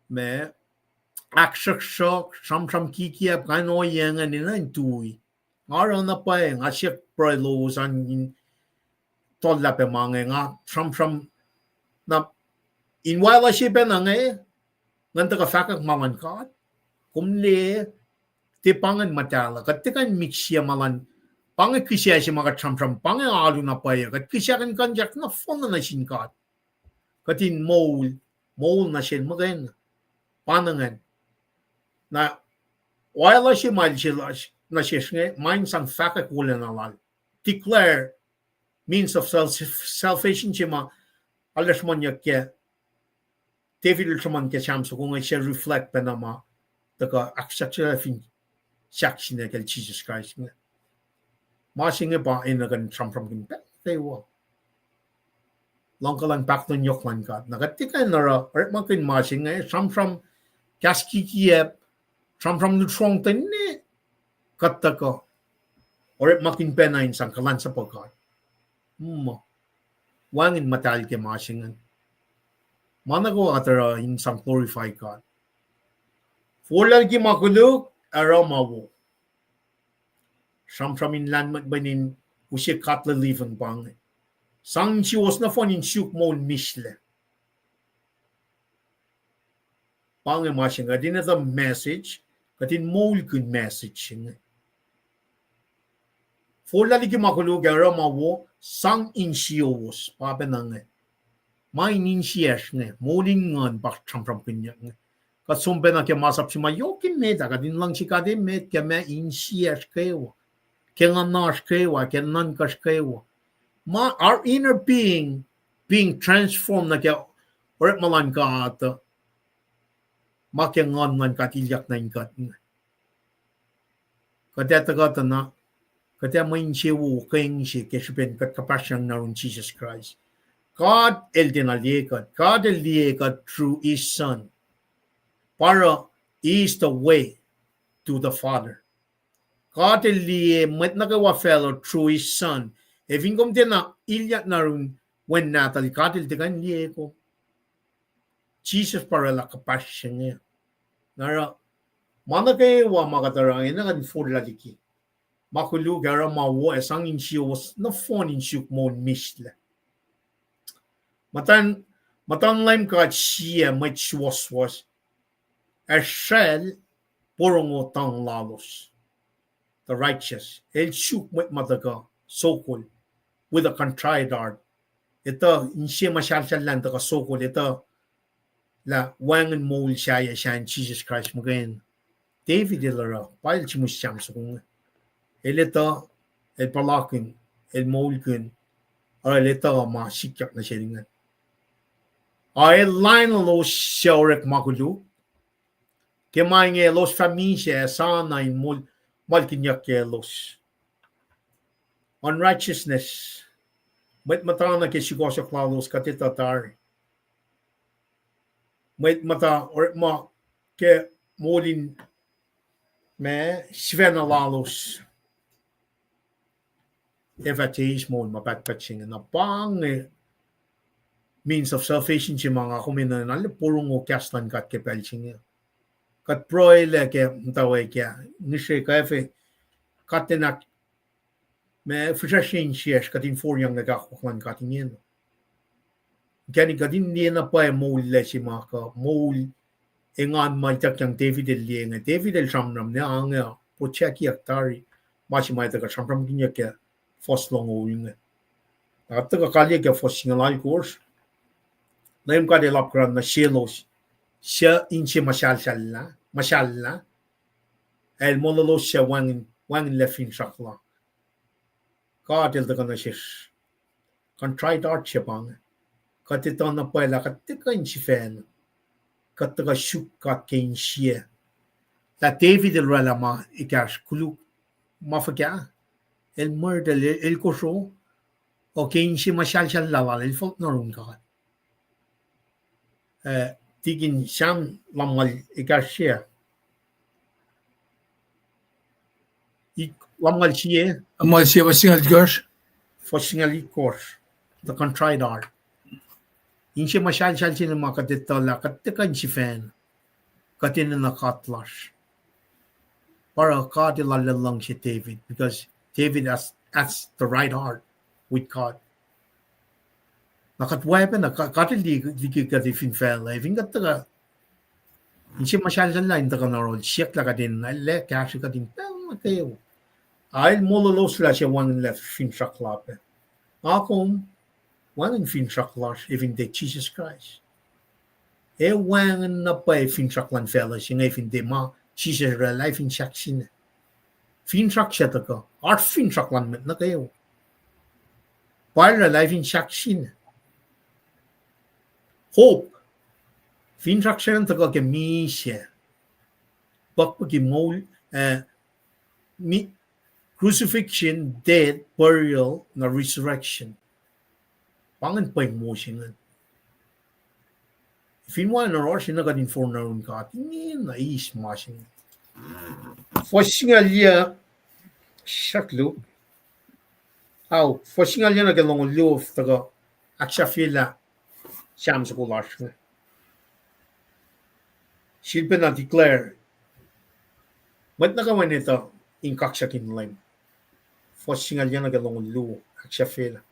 ma ahksruhksruhk, sramsram kikiacp, kain ohiyac ingacn enenuh in tui. Nga oruh na pwacye, nga siyuck pruhe lowos an in tohllah pac ma inge, nga sramsram. Na in waclah se pacna inge, ngan tuhkuh fahkwack ma luhn God. Kom liye, tiac pa ingacn muhtahl uh. Kuht tiac kuh in mix-ye ma luhn, pa inge kihsac se ma kuht sramsram, pa inge alu na pwacye. Kuht kihsakihn kuhnsrak nohfohn nuh sin God. Kuht in moul, moul nuh sel muhkwena. Pa ingacn. Na, waclah se ma el se lasr, nuh sesr inge, ma in sang fahkwack wolacna lal. Declare means of sal-, salvation se ma arlac sruhmuhnyuck ke, David el sruhmuhn ke Psalm soko inge se reflect pacna ma tuhkuh ahksahksahlah fin sahk sinekacl Jisus Kraist inge. Ma se inge pa enenuh kuh in sramsramkihn pacl kwewa. Luhngkuhlwacng, pahkotwen yohk luhn God. Na kuht tiac kuh in oruh orekmakihn ma se inge, sramsram kahs kikiacp, sramsram lusrongten ne kuht tuhkuh orekmakihn pacna in sang kuhlwacnsapuh God. Muh, wacngihn muhtahl ke ma se ingacn. Ma nuh kwewa kuht oruh in sang glorify God. Forlah liki ma koluk, oruh ma wo. Sramsram in lahlmwetmwet in use God luhlahlfongi pa inge. Sang insiyowos nohfohn in suk moul mihslac. Pa inge ma se inge, kuht in etuh message, kuht in moulkihn message se inge. Forlah liki ma koluk ac oruh ma wo, sang insiyowos, pa pacna inge. Ma in insiyacsr inge, moul in nguhn pa sramsramkihnyuck inge. Kuht som pacna ke masap se ma yohk emet ah, kuht in luhngse God emet ke ma insiyacsr kwewa, ke nguhnasr kwewa, ke nuhnkuhsr kwewa. Ma, our inner being being transformed nuh ke orekma luhn God, ma ke Nguhn luhn God ilyak nuh in kuht inge. Kuht ac tuhkuh tuh na, kuht ac mwe insewowo ke eng se ke srihpen kuht kuhpahsryang nuh yurin Jisus Kraist. God el tiacna liye kuht. God el liye kuht through his Son. Pa oruh, he is the way to the Father. God el liye mwet nuh kwewa facluh through his Son. Ac fin kom tiacna ilyak nuh yurin Wen Nahtuhl, God el tiac kuh in liye kom. Jisus pa orwaclah kuhpahsr se inge. Na oruh, ma nuh kwewa ma kuht oruh inge, enenuh kuh in forlah liki ma koluk ac oruh ma wo ac sang insiyowos nohfohn in suk moul mihslac. Muhtuhn, muhtuhn Leum God sie mwet suwohswohs. Ac sracl porongo tuhng lalos, the righteous. El suk mwet ma tuhkuh sokol with a contrite heart. Etuh inse muhsahlsahllah in tuhkuh sokol, etuh lah wacngihn moul sahyac sacn Jisus Kraist muhkwena. David el oruh, pa el sihmihs Sam soko inge. El etuh, el puhlakihn, el moulkihn, oruh el etuh ma sikyak nuh sel inge. Ac el lain elos suc orek ma koluk, ke ma inge elos fah misac ac sa na in moul, muhlkihnyuckyak elos. Unrighteousness. Mwet muhta na ke sukohsohk lalos kuht etuh tari. Mwet muhta orekma ke moul in ma sifacna lalos. Ac fah eis moul ma pahtpaht se inge. Na pa inge means of salvation se ma nga kom enenuh in arlac porongo kahs luhn God ke pacl se inge. Kuht pruhelah ke muhtwacwacack ah, ngihsre kuh efe, kuht enenuh ma fihsracsrye insiyacsr kuht in forlah nuh ke akwuck luhn God ingena. Inkacnek kuht in liye na pwacye moul lac se ma kuh moul engan ma ituckyang David el liye inge. David el sramsram na ange, protectyak tari ma se ma etuh kuht sramsramkihnyuck ke fuhs longoul inge. Na kuht tuhkuh kaliyac ke fuhs singucul alkosr. Leum God El apkuhran nuh selos suc inse muhsahlsahllah, muhsahllah, ac El molwelos suc wacngihn, wacngihnlac finsrak la. God El tuhkuh nuh sesr. Contrite heart se pa inge. Kuht etuh na pwacye lah kuht tuhkuh in sifacna, kuht tuhkuh suk God ke insiyac. Lah David el oraclah ma ekahsr koluk ma fuhkah, el murder, el, el kosro, o ke inse muhsahlsahllah lal el fohlohk nuh yurin God. Eh, tikin Sam lumngaul ekahsr se, ik-, lumngaul sie, lumngaul sie, fuhs singucul itkohsr. Fuhs singucul itkohsr, the contrite heart. Inse muhsahlsahl se inge ma kuht etuh lah kuht tuhkuh in sifacna, kuht enenuh God lasr. Pa oruh God El arlac luhngse David, because David has, has the right heart with God. Na kuht oacpacna, God, God El liki kuht fin facluh, fin kuht tuhkuh inse muhsahlsahllah in tuhkuh nuh yohrohl, siyuck lah kuht enenuh, El ac kahsrwe kuht in pacl nuh kwewa. Ac El molwelos lah suc wacngihnlac finsrak la pac. Nga kom wacngihn finsrak lasr ac fin tiac Jisus Kraist. Ac wacngihn na pwacye finsrak luhn facluh se inge fin tiac ma Jisus El oraclah ac fin sahkseng. Finsrak se tuhkuh, oasr finsrak luhn mwet nuh kwewa. Pa El oraclah ac fin sahkseng. Hope. Finsrak se ingacn tuhkuh ke misac. Pukpuki moul, eh, mi-, crucifixion, death, burial, na resurrection. Pa ingacn pweng wo se ingacn. Fin wacngihn oruh se na kuht in forlah nuh yurin God, ingena eis ma se inge. Fuhs singucul yac, sahk luo. Ao, fuhs singucul yac nuh ke longoul luo tuhkuh ahksahfyelah Sam soko lasr inge. Sifilpacna declare, mwet nuh kwewa in etuh in kaksakihn Leum. Fuhs singucul yac nuh ke longoul luo, ahksahfyelah.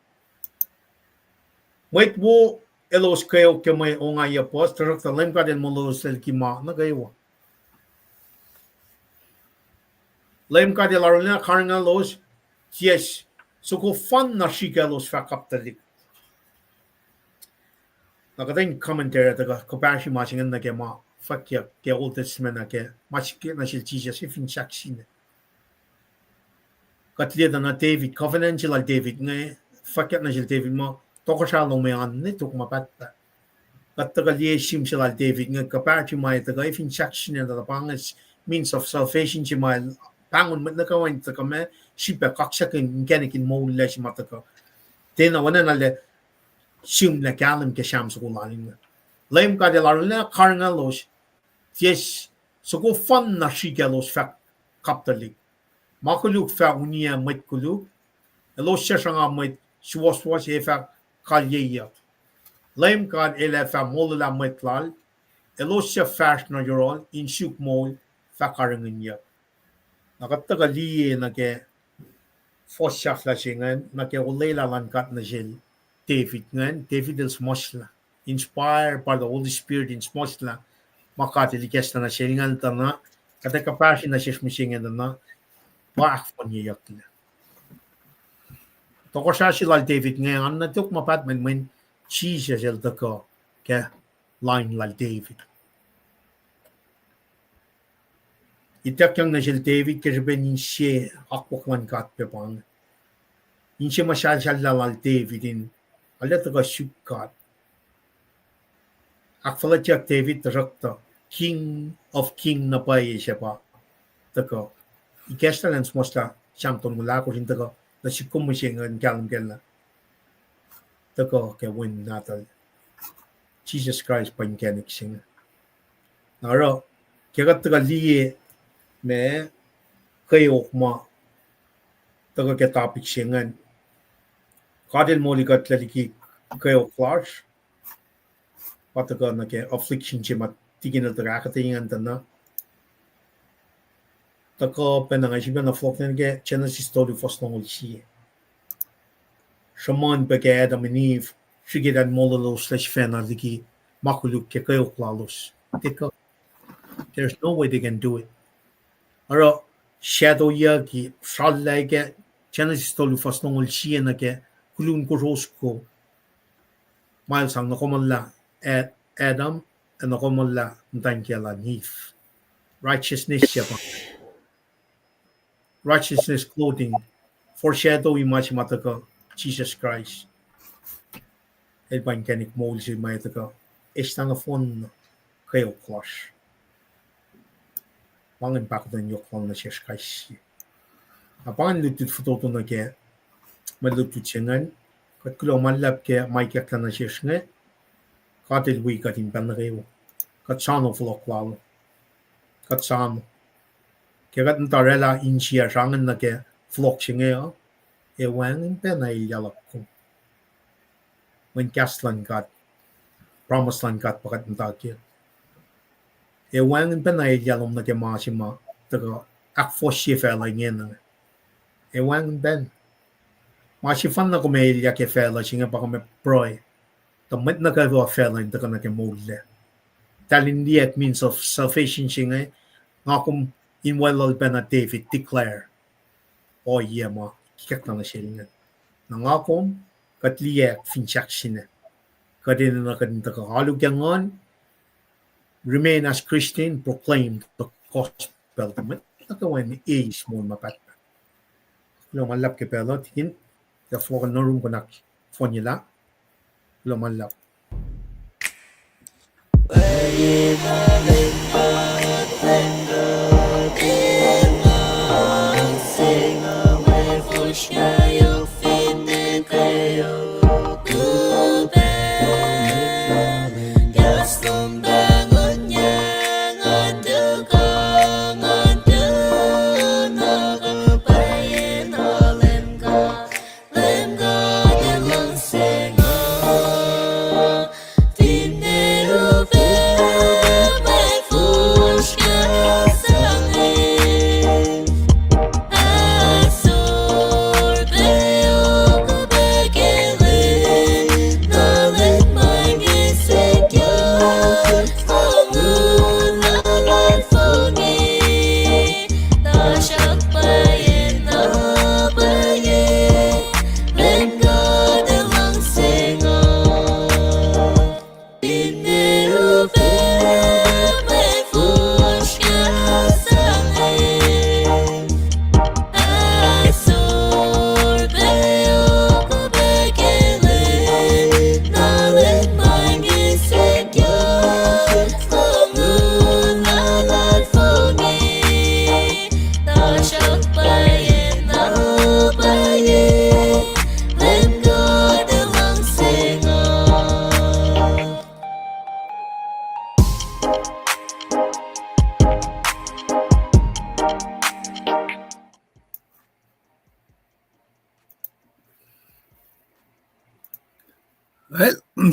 Mwet wo elos kweok ke mwe ongaiyac puhs, tuhsruhktuh Leum God El molwelos liki ma nuh kwewa. Leum God El arulacna karihngihnuhlos, tiac soko fun na srihke elos fah kaptuhlihk. Na kuht in commentary tuhkuh kuhpahsri ma se ingacn nuh ke ma fwackyuck ke Old Testament ah ke ma sikyak nuh sel Jisus ac fin sahkseng. Kuht liye tuh na David, covenant se lal David inge, fwackyuck nuh sel David muh tohkohsrah lom an nwe tok ma pahtpaht. Kuht tuhkuh liye sihm se lal David inge, kuhpahsri ma tuhkuh ac fin sahkseng, na pa inge means of salvation se ma pahngon mwet nuh kwewa in tuhkuh ma srihpac kaksakihn inkacnek in moul lac se ma tuhkuh. Tiacna oacna lah sihm na kahlwem ke Sam soko lal inge. Leum God El arulacna karihngihnuhlos, tiac soko fun na srihke elos fah kaptuhlihk. Ma koluk fah uniyac mwet koluk, elos suc sruhnga mwet suwohswohs ac fah kalyeyuck. Leum God El ac fah molwelah mwet Lal, elos suc fahsr nuh yohrohl in suk moul fah karihngihnyuck. Na kuht tuhkuh liye nuh ke fuhs sahflah se ingacn, nuh ke olwelah luhn God nuh sel David ingacn, David el suhmuhslah, inspired by the Holy Spirit, in suhmuhslah ma God El ikacslah nuh sel ingacn tuh na, kuht ac kuhpahsri nuh sesr mihsenge tuh na, pa ahkfohnyeyucklac. Tohkohsrah se lal David inge, anna tok ma pahtpaht mweyen Jisus el tuhkuh ke line lal David. Ituckyang nuh sel David ke srihpen inse akwuck luhn God pac pa inge. Inse muhsahlsahllah lal David in arlac tuhkuh suk God. Ahkfuhlwactye David tuhsruhktuh King of King na pwacye se pa tuhkuh. Ikacslah lwen suhmuhslah Sam tolngoul ahkosr in tuhkuh nuh sihk kom mihsenge in kahlwem kac lah tuhkuh ke wen nahtuhl. Jisus Kraist pa inkacnek se inge. Na oruh, ke kuht tuhkuh liye ma kweok ma tuhkuh ke topic se ingacn, God El moli kuht liki kweok lasr, pa tuhkuh nuh ke affliction se ma tikin el tuhkuh ahkuhtweyac ingacn tuh na, tuhkuh pacna nga sifacna fohlohk nuh ke Genesis tolu fuhs longoul sie. Sruhmuhn pac ke Adam and Eve, srihke in molweloslac sifacna liki ma koluk ke kweok lalos. They could, there's no way they can do it. Oruh shadowyucki, srallah ke Genesis tolu fuhs longoul sie nuh ke koluk kosro, ma el sang nuhkomuhllah A-, Adam, ac nuhkomuhllah muhtwacn kiyacl an Eve. Righteousness se pa righteousness clothing, foreshadow ma se ma tuhkuh Jisus Kraist. El pa inkacnek moul se ma tuhkuh eslah nohfohn kweok lasr. Pa ingacn pahkotwen yohk lal nuh sesr kais sie. Na pa ingacn lutlut fototo nuh ke mwe lutlut se ingacn, kuht kuloh ma luhlahp ke ma ikacklah nuh sesr inge, God El wi kuht in pacl nuh kwewa. Kuht soano fohlohk lal. Kuht soano. Ke kuht muhta oraclah insiyacsr ingacn nuh ke fohlohk se inge uh, ac wacngihn pacna elyah luhk kom. Mweyen kahs luhn God, promise luhn God pa kuht muhta kac. Ac wacngihn pacna elyah lom nuh ke ma se ma tuhkuh ahkfohsye facluh ingena. Ac wacngihn pacna. Ma sefanna kom ac elyah ke facluh se inge pa kom ac pruhe tuh mwet nuh kwewa facluh in tuhkuh nuh ke moullac. Tahl in liyacack means of salvation se inge, nga kom in weluhl pacna David declare ohiyac ma ikacklah nuh sel ingacn. Na nga kom, kuht liyacack fin sahk sina. Kuht enenuh kuht in tuhkuh alu ke nguhn, remain as Christian, proclaim the gospel. Tuh mwet nuh kwewa in eis moul ma pahtpaht. Kuloh ma luhlahp ke pacl uh, tikin, tuh fohlohk nuh yurum, kunak fohnyelah. Kuloh ma luhlahp.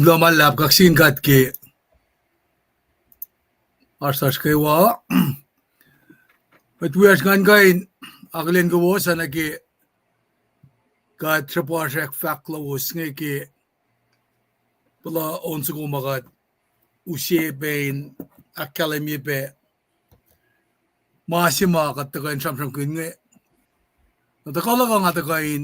Kuloh ma luhlahp, kaksakihn God ke oasr lasr kwewa. Kuht wiyacsr ngan kuh in akihlen kowos nuh ke kuht sruhpuhsrak fahk lowos inge ke puhla on soko ma kuht use pac in ahkkahlwemye pac ma se ma kuht tuhkuh in sramsramkihn inge. Na tuhkuh luhk uh nga tuhkuh in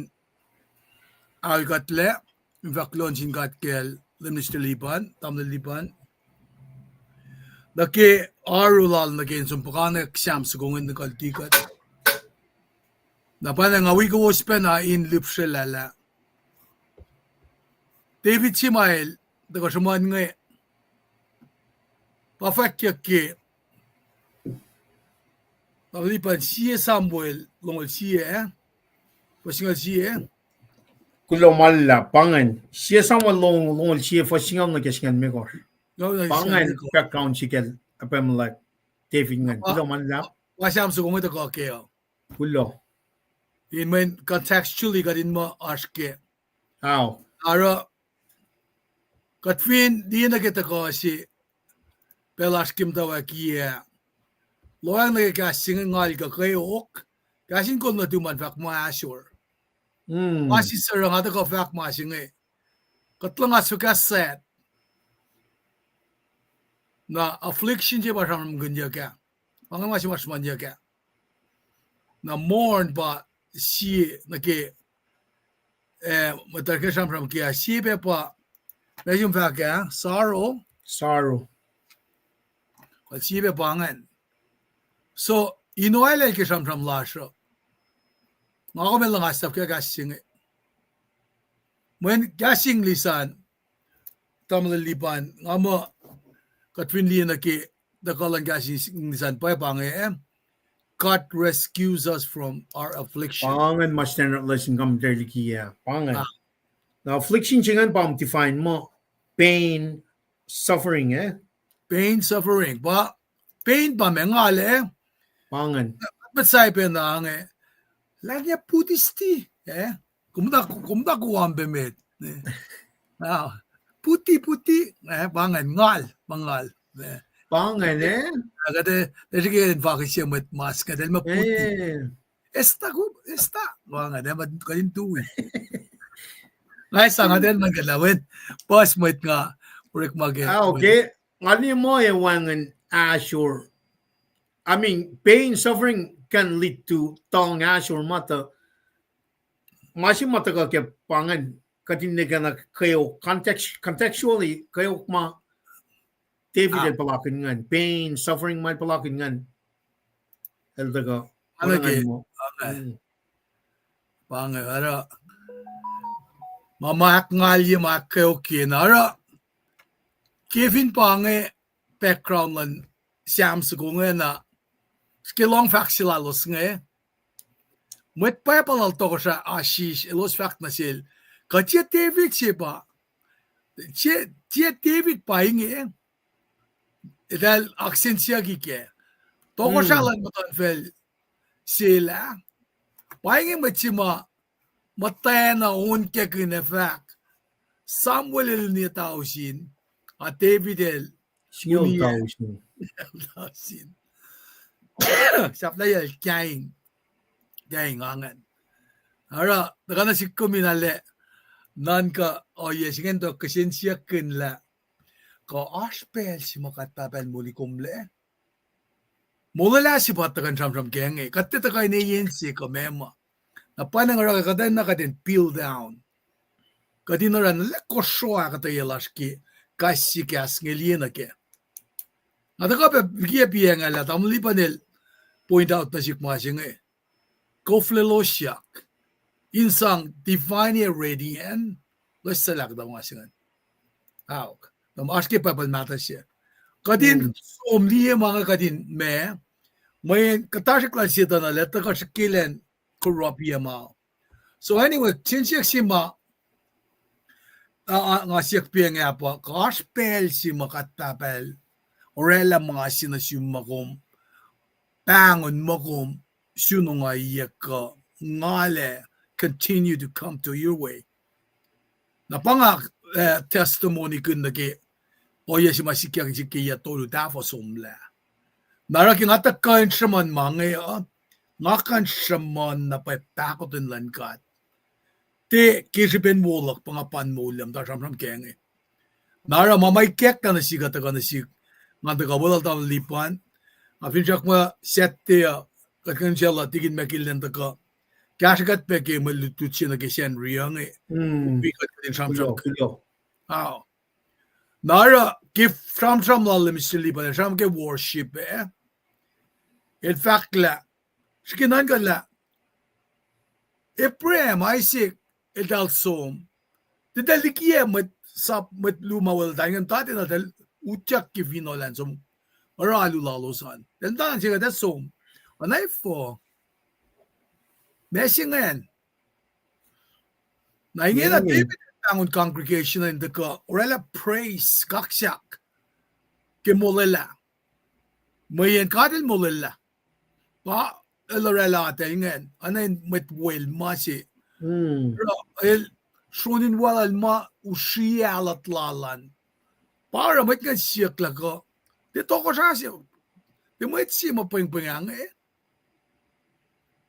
aol kuhtlac, in fahk kuloh nuh sin God kacl Minister Lipan, Tamuhlwel Lipan, nuh ke oaru lal nuh ke in som puhkantwen Sam soko inge nuh ke lutlut kuht. Na pacna nga wi kowos pacna in lihpsrwaclah lah David se ma el tuhkuh sruhmuhn inge, pa fwackyuck ke, pa Lipan, sie Samuel longoul sie, fuhs singucul sie. Kuloh ma luhlahp, pa ingacn. Sie Samuel long-, longoul sie fuhs singucul nuh ke singucul limekohsr. Pa ingacn background se kacl Abimelech, David ingacn. Kuloh ma luhlahp. Pa Sam soko inge tuhkuh kac uh. Kuloh. In mweyen contextually kuht in muh oasr ke. Oruh, kuht fin liye nuh ke tuhkuh se, pacl oasr ke muhtwacwacack ah, lohacng nuh ke kahs se inge ngal kuh kweok, kahs in kol nuhtum an fahk ma ahsor. Ma sisor nga tuhkuh fahk ma se inge, kuht luhngasfah kahs sat. Na affliction se pa sramsramkihnyuck ah, pa inge ma se ma sruhmuhnyuck ah. Na mourn pa sie nuh ke, eh, muhta ke sramsram ke ah, sie pac pa, ma se ma fahk ah, sorrow. Sorrow. Kuh sie pac pa ingacn. So, in oalel ke sramsram lasr uh, nga kom ac luhngasfah kahs se inge. Mweyen kahs English an, Tamuhlwel Lipan, nga muh kuht fin liye nuh ke tuhkuh luhn kahs English an, pwacpa inge, eh, God rescues us from our affliction. Pa ingacn ma standard lesson commentary liki ah, pa ingacn. Na affliction se ingacn pa define muh pain, suffering, eh? Pain, suffering. Pa pain pa ma ngal, eh? Pa ingacn. Mwet Saipan inge, lah ke puhtisti, eh? Kom muhta, kom muhta kuwampe met, eh? Ah, puhti, puhti, eh, pa ingacn, ngal, pa ngal, eh? Pa ingacn, eh? Kuht ac, ac srihke in fahk sie mwet mas, kuht el ma puhti. Esta ku, esta. Pa ingacn, eh, ma kuht in tui. Nga sang atacn ma kuht lah wen, puhs mwet nga, orekma ke. Ah, okay. Nga liye muh e wacngihn ahsor. I mean, pain, suffering can lead to tongue ahsor, ma tuh, ma se ma tuhkuh ke pa ingacn, kuht in nuhkwewa kweok, context-, contextually, kweok ma David el puhlakihn ingacn, pain, suffering ma el puhlakihn ingacn. El tuhkuh. Pa inge, oruh, ma, ma ahkngalye, ma ahkkweokye na, oruh, ke fin pa inge background luhn Sam soko inge na, ke lohng fahk se lalos inge, mwet Bible lal tohkohsrah oasr sesr, elos fahk nuh sel, kuh tiac David se pa, tiac, tiac David pa inge, eltahl aksen siyucki kac. Tohkohsrah luhn muhtuhnfacl se lah, pa inge mwet se ma muhtwacn na onkakihn ac fahk, Samuel el niyac tausin, a David el singucul tausin. Sahflah el kaing, kaing ingacn. Oruh, tuhkuh nuh sihk kom in arlac nuhnkuh ohiyac se ingacn tuh kihsen siyuckkihn lah, kuh oasr pacl se ma kuht Pahpah el moli komlac? Molwelah se pa tuhkuh in sramsram ke inge, kuht tiac tuhkuh in eyen se kuh meac ma. Na pa inge oruh kuht enenuh kuht in peel down. Kuht in oruh na lah kosro ahkuhtweyac lasr ke kahs se kahs inge liye nuh kac. Na tuhkuh pac kiyac piacng lah Tamuhlwel Lipan el point out nuh sihk ma se inge. Koflelosyak in sang divine radiant, loes sel ahkuhtweyac ma se ingacn. Aok, na oasr ke Bible mahtuh se. Kuht in som liye ma inge kuht in ma, mweyen kuhtasrihk lal Setuhn uh, lah tuhkuh srihke elan corrupt-ye ma. So anyway, kihsen siyuck se ma, uh, uh, nga siyuck piacng ah pa, kuh oasr pacl se ma kuht Pahpah el oraclah ma se nuh sum ma kom pahngon muh kom sun ongaiyac kuh ngal ac continue to come to your way. Na pa nga, eh, testimony kihn nuh ke ohiyac se ma sikyak in sihk ke yac tolu tahfuh somlah. Na oruh ke nga tuhkuh in sruhmuhn ma inge uh, nga kuh in sruhmuhn na pwacye pahkotwen luhn God. Tiac ke srihpen wo luhk pa nga pa in moul lah muhta sramsram ke inge. Na oruh ma ma ikacklah nuh sihk uh tuhkuh nuh sihk, Nga tuhkuh welcome tamuhlwel Lipan. Nga finsrak muh Saturday uh, kuht kuh in sel uh tikin Macmillan tuhkuh kahsrwe kuht pac ke mwe lutlut se nuh ke Sacnri uh inge. Wi kuht kuht in sramsram. Na oruh ke sramsram lal Mister Lipan, el sramsram ke worship ah, el fahk lah, srihke nuhnkuh lah Abraham, Isaac, eltahl som. Tiac liki mwet sap, mwet luo ma weltahl ingacn, tiac na eltahl utyak ke finohl an som, oruh alu lalos an. Eltahl muhta na se kuht ac som. Oacna efuh? Ma se ingacn. Na ingena David el pahngon congregation in tuhkuh oraclah praise, kaksak, ke molwelah. Mweyen God el molwelah. Pa el oraclah atac ingacn, oacna in mwet wel ma se. Oruh el sronin walal ma usriyac alat lal an. Pa oruh mwet ingacn siyuck lah kuh, tiac tohkohsrah se, tiac mwet se ma pwengpweng ah inge.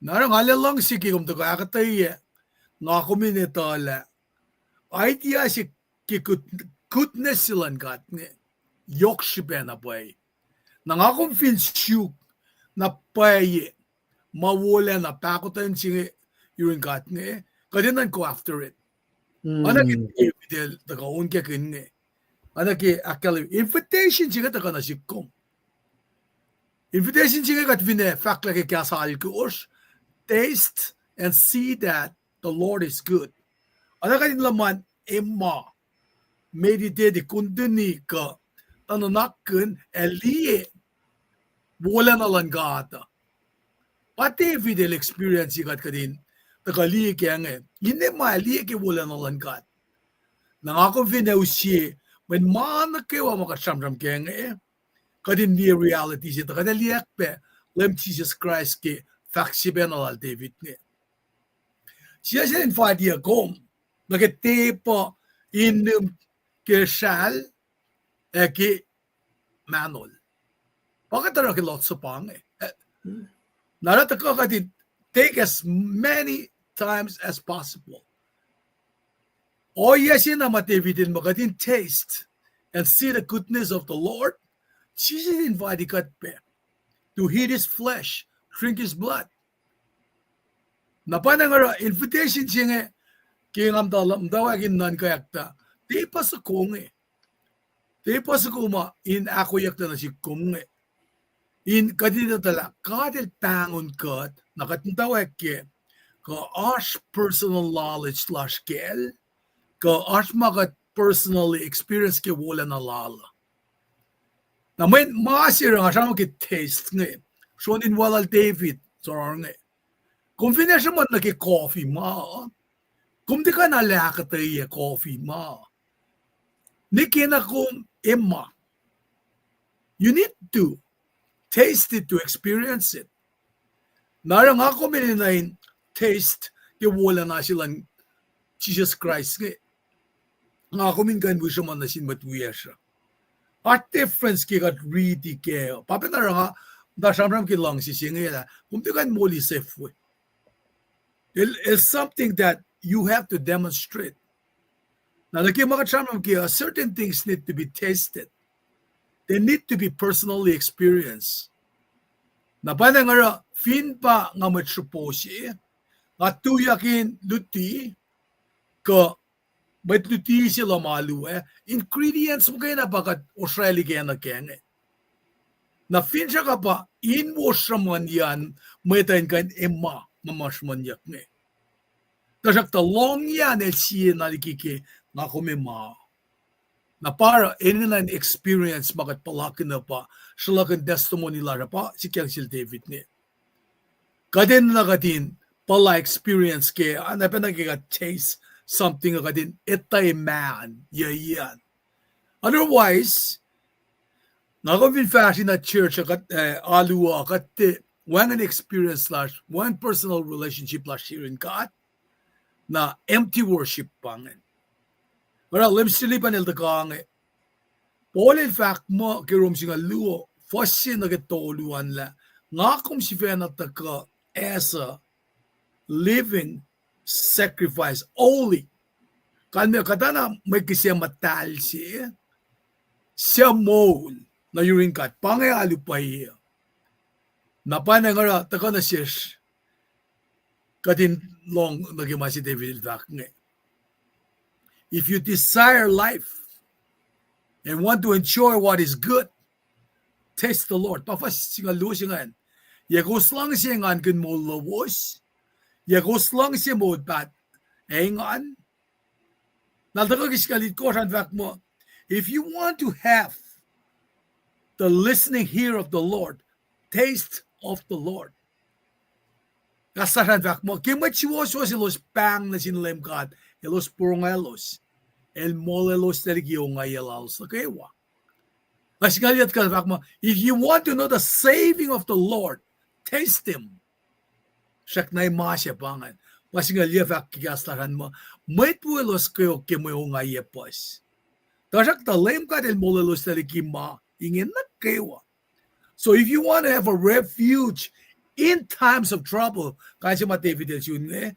Na oruh nga arlac luhngse ke kom tuhkuh ahkuhtweyac, nga kom in etuh lah idea se ke good-, goodness se luhn God inge, yohk srihpac na pwacye. Na nga kom fin suk na pwacye ma wolacna pahkotwen se inge yurin God inge, kuht enenuh in go after it. Oacna ke David el tuhkuh onkakihn inge. Oacna ke ahkkahlwem invitation se inge tuhkuh nuh sihk kom. Invitation se inge kuht finne fahk lah ke kahs alkosr, taste and see that the Lord is good. Oacna kuht in luhman ema, meditate, continue kuh, tuh nuhnakkihn ac liye wolacna luhn God uh. Pa David el experience kuht kuht in tuhkuh liye kac inge. Ine ma liye ke wolacna luhn God. Na nga kom fin ac use, mweyen ma nuh kwewa ma kuht sramsram kac inge, kuht in liye reality se, tuh kuht ac liye pac Leum Jisus Kraist ke fahk se pacna lal David inge. Sie se invite kom nuh ke tepuh in nihm ke sral ac ke mahnol. Pa kuht oruh ke Lord's Supper inge. Na oruh tuhkuh kuht in take as many times as possible. Ohiyac se na ma David el muh kuht in taste and see the goodness of the Lord. Jisus invite kuht pac to eat his flesh, drink his blood. Na pa na oruh invitation se inge, ke nga muhta, muhtwacwacack in nuhnkwacta, tepuh soko inge, tepuh soko ma in ahkoeyucklac nuh sihk kom inge, in kuht in etuh lah God el pahngon kuht, na kuht muhtwacwacack ke, kuh oasr personal knowledge lasr kacl, kuh oasr ma kuht personally experience ke wolacna lal uh. Na mweyen ma se oruh nga sramsram ke taste inge, sronin walal David, sohrohr inge. Kom fin ac sruhmuhn nuh ke coffee ma, kom tiac kuh in ahkuhtweyac coffee ma. Nwe ke na kom ema, you need to taste it to experience it. Na oruh nga kom enenuh in taste ke wolacna se luhn Jisus Kraist inge, nga kom in kuh in wi sruhmuhn nuh sin mwet wiyacsr uh. Oasr difference ke kuht riti kac uh. Pa pacna oruh nga muhta sramsram ke luhngse se inge lah kom tiac kuh in moli safewe. El, el something that you have to demonstrate. Na nuh ke ma kuht sramsram ke uh, certain things need to be tasted. They need to be personally experienced. Na pa na nga oruh fin pa nga mwet srihpac se, nga tuyak in luti, kuh mwet luti se lohm alu ah, ingredients muhkwena pa kuht osracli ke na kac inge. Na finsrak uh pa in wo sruhmuhnyacn mwet uh in kuh in ema ma ma sruhmuhnyuck inge. Tuhsruhktuh lohngyacn el sie na liki ke nga kom ema. Na pa oruh enenuh in experience ma kuht puhlakihn uh pa, sruhlakihn testimony lasr uh pa sikyang sel David inge. Kuht enenuh kuht in puhla experience ke, oacna pacna ke kuht taste something uh kuht in etuh mahn, yucyan. Otherwise, nga kom fin fahsr in church uh kuht, eh, alu uh kuht tiac wacngihn experience lasr, wacngihn personal relationship lasr yurin God, na empty worship pa ingacn. Oruh Leum sili pa el tuhkuh inge. Paul el fahk muh ke Rom singucul luo, fuhs se nuh ke tolu an lah, nga kom sifacna tuhkuh as a living sacrifice, holy. Kalmac kuhtwena mwe kihsac muhtahl se, suc moul. nuh yurin God. Pa inge alu pwacye. Na pa inge oruh tuhkuh nuh sesr, kuht in lohng nuh ke ma se David el fahk inge. If you desire life and want to enjoy what is good, test the Lord. Pa fuhs singucul luo se ingacn. Yac kowos luhngse engankihn moul lowos? Yac kowos luhngse moul paht engan? Na el tuhkuh ke singucul itkohsr an fahk muh, if you want to have the listening ear of the Lord, taste of the Lord. Kahs lasr an fahk muh ke mwet suwohswohs elos pahng nuh sin Leum God, elos porongwelos, El molwelos liki ongaiyac lalos nuh kwewa. Na singucul yuh kuh fahk muh, if you want to know the saving of the Lord, taste him. Srackna ma se pa ingacn. Pa singucul yuh fahk ke kahs lasr an muh, mwet wo elos kweok ke mwe ongaiyac puhs. Tuhsruhktuh Leum God El molwelos liki ma inge nuh kwewa. So if you want to have a refuge in times of trouble, kain se ma David el sun inge,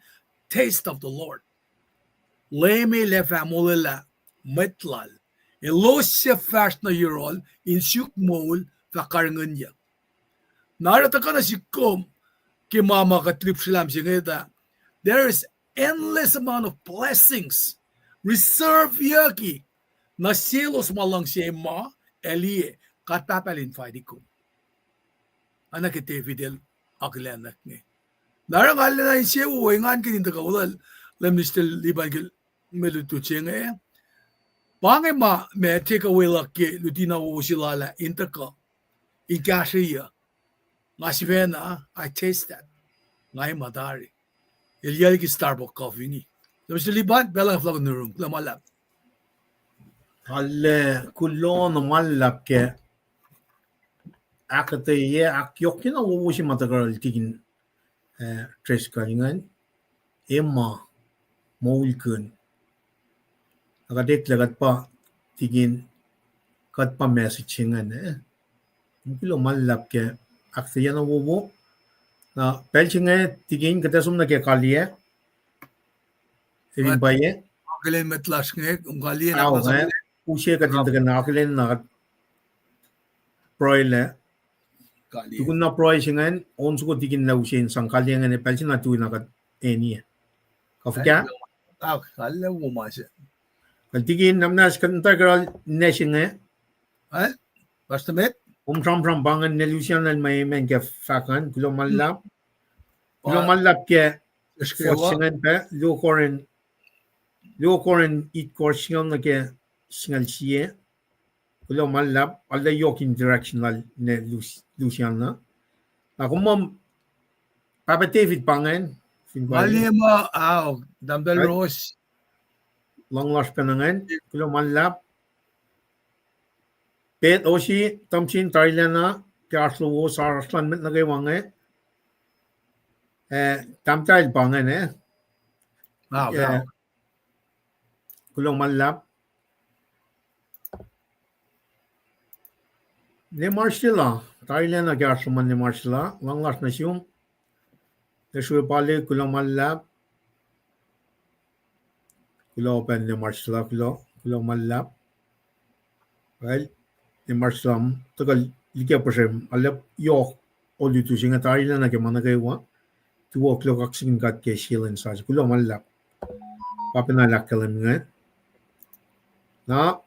taste of the Lord. Leum El ac fah molwelah mwet Lal. Elos suc fahsr nuh yohrohl in suk moul fah karihngihnyuck. Na oruh tuhkuh nuh sihk kom ke ma ma kuht lihpsrelah se inge tuh, there is endless amount of blessings reserveyucki nuh selos ma luhngse ma ac liye, God Pahpah El invite kom. Oacna ke David el akihlenak inge. Na oruh nga lwen insewowo engankihn in tuhkuh wuhlweacng Minister Liban ke mwe lutlut se inge. Pa inge ma, ma take away luhk ke luti na wowo se lal ah in tuhkuh, in kahsrweyuc. Nga sifacna, I taste that. Nga ma tari. El yac liki Starbucks coffee inge. Minister Liban, pacl uh fohlohk nuh yurum, kuloh ma luhlahp. Arlac, kuloh na ma luhlahp ke ahkuhtweyac, ahkyohkye na wowo se ma tuhkuh lal tikin, eh, Driscoll ingacn, Emma, moulkihn. Na kuht eklac kuht pa tikin, kuht pa message se ingacn, eh. Kuloh ma luhlahp ke ahkuhtweyac na wowo. Na pacl se inge tikin kuht ac som nuh ke kaliyac. Emin pwacye. Akihlen mwet lasr inge, kom kaliyac na, use kuht in tuhkuh na akihlen na kuht pruhelac. Tukun na pruhe se ingacn, on soko tikin lah use in sang kaliyac ingacn, pacl se na tui na kuht eni. Kuh fuhkah? Kuh tikin, na muhnahs kuht in tuhkuh ninac se inge. Kom sramsram pa ingacn, nel usianel ma emen ke fahk an, kuloh ma luhlahp. Kuloh ma luhlahp ke fuhs se ingacn pac, luo Korin, luo Korin itkohsr singucul nuh ke singucul sie. Kuloh ma luhlahp, arlac yohk in direction lal ne Luciana. Na kom muh Pahpah David pa ingacn, fin pa ma, Tahmtahel Ros. Luhngse lasr pacna ingacn, kuloh ma luhlahp. Pet Osi Thompson, tarilacna ke oasr lowos, oasr luhn mwet nuh kwewa inge. Eh, tahmtahel pa ingacn, eh. Kuloh ma luhlahp. Ne Marcella, tarilacna ke oasr lom an ne Marcella, luhngse lasr nuh sum. Ne srue pale, kuloh ma luhlahp. Kuloh pac ne Marcella, kuloh, kuloh ma luhlahp. Well, ne Marcella, tuhkuh liki puhsrem, alep yohk olutu se inge, tarilacna ke ma nuh kwewa. Tuo, kuloh kaksakihn God ke sie lwen sasuc. Kuloh ma luhlahp. Pa pacna ahkkahlwem inge. Na,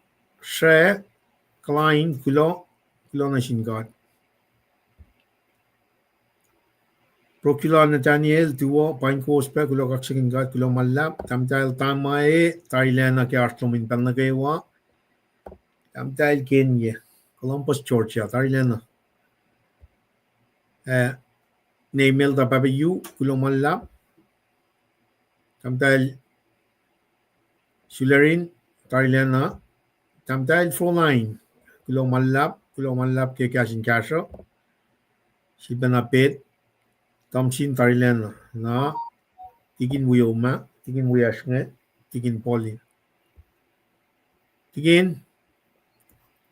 sre, kuloh, kuloh, kuloh nuh sin God. Procula Nathaniel, tuo, pain kowos pac, kuloh kaksakihn God, kuloh ma luhlahp. Tahmtahel Tamae, tarilacna ke oasr lom in pacl nuh kwewa. Tahmtahel Kenye, Columbus, Georgia, tarilacna. Eh, ne Imelda Papayu, kuloh ma luhlahp. Tahmtahel Sulerin, tarilacna. Tahmtahel Froline, kuloh ma luhlahp, kuloh ma luhlahp ke kahs in kahsruh. Sifilpacna Pet Thompson, tarilacna. Na, tikin wioma, tikin wiyacsr inge, tikin Pauline. Tikin,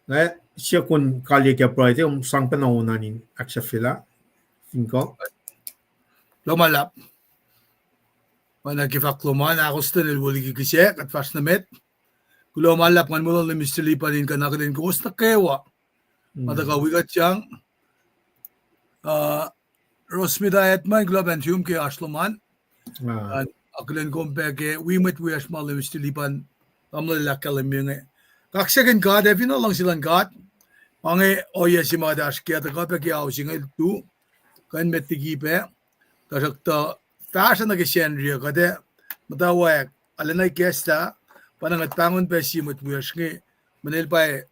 nga siyuck kom kaliyac ke pruhe, kom sang pacna on an in ahksahfyelah, fin kuh. Kuloh ma luhlahp. Oacna ke fahk lom an, ahkostwen el wo liki kihsac, kuht fahsr nuh met. Kuloh ma luhlahp, ngan mwe loh lal Mister Lipan in kuh in akihlen kowos nuh kwewa. Ma tuhkuh wi kuht sang. Uh, Rosmita Edman, kuloh pac in sum ke oasr lom an. Akihlen kom pac ke wi mwet wiyacsr ma lem sti lipan tamuhlwel ahkkahlwemye inge. Kaksakihn God, ac fin luhngse luhn God. Ma inge ohiyac se ma kuht oasr ke tuhkuh pac ke ao se inge tu. Kuh in met liki pac. Tuhsruhktuh fahsruh nuh ke Sacnri uh kuht ac muhtwacwacack, arulacna ikacslah, pa na kuht pahngon pac sie mwet wiyacsr inge, mweyen el pa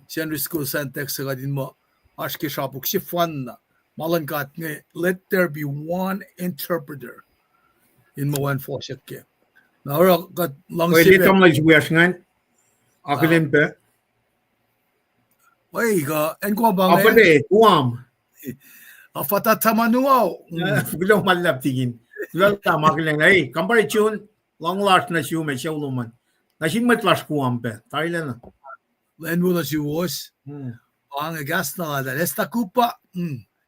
Sacnri School Sacntext, kuht in muh oasr ke srapuk sefanna, ma luhn God inge, let there be one interpreter. In muh wacngihn fohsrak ke. Na oruh kuht luhngse pac tamuhlwel se wiyacsr ingacn, akihlen pac. Oi, kuh, acn Guam pa inge. Apele, Guam. Afata tamanu ao. Kuloh ma luhlahp tikin. Kuloh ma akihlen, ei, kampare June, luhng lasr nuh sum ac sucu lom an. Nuh sin mwet lasr Guam pac tarilacna. Lwen wo nuh suwos. Pa inge kahs na lal Esta Kupa.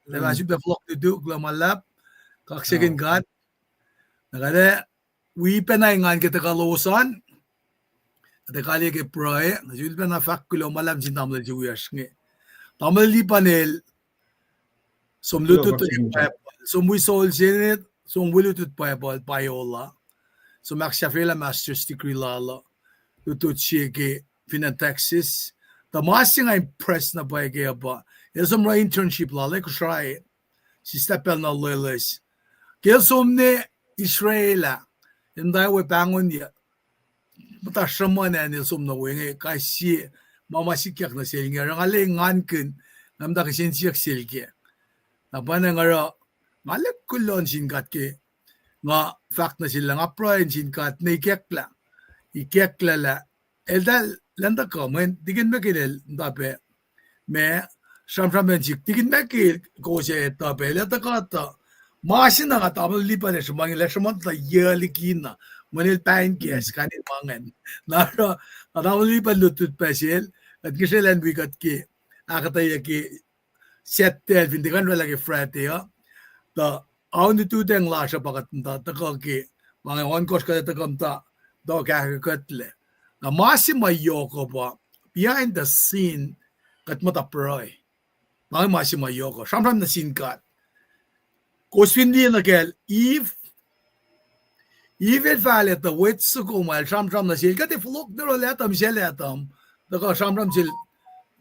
Lah ma sum pac fohlohk lutu, kuloh ma luhlahp. Kaksakihn God. Na kuht ac wi pacna engan ke tuhkuh lowos an. Kuht ac kaliyac ke pruhe, na sifilpacna fahk kuloh ma luhlahp sin tamuhlwel se wiyacsr inge. Tamuhlwel Lipan el som lutlut Bible, som wi sol se inge, som wi lutlut Bible, Biola. Som ahksahfyelah master's degree lal uh, lutlut se ke fin acn Texas. Tuh ma se nga impress na pwacye kac uh pa, el som oruh internship lal ah Kosrae, sislah pacl na loeloes. Ke el som nuh Israel ah, el muhta we pahngonyuck, muhta sruhmuhn acn el som nuh we inge, kais sie ma ma sikyak nuh sel inge, oruh nga liye engankihn, nga muhta kihsen siyuck sel kac. Na pa na nga oruh, nga liye kuloh nuh sin God ke, nga fahk nuh sel lah nga pruhe nuh sin God ne ikacklah, ikacklah lah, eltahl lwen tuhkuh, mweyen Tikin Michael el muhta pac, ma, sramsram acn sihk, Tikin Michael kowos ac etuh pac, el ac tuhkuh tuh, ma se na nga tamuhlwel Lipan ac sruhmuhn, el ac sruhmuhn tuh yac liki na, mweyen el pain gas, kain in ma ingacn. Na oruh, nga tamuhlwel Lipan lutlut pac sel, kuht ngihsre elan wi kuht ke, ahkuhtweyac ke Saturday, fin tiac kuh in oraclah ke Friday uh, tuh ao nuhtutacng lasr uh pa kuht muhta tuhkuh ke, ma inge ohnkohsr kuht ac tuhkuh muhta, tuh kahkuhtlac. Na ma se ma yohk uh pa, behind the scene, kuht muhta pruhe. Pa inge ma se ma yohk uh, sramsram nuh sin God. Kowos fin liye nuh kacl Eve, Eve el fahlac tuh wet soko ma el sramsram nuh sel, kuht ac fohlohk nuh yohrohl Adam, sel Adam, tuhkuh sramsram sel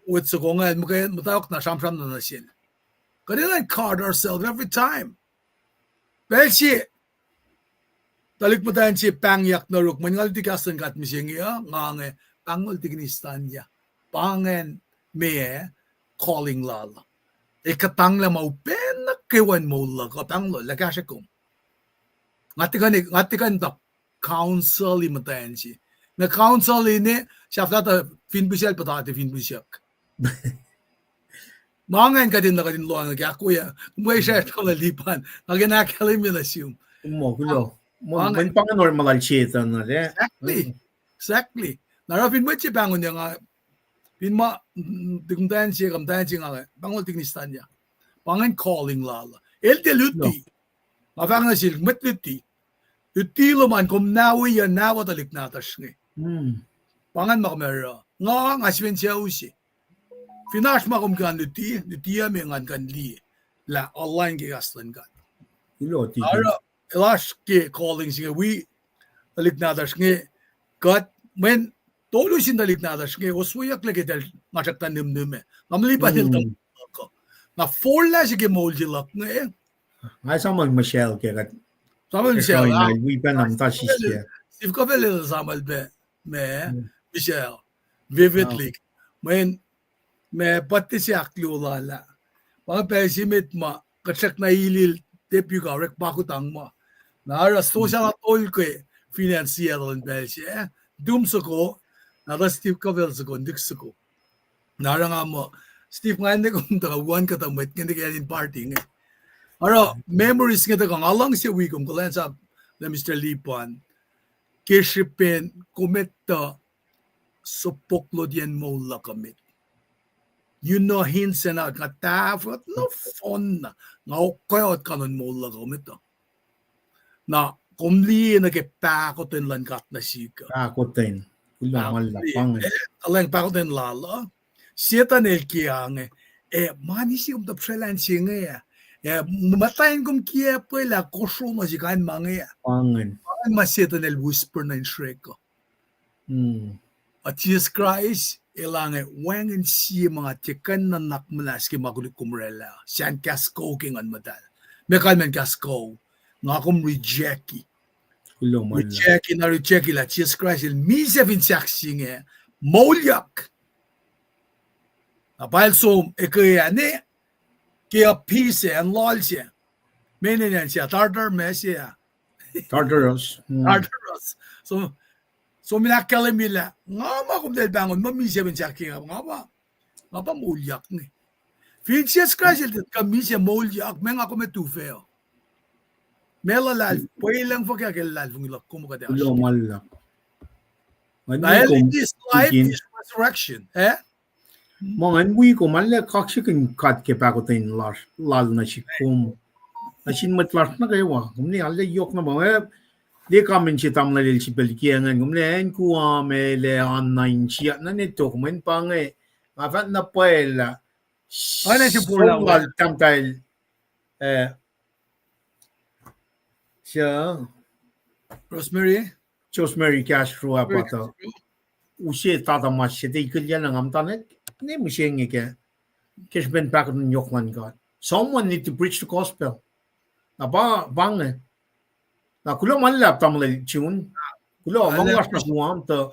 wet soko inge, muhta yohk na sramsram nuh nuh sel. Kuht enenuh in guard ourselves every time. Pacl se tuhlihk muhtwacn se pahngyak nuh yuruk, mweyen nga luti kahs luhn God mihsenge uh, nga inge, pahng lal Tikin Istanya. Pa ingacn meac, calling lal. El kuhtanglah ma upac nuh kwewa in moul luhk uh, pahng lal, lah kahsre kom. Nga tiac kuh in, nga tiac kuh in tuh counsel-i muhtwacn se. Nga counsel-i ne, sahflah tuh fin pihsacl puhtati fin pihsrack. Ma ingacn kuht in, kuht in lohacng ke ahkwoye, mwe srack tamuhlwel Lipan, nga ke na ahkkahlwemye nuh sum. Muh, kuloh. Muh, pa ingacn oruh ma lal Setuhn, eh? Exactly. Exactly. Na oruh fin mwet se pahngonyuck nga, fin ma, mm, tuh muhtwacn se, kuh muhtwacn se nga, pahng lal Tikin Istanya. Pa ingacn calling lal. El tiac luti. Nga fahk nuh sel, mwet luti. Luti lom an kom nahweyuc, nahwuh tuhlihk nahtuhsr inge. Pa ingacn ma kom oruh. Nga, nga sifacna sucu se. Fin oasr ma kom kuh in luti, luti uh me ngan kuh in liye lah online ke kahs luhn God. Oruh, el oasr ke calling se inge wi tuhlihk nahtuhsr inge, kuht, mweyen tolu sin tuhlihk nahtuhsr inge osweyucklac ke tahl nga srackna nihmnihm ah. Nga lipan el tuh, na forlah se ke moul se luhk inge, nga esamwel Michelle ke kuht, esamwel Michelle, wi pacna muhta sisye. Steve Covell el esamwel pac, ma, Michelle, vividly. Mweyen ma pati se ahkluo lal ah. Pa pacl se met ma kuht srackna ilil tepuh ka orek pa kutang ma. Na oruh stosah na tol ke finance Seattle in pacl se, eh? Dum soko, na tuh Steve Covell soko, nik soko. Na oruh nga muh, Steve, nga ne kom tuhkuh wacngihn kuhtuh mwet inge, ke acn in party inge. Oruh memories inge tuhkuh, nga luhngse wi kom, kuhlwacnsap lah Mister Lipan. Ke srihpen kom etuh sopuk lotiyacn moul luhk uh met. You know ins and out, nga tahfuh nohfohn na, nga okayot kanon moul luhk uh met uh. Na kom liye nuh ke pahkotwen luhn God nuh sihk uh. Pahkotwen. Kuloh ma luhlahp, pahngotwen. Kuhlwacng pahkotwen lal uh. Setuhn el ke inge, eh, ma nisi kom tuh psrelah se inge, eh, muhtwacn kom kiacpwelah kosro nuh se kain ma inge. Pa ingacn ma Setuhn el whisper nuh in srihk uh. A Jisus Kraist el inge wacngihn sie ma nga tiac kuh in nuhnak muhnahs ke ma koluk kom orwaclah, sacn kahs kuh ke Nguhn Muhtahl. Ma kalmacn kahs kuh, nga kom rejecti. Rejecti, na rejecti lah Jisus Kraist el misac fin sahk se inge, moulyak. Na pacl som ekuh ah ne, ke uh pis an loal se. Menen an se, Tartar ma se ah. Tartarus. Tartarus. So, som in ahkkahlwemye lah nga ma kom tahl pahngon muh misac fin sahk se inge, nga pa, nga pa moulyak inge. Fin Jisus Kraist el tuh kuh misac moulyak, ma nga kom ac tufac uh. Ma luhlahl, pwelucng fuhkah ke luhlahlfongi luhk kom kuht ac oasr. Kuloh ma luhlahp. Na el is life, is resurrection, eh? Ma ngan wi kom, arlac kaksakihn God ke pahkotwen lal nuh sihk kom, nuh sin mwet lasr nuh kwewa. Kom ne arlac yohk na ma, eh, liye comment se tamuhlwel el sifil kiacng an, kom ne acn Guam el ac oan na in siyuck nuh ne tok, mweyen pa inge, nga fahk na pwacye lah, oan na se pwacye lah, lal tahmtahel, eh, Rosemary? Rosemary Castro ah pa tuh use tata mas se tuh ikihlyacna nga muhta ne, ne mihsenge ke, ke srihpen pahkotwen yohk luhn God. Someone need to preach the gospel. Na pa, pa inge. Na kuloh ma luhlahp tamuhlwel June. Kuloh ma lasr nuh Guam tuh,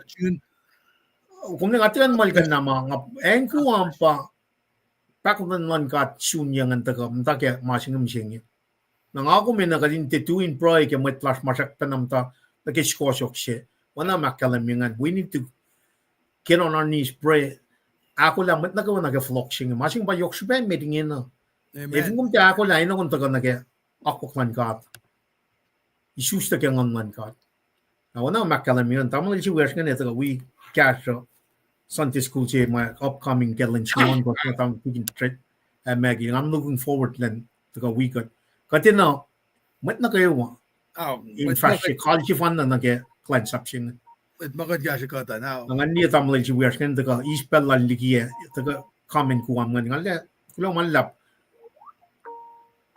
kom ne nga tiac muhlkuhnlah ma, nga acn Guam pa pahkotwen luhn God sun yac ngan tuhkuh muhta ke ma se inge mihsenge. Na nga kom enenuh kuht in tiac tui in pruhe ke mwet lasr ma srackpacna muhta nuh ke sukohsohk se. Oacna ma ahkkahlwemye ingacn, we need to get on our knees, pray. Ahkolah mwet nuh kwewa nuh ke fohlohk se inge. Ma se inge pa yohk srihpac met ingena. Amen. Fin kom tiac ahkolah, enenuh kom tuhkuh nuh ke akwuck luhn God, isuslac ke Nguhn luhn God. Na oacna ma ahkkahlwemye ingacn, tamuhlwel se wiyacsr ingacn tuhkuh wi kahsruh Sunday school se ma upcoming ke lwen se inge, kuht ma tamuhlwel Pikin Trent, eh, Maggie, I'm looking forward lwen tuhkuh wi kuht. Kuht enenuh mwet nuh kwewa in fahsr se kal sefanna nuh ke kuhlwacnsap se inge. Mwet ma kuht kahsruh kuht an, na ngan liye tamuhlwel se wiyacsr ingacn tuhkuh eis pacl lal liki, eh, tuhkuh comment Guam ingacn, nga arlac, kuloh ma luhlahp.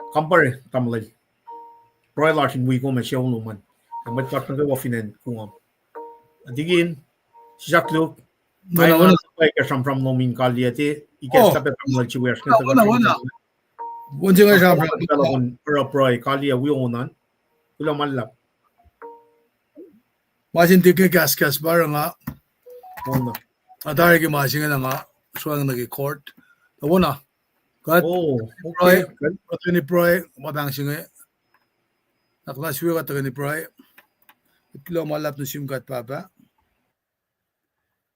Kampare tamuhlwel. Pruhe lasr in wi kom ac sucu lom an, ac mwet lasr nuh kwewa fin acn Guam. Tikin, sisaklu, nga na pwacye ke sramsram lom in kaliyac, te ikacslah pac tamuhlwel se wiyacsr ingacn tuhkuh, on se inge sramsram pacl uh, pruhe kaliyac wi on an. Kuloh ma luhlahp. Ma sin tikin kahskahs pa oruh nga, na tari ke ma se inge na nga sruhang nuh ke court. Na wona, kuht, kuht tuhkweni pruhe, ma pahng se inge, na kuht na sifil kuht tuhkweni pruhe. Kuloh ma luhlahp nuh sum God Pahpah,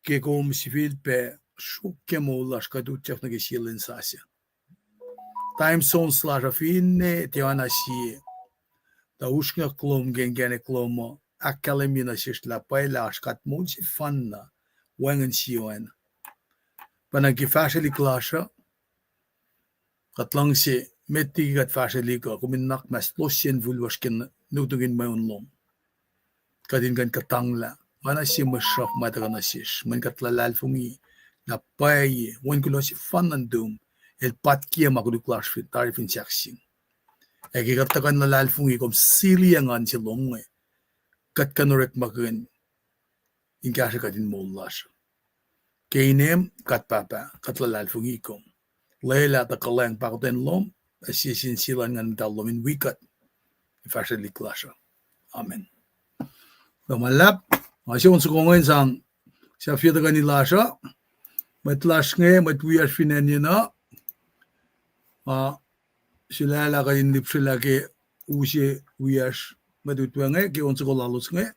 ke kom sifilpac sruok ke moul lasr kuht utyak nuh ke sie lwen sasuc. Time zones lasr uh finne tiacna sie, tuh usrnguck lom ke inkacnek lom uh ahkkahlwemye nuh sesr lah pwacye lah oasr God moul sefanna wacngihn sie oacna. Pacna ke fahsrwelihk lasr uh, kuht luhngse met liki kuht fahsrwelihk uh, kom in nuhnak muhnahs losyacn fuhlwacsr ke nuknuk in mweun lom. Kuht in kuh in kuhtanglah oacna sie mwe sruhf ma tuhkuh nuh sesr, mweyen kuht luhlahlfongi lah pwacye Wen kuloh sefanna nuhtum, el patkiyac ma koluk lasr fin tari fin sahk sing. Ac ke kuht tuhkuh in luhlahlfongi kom siliyac nguhn se lom inge, kuht kuh in orekmakihn in kahsrwe kuht in moul lasr. Ke inem God Pahpah, kuht luhlahlfongi kom. Lwelah tuh kuhlwacng pahkotwen lom, ac sie sin sie luhn Nguhn Muhtahl lom in wi kuht ke fahsrwelihk lasr uh. Amen. Kuloh ma luhlahp, nga se on soko inge in sang sahfye tuhkweni lasr uh, mwet lasr inge, mwet wiyacsr fin acn yen uh, a, sulaclah kuht in lihpsrelah ke use wiyacsr mwet utwe inge ke on soko lalos inge.